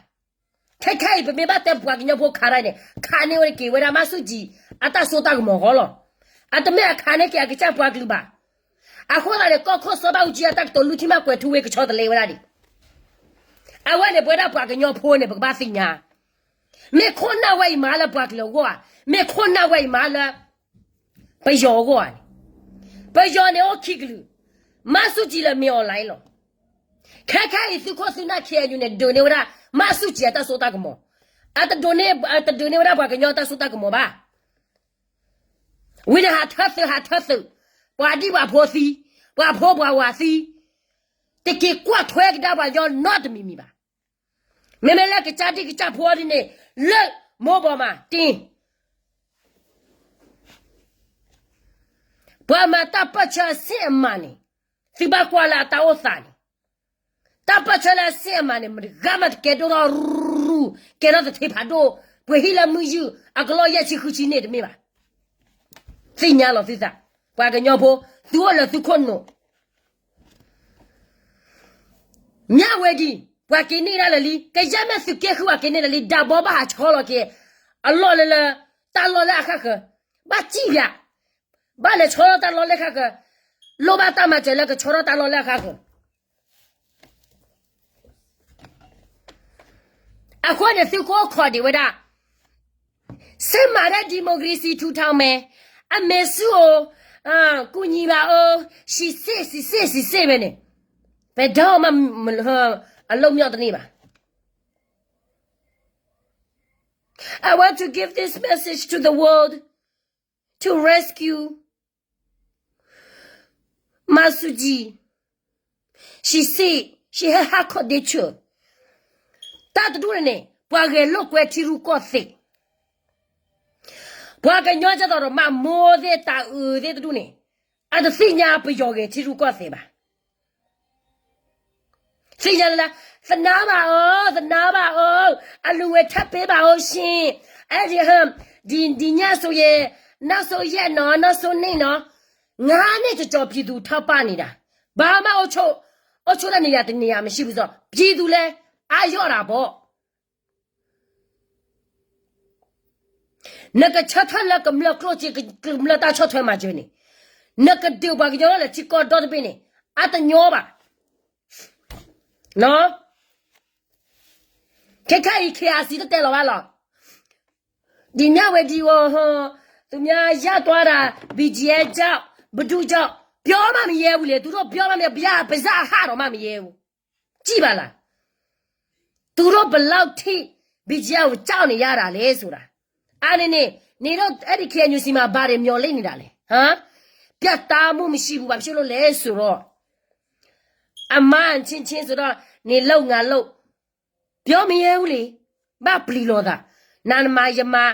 ခဲခဲအံၤ ပမ့ၢ်ဘၣ်တဲပပှၤကညီဖိခးတၢ်န့ၣ်, ခးန့ၢ်ဝဲတက့ၤဝဲဒၣ် မၤဆူၣ်ကံအတၢ်စိတၢ်ကမီၤအဂီၢ်လီၤ. အတမ့ၢ်အခးန့ၢ်က့ၤအကစၢ်ပှၤကလုာ်ဘၣ်. အဃိသတးန့ၣ် ကီၢ်ခိၣ်စီၤဘၣ်အူကၠံအတၢ်ကတိၤလွံၢ်ထံၣ်မးကွဲးထူဝ့ကဆီတလဲဝဲဒၣ်ဒံး. အဝဲန့ၣ် ပဝဲဒၣ်ပှၤကညီဖိန့ၣ် ပကဘၣ်သ့ၣ်ညါ, မ့ၢ်ခိၣ်နၢ်ဝဲအံၤမၤလၢပှၤကလုာ်အဂီၢ်ဧါ, မ့ၢ်ခိၣ်နၢ်ဝဲအံၤမၤလၢ ပယီၤအဂီၢ်ဧါန့ၣ်, ပယီၤန့ၣ်အိၣ်ခံကလုာ်, မၤဆူၣ်ကံၤလၢ မ့ၢ်အီၣ်လဲၣ်လီၤ. ခဲခဲအံၤသုးခိၣ်သုးနၢ် ခ့ၣ်အဲၣ်ယူၣ်န့ၣ် ဒုးန့ၢ်ဝဲဒၣ် မၤဆူၣ်ကံၤအတၢ်စိတၢ်ကမီၤ, အတဒုးန့ၢ်ဝဲဒၣ်ပှၤကညီတၢ်စိတၢ်ကမီၤဘၣ်. ဝံၤန့ၣ် ဟးထၢသုး ဟးထၢသုး, ပှၤဒံၣ်ပှၤဖိသံ, ပှၤဖိပှၤဝၤသံ, တက့ၤကွၢ်ထွဲကဒါပှၤကညီနီတမံၤမံၤဘၣ်. မ့မ့ၢ်လၢကစၢ်ဒံၣ်ကစၢ်ဖိအီၤဒ်န့ၣ်, လၢမိၢ်ဘီမးတ့ၢ် ပှၤမၤတၢ်ပၢၢ်ဆၢအစ့ၣ်အမးန့ၣ်, သုဘၣ်ကွၢ်လၢအတၢ်အိၣ်သးန့ၣ်, တၢ်ပၢၢ်ဆၢလၢအစ့ၣ်အမးန့ၣ် မတဂၤမးတကဲဒိၣ်ထီၣ်ရူၤ, ကဲထီၣ်သထ့ဖးဒိၣ်, ပှ့ၤဟံၣ်လၢမုၢ်ယုၢ် အကလီၢ်ယဲၢ်ဆံဃုဆံန့ၣ်တမ့ၢ်ဘၣ်. သ့ၣ်ညါလီၤသုသး, ပှၤကညီဖိ, သုအိၣ်လၢသုခိၣ်နူာ် မၠၣ်ဝဲဒံၤ, ပှၤက့ၤန့ၢ်ဒၣ်လၢာ်လံ, ကယဲၢ်မ့ၢ်သုးက့ဃု ပှၤက့ၤန့ၢ်ဒၣ်လံ, ဒၣ်ဘီဘၣ်ဟးဆီလီၤက့ၤ အလီၢ်လၢလၢ တၢ်လီၢ်လၢအဃၣ်ဃၢၤ, ဘၣ်စံၣ်ပၠး, ဘၣ်လဲၤဆီထီၣ်တၢ်လီၢ်လၢဃၣ်ဃၢၤ, လိၣ်ဘၣ်တၢ်မၤစၢၤလၢကဆီထီၣ်တၢ်လီၢ်လၢအဃၣ်ဃၢၤ. အဃိန့ၣ် သုကအိၣ်ခိးဒံးဝဲဒၣ် စ့မၤဒၣ် democracy ထူထောင်မယ်, အမေစုကို ကူညီပါဦး, စံးစ့ၣ် စံးစ့ၣ် စံးစ့ၣ် ပဲန့ၣ်, ဘယ်တော့မှ အလုပ်မြောက်တနေ့ပါ. I want to give this message to the world to rescue Masuji. She said she had hardcore danger. တၢ်တဒူၣ်န့ၣ်န့ၣ် ပှၤဂဲၤလိာ်ကွဲထံရူၢ်ကီၢ်သဲး, ပှၤကညီကသိးဒီးမၤမိၢ်သ့ၣ်တၢ်အုးသ့ၣ်တဒူၣ်န့ၣ် အတသ့ၣ်ညါပယီၤဂဲၤထံရူၢ်ကီၢ်သဲးဘၣ်. သ့ၣ်ညါလၢ သနားပါဦး, သနားပါဦး, အလူငွေထပ်ပေးပါဦးရှင်, အဲဒီ ဒီညဆိုရင် နောက်ဆုံးရက်နော်, နောက်ဆုံးနေ့နော်, ငါးနှစ်ကျော်ကျော် ပြည်သူထောက်ပံ့နေတာ, ဘာမှအုပ်ချုပ်, အုပ်ချုပ်တဲ့နေရာ တစ်နေရာမရှိဘူးဆိုတော့ ပြည်သူလည်း အားလျော့တာပေါ့. နကဆၢထၢၣ်လၢကမျၢၢ်ကျိၣ်စ့, ကမျၢၢ်တၢ်ဆီၣ်ထွဲမၤစၢၤန့ၣ်, နကဒုးပှၤကညီလၢထံကီၢ်ဒီတဘ့ၣ်န့ၣ် အတညီဘၣ်. ခဲခဲအံၤ ခ့ၣ်အါစံတတဲလီၤဘၣ်လီၤ. ဒီညဝဲဒီဝီဟီ, သူများရသွားတာ ဘီဂျီအက်ကြောင့်, ဘဒုကြောင့်, ပြောမှမရဲဘူးလေ, သူတို့ပြောမှမရဲ, ဘုရားပါးစပ်အဟတ်တောင်မှမရဲဘူး. ကြည့်ပါလား, သူတို့ဘယ်လောက်ထိ ဘီဂျီအက်ကို ကြောက်နေရတာလဲဆိုတာ. အါန့ၢ်န့ၣ် နင်တို့ အဲဒီ ခ့ၣ်အဲၣ်ယူၣ် စီးပွားရေး ဘယ်မျှော်လင့်နေတာလဲ, ဟမ်, ပြတ်သားမှုမရှိဘူး, ဘာဖြစ်လို့လဲဆိုတော့ အမန်းချင်းချင်းဆိုတော့ နင်လုပ်ငါလုပ်, ပြောမရဲဘူးလေ, ဘၣ်ပျံၤလိာ်သး, နၤနမၤယမၤ,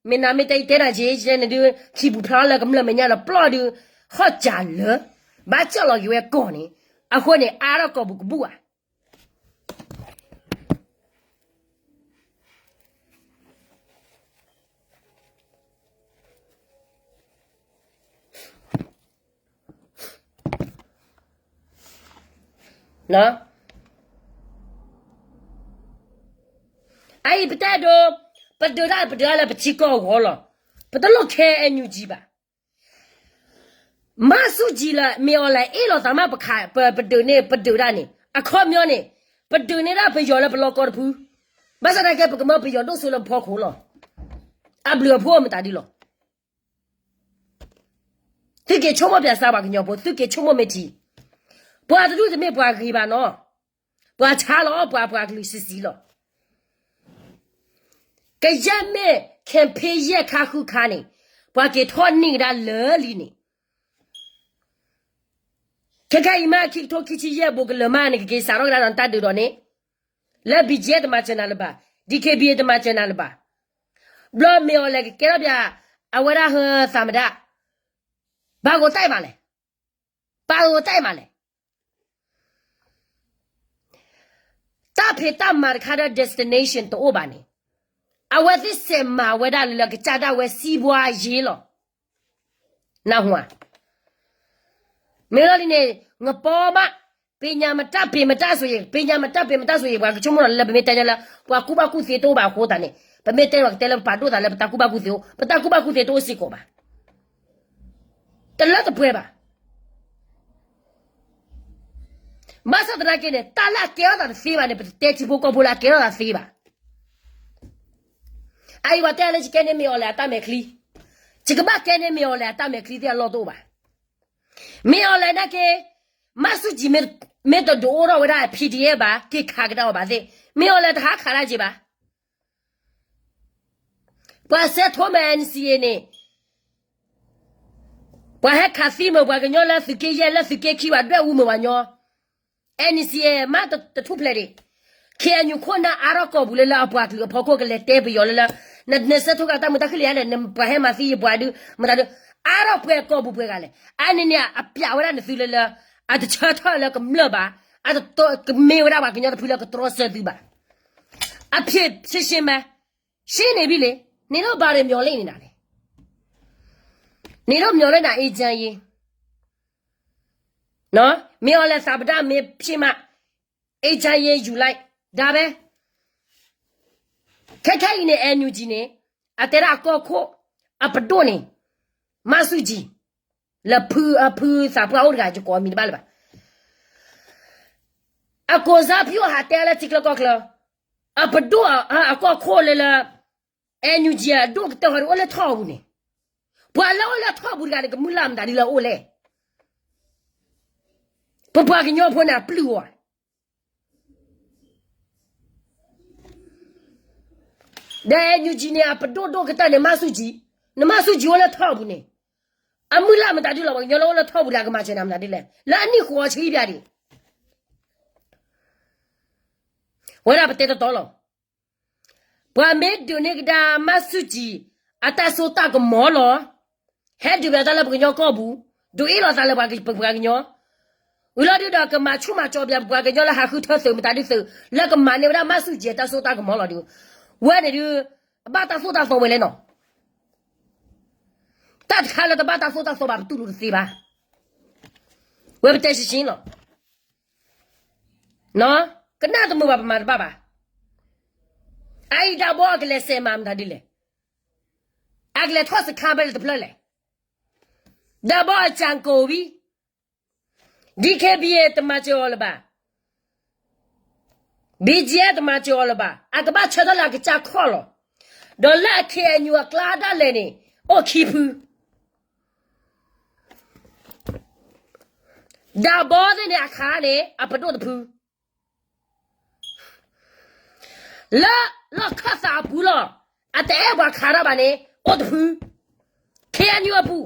မ့ၢ်နၤမ့ၢ်တဲအံၤတဲနၤက့ၤ ယဲန့ၣ်ဒုး ခံပူၤဖျါလၢကမျၢၢ်မဲာ်ညါလီၤပျီၢ်ဒုး ဟီၣ်စၢ်လၢ ဘၣ်ကၠီၣ်လီၤက့ၤဝဲကီၢ်န့ၣ်, အဃိန့ၣ် အါထီၣ်ကိာ်ပူၤကဘူၣ်ဧါ. အအံၤပတဲဒိး, ပဒုးတၢ်ပဒုးတၢ်လၢပထံကီၢ်အဂီၢ်လီၤ. ပတလိၣ်ခဲ NUG ဘၣ်. မၤဆူၣ်ကံၤလၢ မ့ၢ်အီၤလဲၣ် အ့ၣ်လိာ်သးမး ပခး ပဒုးန့ၢ် ပဒုးဒၣ်န့ၣ် အခီပညီန့ၣ် ပဒုးန့ၢ်ဒၣ်ပယီၤလၢပလီၢ်ကီၢ်တဖု, ဘၣ်ဆၣ်သနာ်က့ ပကမၢပယီၤဒိၣ်စိလၢပဖီခိၣ်လီၤ. အဘျုးအဖှိၣ်မတၤဒ်လီၤ. သုက့ၤဆိကမိၣ်ပၠးစၢ်ပှၤကညီဖိ, သုက့ၤဆိကမိၣ်မ့ၢ်ထံ, ပှၤတဒူၣ်တမ့ၢ်ပှၤဂ့ၤဘၣ်နီၤ, ပှၤဆါလီၤ ပှၤပှၤကလုာ်ဆံးဆံးလီၤ. ကယဲၢ်မ့ၢ် campaign ယဲၢ်ခါဃုခါန့ၣ် ပှၤက့ၤထီၣ်န့ၢ်ကဒါလၢာ်လံန့ၣ် ခဲခါအံၤမး ခံကထိခံဆံယဲၢ်ဘူးကလၢာ်မးန့ၣ် ကက့ၤစးထီၣ်ကဒါဒီးနတၢ်ဒုးဒီးန့ၣ်, လၢ ဘီကၠဲ တမၤစၢၤနၤလၢၤဘၣ်, ဒီး ခ့ဘံ တမၤစၢၤနၤလၢၤဘၣ်. ဘျီမ့ၢ်အီၤလဲၣ်ကကဲထီၣ်ပၠး အဝဲဒၣ်ဟၢသးမတၤ, ဘၣ်ဂိၤတဲမးလဲၣ်, ဘၣ်ဂိၤတဲမးလဲၣ်. တၢ်ဖံးတၢ်မၤတခါဒီး destination တအိၣ်ဘၣ်န့ၣ်, အဝဲသ့ၣ်စဲးမၤဝဲဒၣ်လၢကစၢ်ဒၣ်ဝဲစံးဘှါယ့လီၤ. နၢ်ဟူဧါ. မ့ၢ်လီၤဒ်န့ၣ် ငပီမး, ပညာမတတ် ပ့ၤမတတ်ဆိုရင်, ပညာမတတ် ပ့ၤမတတ်ဆိုရင် ပှၤကဆိကမိၣ်လီၤလၢပမ့ၢ်တဲလၢ ပှၤကူၣ်ဘၣ်ကူၣ်သ့တအိၣ်ဘၣ်အဃိသတးန့ၣ်, ပမ့ၢ်တဲလီၤကတဲလၢပပာ်ဒိၣ်သးလၢပတၢ်ကူၣ်ဘၣ်ကူၣ်သ့အိၣ်, ပတၢ်ကူၣ်ဘၣ်ကူၣ်သ့တအိၣ်စ့ၢ်ကီးဘၣ်. တလၢတပှဲၤဘၣ်. ဘၣ်ဆၣ်သနာ်က့န့ၣ် တၢ်လၢအကဲထီၣ်သးတသ့ဘၣ်န့ၣ် ပတတဲထံဖိကီၢ်ဖိလၢအကဲထီၣ်သးသ့ဘၣ်. အအံၤပှၤတဲလၢယကဲန့ၢ်မ့ၢ်အီၤလဲၣ်အတၢ်မဲာ်ချံ, ယကဘၣ်ကဲန့ၢ်မ့ၢ်အီၤလဲၣ်အတၢ်မဲာ်ချံသ့ၣ်အလီၢ်တအိၣ်ဘၣ်. မ့ၢ်အီၤလဲၣ်နာ်က့ မၢ်ဆူၣ်ကၠံ မ့ၢ်တဒုးအိၣ်ထီၣ်ဝဲဒၣ် P D F ဘၣ် က့ၤခးကဒါအီၤဘၣ်သ့ၣ် မ့ၢ်အီၤလဲၣ်တဟးခးတၢ်က့ၤဘၣ်. ပှၤဆဲးထီၣ်မ့ၢ် N C A န့ၣ် ပှၤဟဲခးသံမ့ၢ်ပှၤကညီလၢသုးက့ယဲၢ်လၢသုးက့ခံဘၣ်ဒွဲၣ်အူမ့ၢ်ပှၤကညီ N C A မ့ၢ်တထူၣ်ဖျဲးဒံး, K N U ခိၣ်နၢ်အါထီၣ်ကီၢ်ပူၤလၢလၢအပှၤကလုာ်အဖီခိၣ် ကလဲၤတဲပယီၤလၢလၢ နဆဲးထီၣ်ကတၢ်မုာ်တၢ်ခုၣ်လံဧါဒီး နပှၤဟဲမၤသံယပှၤဒုး မတၤဒုး အါထီၣ်ပှဲၤကီၢ်ပူၤပှဲၤဂၤလဲၣ်. အါန့ၣ်န့ၣ်အပျးဝဲဒၣ်နသုလၢလၢ အတဆၢထၢၣ်လၢကမျၢၢ်ဘၣ်, အတကမ့ၢ်ဝဲဒၣ်ပှၤကညီတဖုလၢကတြီဆၢသုဘၣ်. အဖြေရှင်းရှင်းပဲ, ရှင်းနေပြီလေ, နင်တို့ဘာတွေမျှော်လင့်နေတာလဲ, နင်တို့မျှော်လင့်တာ အေးချမ်းရေး, နော်, မင်းအောင်လှိုင် စာပတ္တမင်းဖြစ်မှ အေးချမ်းရေးယူလိုက်, ဒါပဲ. ခဲခဲအံၤန့ၣ် NUG န့ၣ် အတဲဒၣ်အကီၢ်ခိၣ် အပဒိၣ်န့ၣ် မၢ်ဆူၣ်ကၠံ, လၢဖုအဖုသးပှၢ်အိၣ်တဂၤ ယကိးအမံၤတဘၣ်လၢၤဘၣ်. အကိးစါဖုဟးတဲလၢထံချၢကီၢ်ချၢ, အပဒိၣ်အကီၢ်ခိၣ်လၢလၢ NUG အဒိၣ်ကတၢၢ်ဟီဒုးအိၣ်လၢထီၣ်အပူၤန့ၣ်, ပှၤလၢအိၣ်လၢထီၣ်အပူၤတဂၤန့ၣ် ကမုၢ်လၢ်မတၤဒ်လဲၣ်အိၣ်လဲၣ်. ပပှၤကညီဖိန့ၣ် အပျုၢ်အီၤ ဒီး NUG န့ၣ် အပဒိၣ်ဒိၣ်ကတၢၢ်န့ၣ် မၢ်ဆူၣ်ကၠံ, နမၢ်ဆူၣ်ကၠံအိၣ်လၢထီၣ်အပူၤန့ၣ်, အမုၢ်လၢ်မတၤဒ်လဲၣ် ပှၤကညီလၢအိၣ်လၢထီၣ်ပူၤတဂၤကမၤစၢၤနၤမတၤဒ်လဲၣ်, လၢအနံၣ်ဃိးဆံဘျဲၣ်ဒံး, ဝဲဒၣ်ပတဲတတီလီၤ. ပှၤမ့ၢ်ဒုးန့ၢ်ကဒါမၢ်ဆူၣ်ကၠံ အတၢ်စိတၢ်ကမီၤလီၤ. ဟဲဒုးဘၣ်တၢ်လၢပကညီကီၢ်ပူၤ, ဒုးအ့ၣ်လိာ်သးလၢပပှၤကညီ, ဝံၤလီၤဒုးဒီးကမၤဆူၣ်မၤကၠီဘၣ်ပှၤကညီလၢဟးဃုထၢသုးမတၤဒ်သုး, လၢကမၤန့ၢ်ဝဲဒၣ်မၢ်ဆူၣ်ကၠံအတၢ်စိတၢ်ကမီၤလီၤဒုး, ဝဲန့ၣ်ဒုး အဘၣ်တၢ်သိၣ်တၢ်သီဝဲလဲၣ်နီၤ. တၢ်တခါလၢတဘၣ်တၢ်သိၣ်တၢ်သီဘၣ် ပတူၢ်လိာ်တသ့ဘၣ်. ဝဲပတဲရှင်းရှင်းလီၤ. ကနၣ်တမုာ်ဘၣ် ပမၤတဘၣ်ဘၣ်. အအံၤဒၣ်ဘီအကလဲၤစဲးမၤမတၤဒ်လဲၣ်. အကလဲၤထီၣ်စခါဖဲလဲၣ်တဖျၢၣ်လဲၣ်. ဒၣ်ဘီအစၢ်ကိၢ်ဝံၤ DKBA တမၤစၢၤအီၤလၢၤဘၣ်. BGF တမၤစၢၤအီၤလၢၤဘၣ်. အကဘၣ်ဆၢထၢၣ်လၢအကစၢ်ခီၣ်လီၤ. ဒီးလၢအ KNU အကျါဒၣ်လဲာ်န့ၣ် အိၣ်ခံဖု. ဒၣ်ဘီသ့ၣ်န့ၣ် အခါန့ၣ် အပဒိၣ်တဖု လၢလီၢ်ခၢၣ်သးအပူၤလီၤ. အတအဲၣ်ပှၤခးထီၣ်ဘၣ်န့ၣ် အိၣ်တဖု KNU အပူၤ.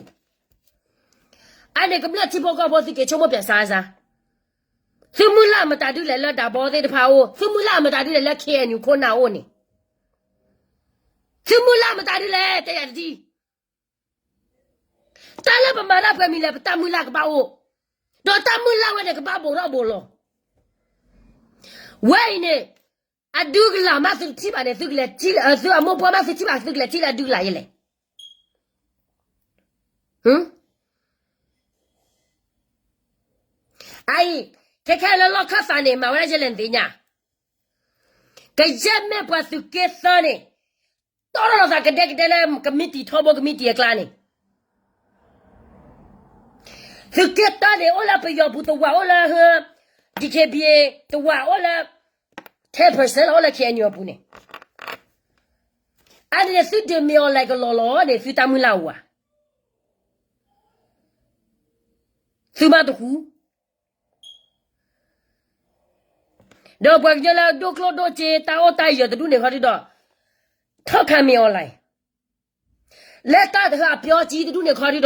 အန့ၣ်ကမျၢၢ်ထံဖိကီၢ်ဖိသုက့ၤဆိကမိၣ်ပၠးစါစါ, သုမုၢ်လၢ်မတၤဒ်လဲၣ်လၢဒၣ်ဘီသ့ၣ်တဖၣ်အအိၣ်, သုမုၢ်လၢ်မတၤဒ်လဲၣ်လၢ KNU ခိၣ်နၢ်အအိၣ်န့ၣ်, သုမုၢ်လၢ်မတၤဒ်လဲၣ် တဲယၤတထံၣ်. တၢ်လၢပမၤတၢ်ပှဲၤမံၤလဲၣ် ပတၢ်မုၢ်လၢ်ကဘၣ်အိၣ်, ဒီးတၢ်မုၢ်လၢ်ဝဲန့ၣ် ကဘၣ်ဘိးထီၣ်ဘိးလီၤ. ဝဲအံၤန့ၣ် အဒုကလၢ်မးသုတထံၣ်ဘၣ်န့ၣ် သုကလဲၤထံၣ်လၢ သုအမိၢ်ပှၢ်မးသုထံၣ်ဘၣ် သုကလဲၤထံၣ်လၢအဒုကလၢ်ယဲလဲၣ်. အအံၤ ခဲခဲလၢလီၢ်ခၢၣ်သးန့ၣ် မၤဝဲဒၣ်ယဲလဲၣ်နသ့ၣ်ညါ, ကယဲၢ်မ့ၢ်ပှၤသုးက့သၢန့ၣ် တီၢ်ထီၣ်လိာ်သးကဒဲကဒဲလၢကမံးတံာ်ထီဘိကမံးတံာ်အကျါန့ၣ်, သုးက့တၢန့ၣ် အိၣ်လၢပယီၤပူၤတဝာ် အိၣ်လၢ DKBA တဝာ် အိၣ်လၢ ten percent လီၤ အိၣ်လၢ KNU အပူၤန့ၣ်, အန့ၣ်သုဒုးမ့ၢ်အီၤလဲၤကလီၤလီၤန့ၣ် သုတၢ်မုၢ်လၢ်အိၣ်ဧါ, သုမၤတဃူ ဒီးပှၤကညီလၢဒိၣ်ကျိၣ်ဒိၣ်စ့တၢ်အိၣ်တၢ်ယၢၤတဒူၣ်န့ၣ်ခီဒုဒီး ထီၣ်ခးမ့ၢ်အီၤလဲၣ်, လၢတၢ်တဟၢအပျီကံတဒူၣ်န့ၣ်ခီဒုဒီး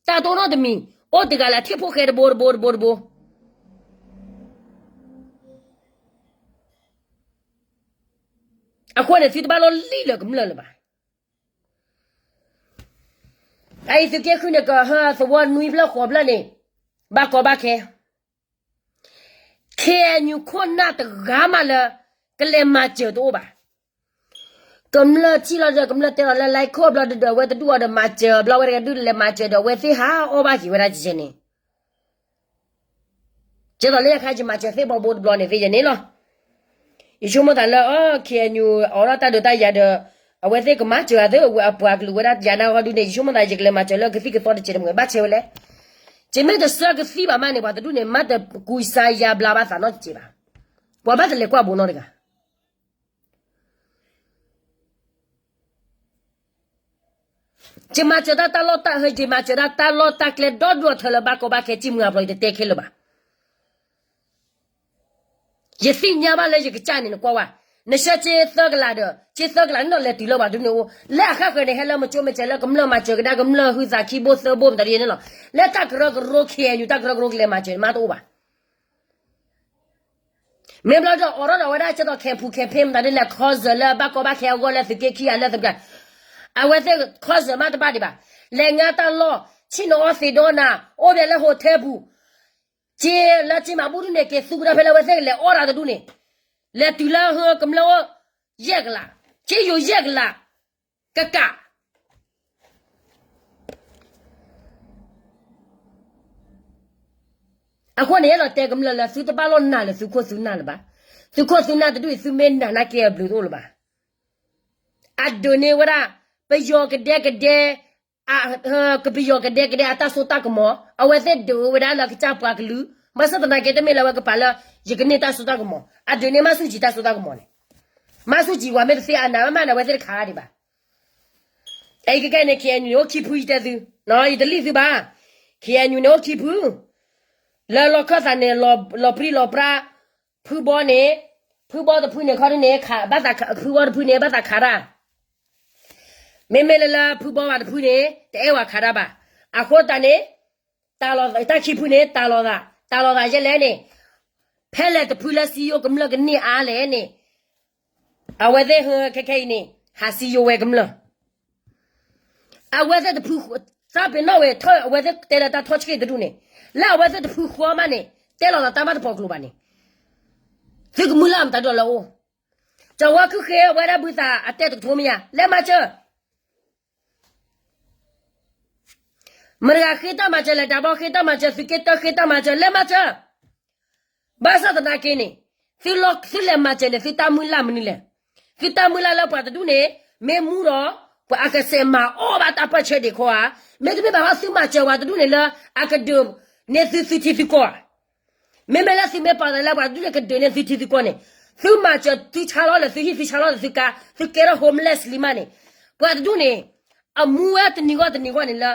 တၢ်တိၢ်နီၣ်တမံၤ အိၣ်တဂၤလၢထံၣ်ဖိဃဲတဘိတဘိတဘိတဘိ, အဃိန့ၣ် သုတဘၣ်လီၤလံၣ်လၢကမျၢၢ်လၢၤဘၣ်. အအံၤသုးက့ဃုန့ၣ် ကဟၢသဝီနွံဖျၢၣ်ဃိးဖျၢၣ်န့ၣ် ဘၣ်ကီဘၣ်ခဲ, KNU ခိၣ်နၢ်တဂၤမးလၢ ကလဲၤမၤစၢၤတအိၣ်ဘၣ်. ကမျၢၢ်ထံၣ်လီၤဒီး ကမျၢၢ်တဲလီၤလၢ လဲၤခိၣ်ဘျီဒီး အဝဲတဒူၣ်အီၤဒီးမၤစၢၤဘျီဝဲတကဒုလဲၤမၤစၢၤဒီး အဝဲသ့ၣ်ဟးအီၣ်ဘၣ်က့ၤဝဲဒၣ်ကဲန့ၣ် ကဲသိးလၢယခါယမၤစၢၤသ့ၣ်ဘီဘိတဘျီန့ၣ်သ့ၣ်ယဲန့ၣ်လီၤ. ယဆိကမိၣ်သးလၢ အ KNU အိးထီၣ်တၢ်ဒုးတၢ်ယၤဒီး အဝဲသ့ၣ်ကမၤစၢၤအသး အပှၤကလုာ်ဝဲဒၣ်ယၤနၢ်ဂီၢ်ဒုန့ၣ် ယဆိကမိၣ်သး ယကလဲၤမၤစၢၤလၢကသံၣ်ကသီတစဲးတမှဲၤ ဘၣ်ဆဲးဝဲလဲၣ်. ယမ့ၢ်တဆှၢကသံၣ်ဘၣ်မးန့ၣ် ပှၤတဒူၣ်န့ၣ် မၤတကူစါယၤဘျါဘၣ်သးနီတစဲးဘၣ်. ပှၤဘၣ်တလဲၤကွၢ်ဘိနီတဂၤ ယမၤစၢၤဒၣ်တၢ်လီၢ်တၢ်, ယမၤစၢၤဒၣ်တၢ်လီၢ်တၢ်ကျဲဒီဒူၣ်အထၢလၢဘၣ်ကီဘၣ်ခဲ စံၣ်မုၢ်အဖျိ ယတတဲခဲလၢာ်ဘၣ်. ယသ့ၣ်ညါဘၣ်လၢယကစၢ်န့ၣ် နကွၢ်ဝဲ, နဆှၢက့သၢကလးဒီး က့သၢကလးန့ၣ်ဒီး လဲၤတုၤလၢပှၤတဒူၣ်န့ၣ်အိၣ် လၢအဃၣ်ဃၢၤန့ၣ် ဟဲလၢမကၠိမကၠဲလၢကမျၢၢ်မၤစၢၤကဒါ ကမျၢၢ်ဟုသးခံဘိသၢဘိမတၤဒ်န့ၣ်လီၤ. လၢတၢ်ကရၢကရိ ခ့ၣ်အဲၣ်ယူၣ် တၢ်ကရၢကရိကလဲၤမၤစၢၤန့ၣ် မ့ၢ်တအိၣ်ဘၣ်. မ့ၢ်ဘျီဒီး အိးထီၣ်ဒီးဝဲဒၣ်ကဲသိး campaign campaign မတၤဒ်လဲၣ် ခီစၢၤလၢဘၣ်ကီဘၣ်ခဲအဂီၢ်လၢသုးက့ခံဂၤလၢသုးကါ, အဝဲသ့ၣ်ခီစၢၤမးတဘၣ်ဒံးဘၣ်. လဲၤငါတၢ်လီၢ် ဆ့ၣ်နီၤအီၣ်သ့ၣ်ဒီနၤ အိၣ်ဘၣ်လၢ hotel ပူၤ, က့လၢက့မၤဘူၣ်ဒုန့ၣ် က့သူကဒါဖဲလၢအဝဲသ့ၣ်ကလဲၤအီၣ်တၢ်တဒူၣ်န့ၣ်, လဲၤတုၤလၢဟၢကမျၢၢ်အိၣ် ယဲၢ်ကလး, က့ယိၤယဲၢ်ကလး, ကကး အဃိန့ၣ် အဲၣ်ဒိးတဲကမျၢၢ်လၢသုတဘၣ်လီၢ်နာ်လၢသုခိၣ်သုနၢ်လၢၤဘၣ်. သုခိၣ်သုနၢ်တဒူၣ်အံၤ သုမ့ၢ်နာ်နာ်က့အဘျုးတအိၣ်လၢၤဘၣ်. အဒုးန့ၢ်ဝဲဒၣ် ပယီၤကဒဲကဒဲ, ကပယီၤကဒဲကဒဲအတၢ်စိတၢ်ကမီၤ အဝဲသ့ၣ်ဒုးဝဲဒၣ်လၢကစၢ်ပှၤကလုာ်, ဘၣ်ဆၣ်သနာ်က့ တမ့ၢ်လၢအဝဲကပာ်လၢ ယကန့ၢ်တၢ်စိတၢ်ကမီၤ, အဒုးန့ၢ်မၤဆူၣ်ကံၤတၢ်စိတၢ်ကမီၤန့ၣ်, မၤဆူၣ်ကံၤဝဲမ့ၢ်တသ့အနၢ်မးန့ၣ် အဝဲသ့ၣ်တခးဒံးဘၣ်. အံၤကကဲန့ၣ် ခ့ၣ်အဲၣ်ယူၣ်န့ၣ် အိၣ်ခံဖုယတဲသု, ယတလံၣ်သုဘၣ်, ခ့ၣ်အဲၣ်ယူၣ်န့ၣ် အိၣ်ခံဖု, လၢလီၢ်ခၢၣ်သးန့ၣ် လီၤပြံလီၤပြါ, ဖုဘီန့ၣ်, ဖုဘီတဖုန့ၣ်ခီဒ်န့ၣ်, ဖုဘီတဖုန့ၣ် ဘၣ်သးခးတၢ်, မ့မ့ၢ်လၢလၢဖုဘီဘၣ်တဖုန့ၣ် တအဲၣ်ဝဲခးတၢ်ဘၣ်. အဃိသတးန့ၣ် တၢ်ခံဖုန့ၣ် တၢ်လီၤသး, တၢ်လီၤသးယဲလဲၣ်န့ၣ်, ဖဲလဲၣ်တဖုလၢစံယိၤကမျၢၢ်ကန့ၢ်အါလဲၣ်န့ၣ်, အဝဲသ့ၣ်ဟဲခဲခဲအံၤန့ၣ် ဟးစံယိၤဝဲကမျၢၢ် အဝဲသ့ၣ်တဖု, သးပ့ၤနီၣ်ဝဲထီၣ် အဝဲသ့ၣ်တဲလၢတၢ်ထီၣ်ဆှံတဒူၣ်န့ၣ်, လၢအဝဲသ့ၣ်တဖုဃီမးန့ၣ် တဲလီၤသးတၢ်ဘၣ်တပီၤကျိၤဘၣ်န့ၣ်, သုကမုၢ်လၢ်မတၤဒ်လီၤလၢအအိၣ်, ကၠီၤဝါခုဃ့ဝဲဒၣ်ဘုသးအတဲတကထိမ့ၢ်ဧါ, လဲၤမၤစၢၤ မတၤတဂၤဃ့တၢ်မၤစၢၤလဲၣ်, တၢ်ဘီဃ့တၢ်မၤစၢၤ, သုးက့တၢဃ့တၢ်မၤစၢၤ, လဲၤမၤစၢၤ. ဘၣ်ဆၣ်သနာ်က့န့ၣ်, သုလဲၤမၤစၢၤန့ၣ် သုတၢ်မုၢ်လၢ်မနုၤလဲၣ်. သုတၢ်မုၢ်လၢ်လၢပှၤတဒူၣ်န့ၣ် မ့ၢ်မူဒီး ပှၤအကစဲးမၤအီၣ်ဘၣ်တၢ်ပၢၢ်ဆၢဒံးခီဧါ, မ့တမ့ၢ်ဘၣ်ဟီ သုမၤစၢၤပှၤတဒူၣ်န့ၣ်လၢ အကဒုးန့ၢ်သုသုထံသုကီၢ်ဧါ. မ့မ့ၢ်လၢသုမ့ၢ်ပာ်သးလၢပှၤတဒူၣ်န့ၣ် ကဒုးန့ၢ်သုထံသုကီၢ်န့ၣ်, သုမၤစၢၤသုဆါလီၤလၢသုဟံၣ်သုဆါလီၤလၢသုကါ, သုကဲထီၣ် homeless လံမးန့ၣ်, ပှၤတဒူၣ်န့ၣ် အမူဝဲတနံၤဂီၢ်တနံၤဂီၢ်န့ၣ်လၢ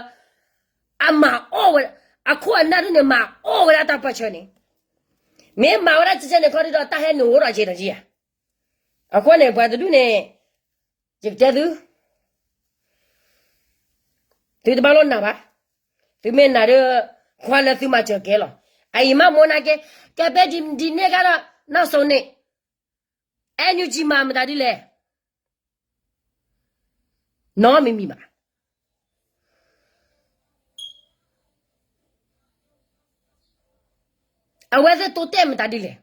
အမၤအီၣ်ဝဲ, အခိၣ်အနၢ်ဒ်န့ၣ် မၤအီၣ်ဝဲဒၣ်တၢ်ပၢၢ်ဆၢန့ၣ်, မ့ၢ်မၤဝဲဒၣ်ကဲကဲန့ၣ်ခီဒ်ဒီး တၢ်ဟဲနုာ်အိၣ်ဒီးက့ဒီးက့ဧါ. အဃိန့ၣ် ပှၤတဒူၣ်န့ၣ် ယကတဲသု, သုတဘၣ်လိၣ်နာ်ဘၣ်, သုမ့ၢ်နာ်ဒီး ကွၢ်လၢသုမၤစၢၤကဲလီၤ. အအံၤမးမိၢ်နာ်က့, ကဲဖဲဒ်န့ၣ်ကဒီး နီၢ်စိန့ၣ် အဲနုၣ်ကံမၤမတၤဒ်လဲၣ်, နီတမံၤမံၤဘၣ်. အဝဲသ့ၣ်တိတဲာ်မတၤဒ်လဲၣ်,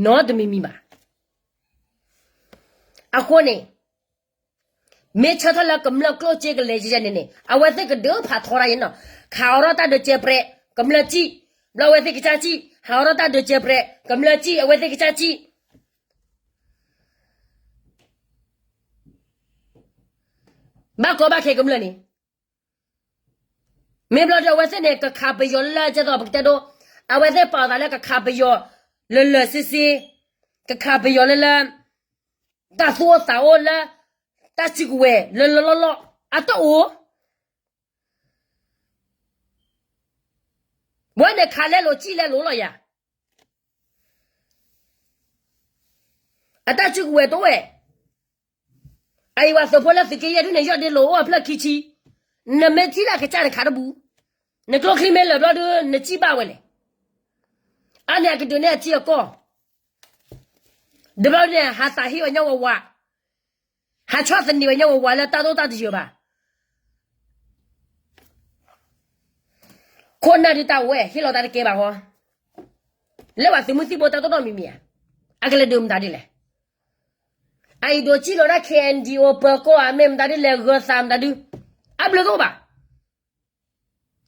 နီတမံၤမံၤဘၣ်. အဃိန့ၣ် မ့ၢ်ဆၢထၢၣ်လၢကမျၢၢ်ကျိၣ်စ့ကလဲၤယဲန့ၣ်န့ၣ် အဝဲသ့ၣ်ကဒုးဖးထီဒၣ်ယဲနီၤ, ဟးအိးထီၣ်တၢ်ဒုးစဲပြဲး ကမျၢၢ်စံၣ်, ဘျီအဝဲသ့ၣ်ကစၢ်စံၣ်, ဟးအိးထီၣ်တၢ်ဒုးစဲပြဲး ကမျၢၢ်စံၣ် အဝဲသ့ၣ်ကစၢ်စံၣ် ဘၣ်ကီဘၣ်ခဲကမျၢၢ်န့ၣ်, မ့ၢ်ဘျီဒီးအဝဲသ့ၣ်န့ၣ် ကခးပယီၤလၢကဲသိးပကတဲဒိ, အဝဲသ့ၣ်ပာ်အသးလၢကခးပယီၤလၢလၢာ်ဆ့ဆ့, ကခးပယီၤလၢလၢ တၢ်သူၣ်အိၣ်သးအိၣ်လၢ တၢ်စုကဝဲၤလၢလၢလီၢ်လီၢ် အတအိၣ် ဝဲန့ၣ်ခးလဲလိာ်စံၣ်လဲလိာ်လီၤယၤ, အတၢ်စုကဝဲၤတအိၣ်ဝဲ, အအံၤဝဲသုးဖိလၢသုးက့ယဲၢ်ဒုန့ၣ် ယီၢ်ဒ့လိာ်အိၣ်အဖျၢၣ်ခံဆံ, နမ့ၢ်ထံၣ်လၢအကစၢ်န့ၣ်ခးတဘူး, နကျိချံမ့ၢ်လၢာ်ဘျီဒု နစံၣ်ဘၣ်ဝဲလဲၣ်, အါန့ၢ်အကဒုးန့ၢ်အထံအကီၢ်, တဘျီဒုန့ၣ် ဟးသးဟ့ဝဲညီဝးဝး ဟးဆီၣ်သနံးဝဲညီဝဲဝးလၢတၢ်ဒိၣ်တၢ်တယၢၤဘၣ်, ခိၣ်နၢ်ဒုတၢ်ဝဲ ဟ့ၣ်လီၤတၢ်တကဲဘၣ်ဃီ, လၢပှၤသုးမုၢ်သံၣ်ဘိတၢ်ဒိၣ်နီတမံၤမံၤဧါ, အကလဲၤဒုးမတၤဒ်လဲၣ်, အအံၤဒိးစံၣ်လီၤဒၣ် ခ့ၣ်အဲၣ်ယူၣ် ပၢၤကီၢ်ဧါ မ့ၢ်မတၤဒ်လဲၣ် ဂၢၤသးမတၤဒု, အဘျုးတအိၣ်ဘၣ်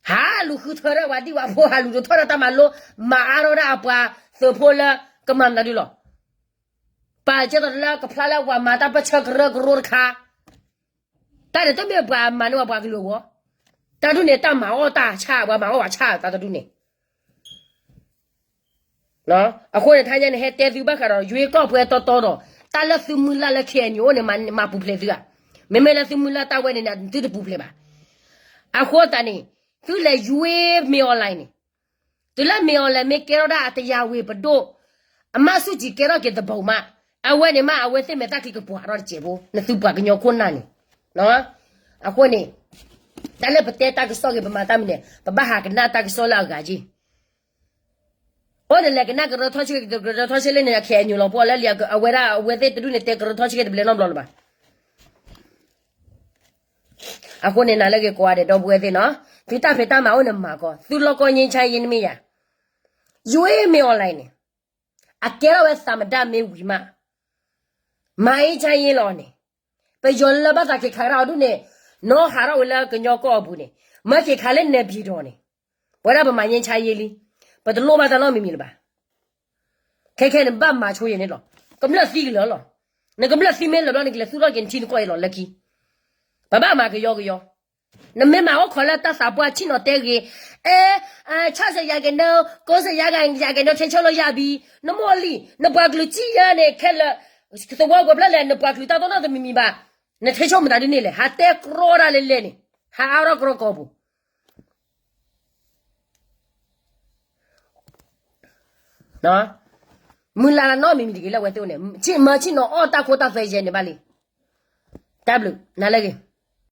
ဟးလူၤဃုထၢဒၣ်ပှၤဒံၣ်ပှၤဖိ ဟးလူၤဒိးထီၣ်ဒၣ်တၢ်မၤလိ မၤအါထီၣ်ဒၣ်အပှၤသုးဖိလၢကမၤမတၤဒုလီၤ, ပာ်ကဲသိးလၢကဖျါလၢပှၤမၤတၢ်ပၢၢ်ဆၢကရၢကရိတခါ, တၢ်န့ၣ်တမ့ၢ်ပှၤမၤန့ၢ်ဝဲပှၤကလုာ်အဂီၢ်, တၢ်ဒ်န့ၣ် တၢ်မၤအီၣ်တၢ်ဆါ ပှၤမၤအီၣ်ပှၤဆါတၢ်တဒူၣ်န့ၣ် အဃိန့ၣ် ထါညါန့ၣ် ဟဲတဲသုဘၣ်ဃးဒီး ရွေးကောက်ပွဲတီတီဒီး တၢ်လၢသုမုၢ်လၢ်လၢ K N U အိၣ်န့ၣ် မၤပူၤဖျဲးသုဧါ. မ့မ့ၢ်လၢသုမုၢ်လၢ်တၢ်ဝဲန့ၣ်န့ၣ် သုတပူၤဖျဲးဘၣ်. အဃိသတးန့ၣ် သုလဲၤရွေး မင်းအောင်လှိုင် န့ၣ်, တုၤလၢ မင်းအောင်လှိုင် မ့ၢ်ကဲထီၣ်ဒၣ်အတယၤဝ့ၤပဒိၣ်, အမါဆူၣ်ကၠံၣ်ကဲထီၣ်က့ၤသဘီမး, အဝဲန့ၣ်မး အဝဲသ့ၣ်မဲာ်တၢ်ချံကပှၤထီၣ်တစဲးဖိ နသုပှၤကညီခိၣ်နၢ်န့ၣ် အဃိန့ၣ် တၢ်လၢပတဲတၢ်ကစီၣ်ဂ့ၤ ပမၤတၢ်မနုၤန့ၣ် ပဘၣ်ဟးကနၣ်တၢ်ကစီၣ်လၢအဂၤက့ၢ်. အိၣ်န့ၣ်လဲၤကနၣ်ကရၢထီၣ်ဆၢ ကရၢထီၣ်ဆၢလၢန့ၣ် ခဲအံၤညိလီၤပှီၢ်လၢလံ အဝဲဒၣ်အဝဲသ့ၣ်တဒူၣ်န့ၣ် တဲကရၢထီၣ်ဆၢက့ၤတဘျဲးနီတဘျီလၢၤဘၣ်. အဃိန့ၣ် နၤလၢဂ့ၤကိးဂၤဒဲး ဒီပုၢ်ဝဲၢ်သ့ၣ်နီၤ, သုတၢ်ဖံးတၢ်မၤအိၣ်န့ၣ်မၤကီး, သုလီၢ်ကီၢ် ငြိမ်းချမ်းရေး န့ၣ်မ့ၢ်ယၤ, ရွေး မင်းအောင်လှိုင် န့ၣ်, အကဲထီၣ်ဝဲ သမ္မတ မ့ၢ်ဝံၤမး, မၤ ငြိမ်းချမ်းရေး လီၤန့ၣ်, ပယီၤလၢဘၣ်သးက့ၤခးကဒီးဒူၣ်န့ၣ်, နီၢ်ဟးထီၣ်ဝဲလၢကညီကီၢ်အပူၤန့ၣ်, မၢက့ၤခးလၢ နေပြည်တော် န့ၣ်, ပဝဲဒၣ်ပမၤ ငြိမ်းချမ်းရေး လံ, ပတလိၣ်ဘၣ်တၢ်နီတမံၤမံၤလၢၤဘၣ်. ခဲခဲန့ၣ် ဘၣ်မၤဆိယဲၢ်န့ၣ်လီၤ. ကမျၢၢ်သံကလၢာ်လီၤ. နကမျၢၢ်သံမ့ၢ်လၢာ်ဘျီ နကလဲၤသူၣ်ထီၣ်က့ၤနထံနကီၢ်အံၤလီၤလၢခံ. ပဘၣ်မၤကယီကယီ. နမ့ၢ်မၤအိၣ်ခိးလၢတၢ်သးပှၢ်ဆ့ၣ်နီၤတဲဂ့ၤ, အဲ, အဲ, ဆၣ်စယၤကဲနီၤ, ကိးစယၤကဲနီၤ ထဲဆိၣ်လီၤယၤဘံ, နမိၢ်လံ, နပှၤကလုာ်စံယါန့ၣ် ခဲလၢာ်, သဝီပှဲၤဖျၢၣ်လဲၣ် နပှၤကလုာ်တၢ်တိၢ်နီၣ်တမံၤမံၤဘၣ်, နထဲဆိၣ်မတၤဒ်န့ၣ်လဲၣ်, ဟးတဲကြီဒၣ်လဲာ်လဲာ်န့ၣ်, ဟးအါထီၣ်ကြီကီၢ်ပူၤ မုၢ်လၢ်လၢနီတမံၤမံၤတဂ့ၤလၢအဝဲသ့ၣ်အိၣ်န့ၣ်, မၤဆ့ၣ်နီၤအီၣ်တၢ်ခိတၢ်သွဲယဲၢ်န့ၣ်ဘၣ်လံ. တၢ်ဘျုး, နၤလၢဂ့ၤ.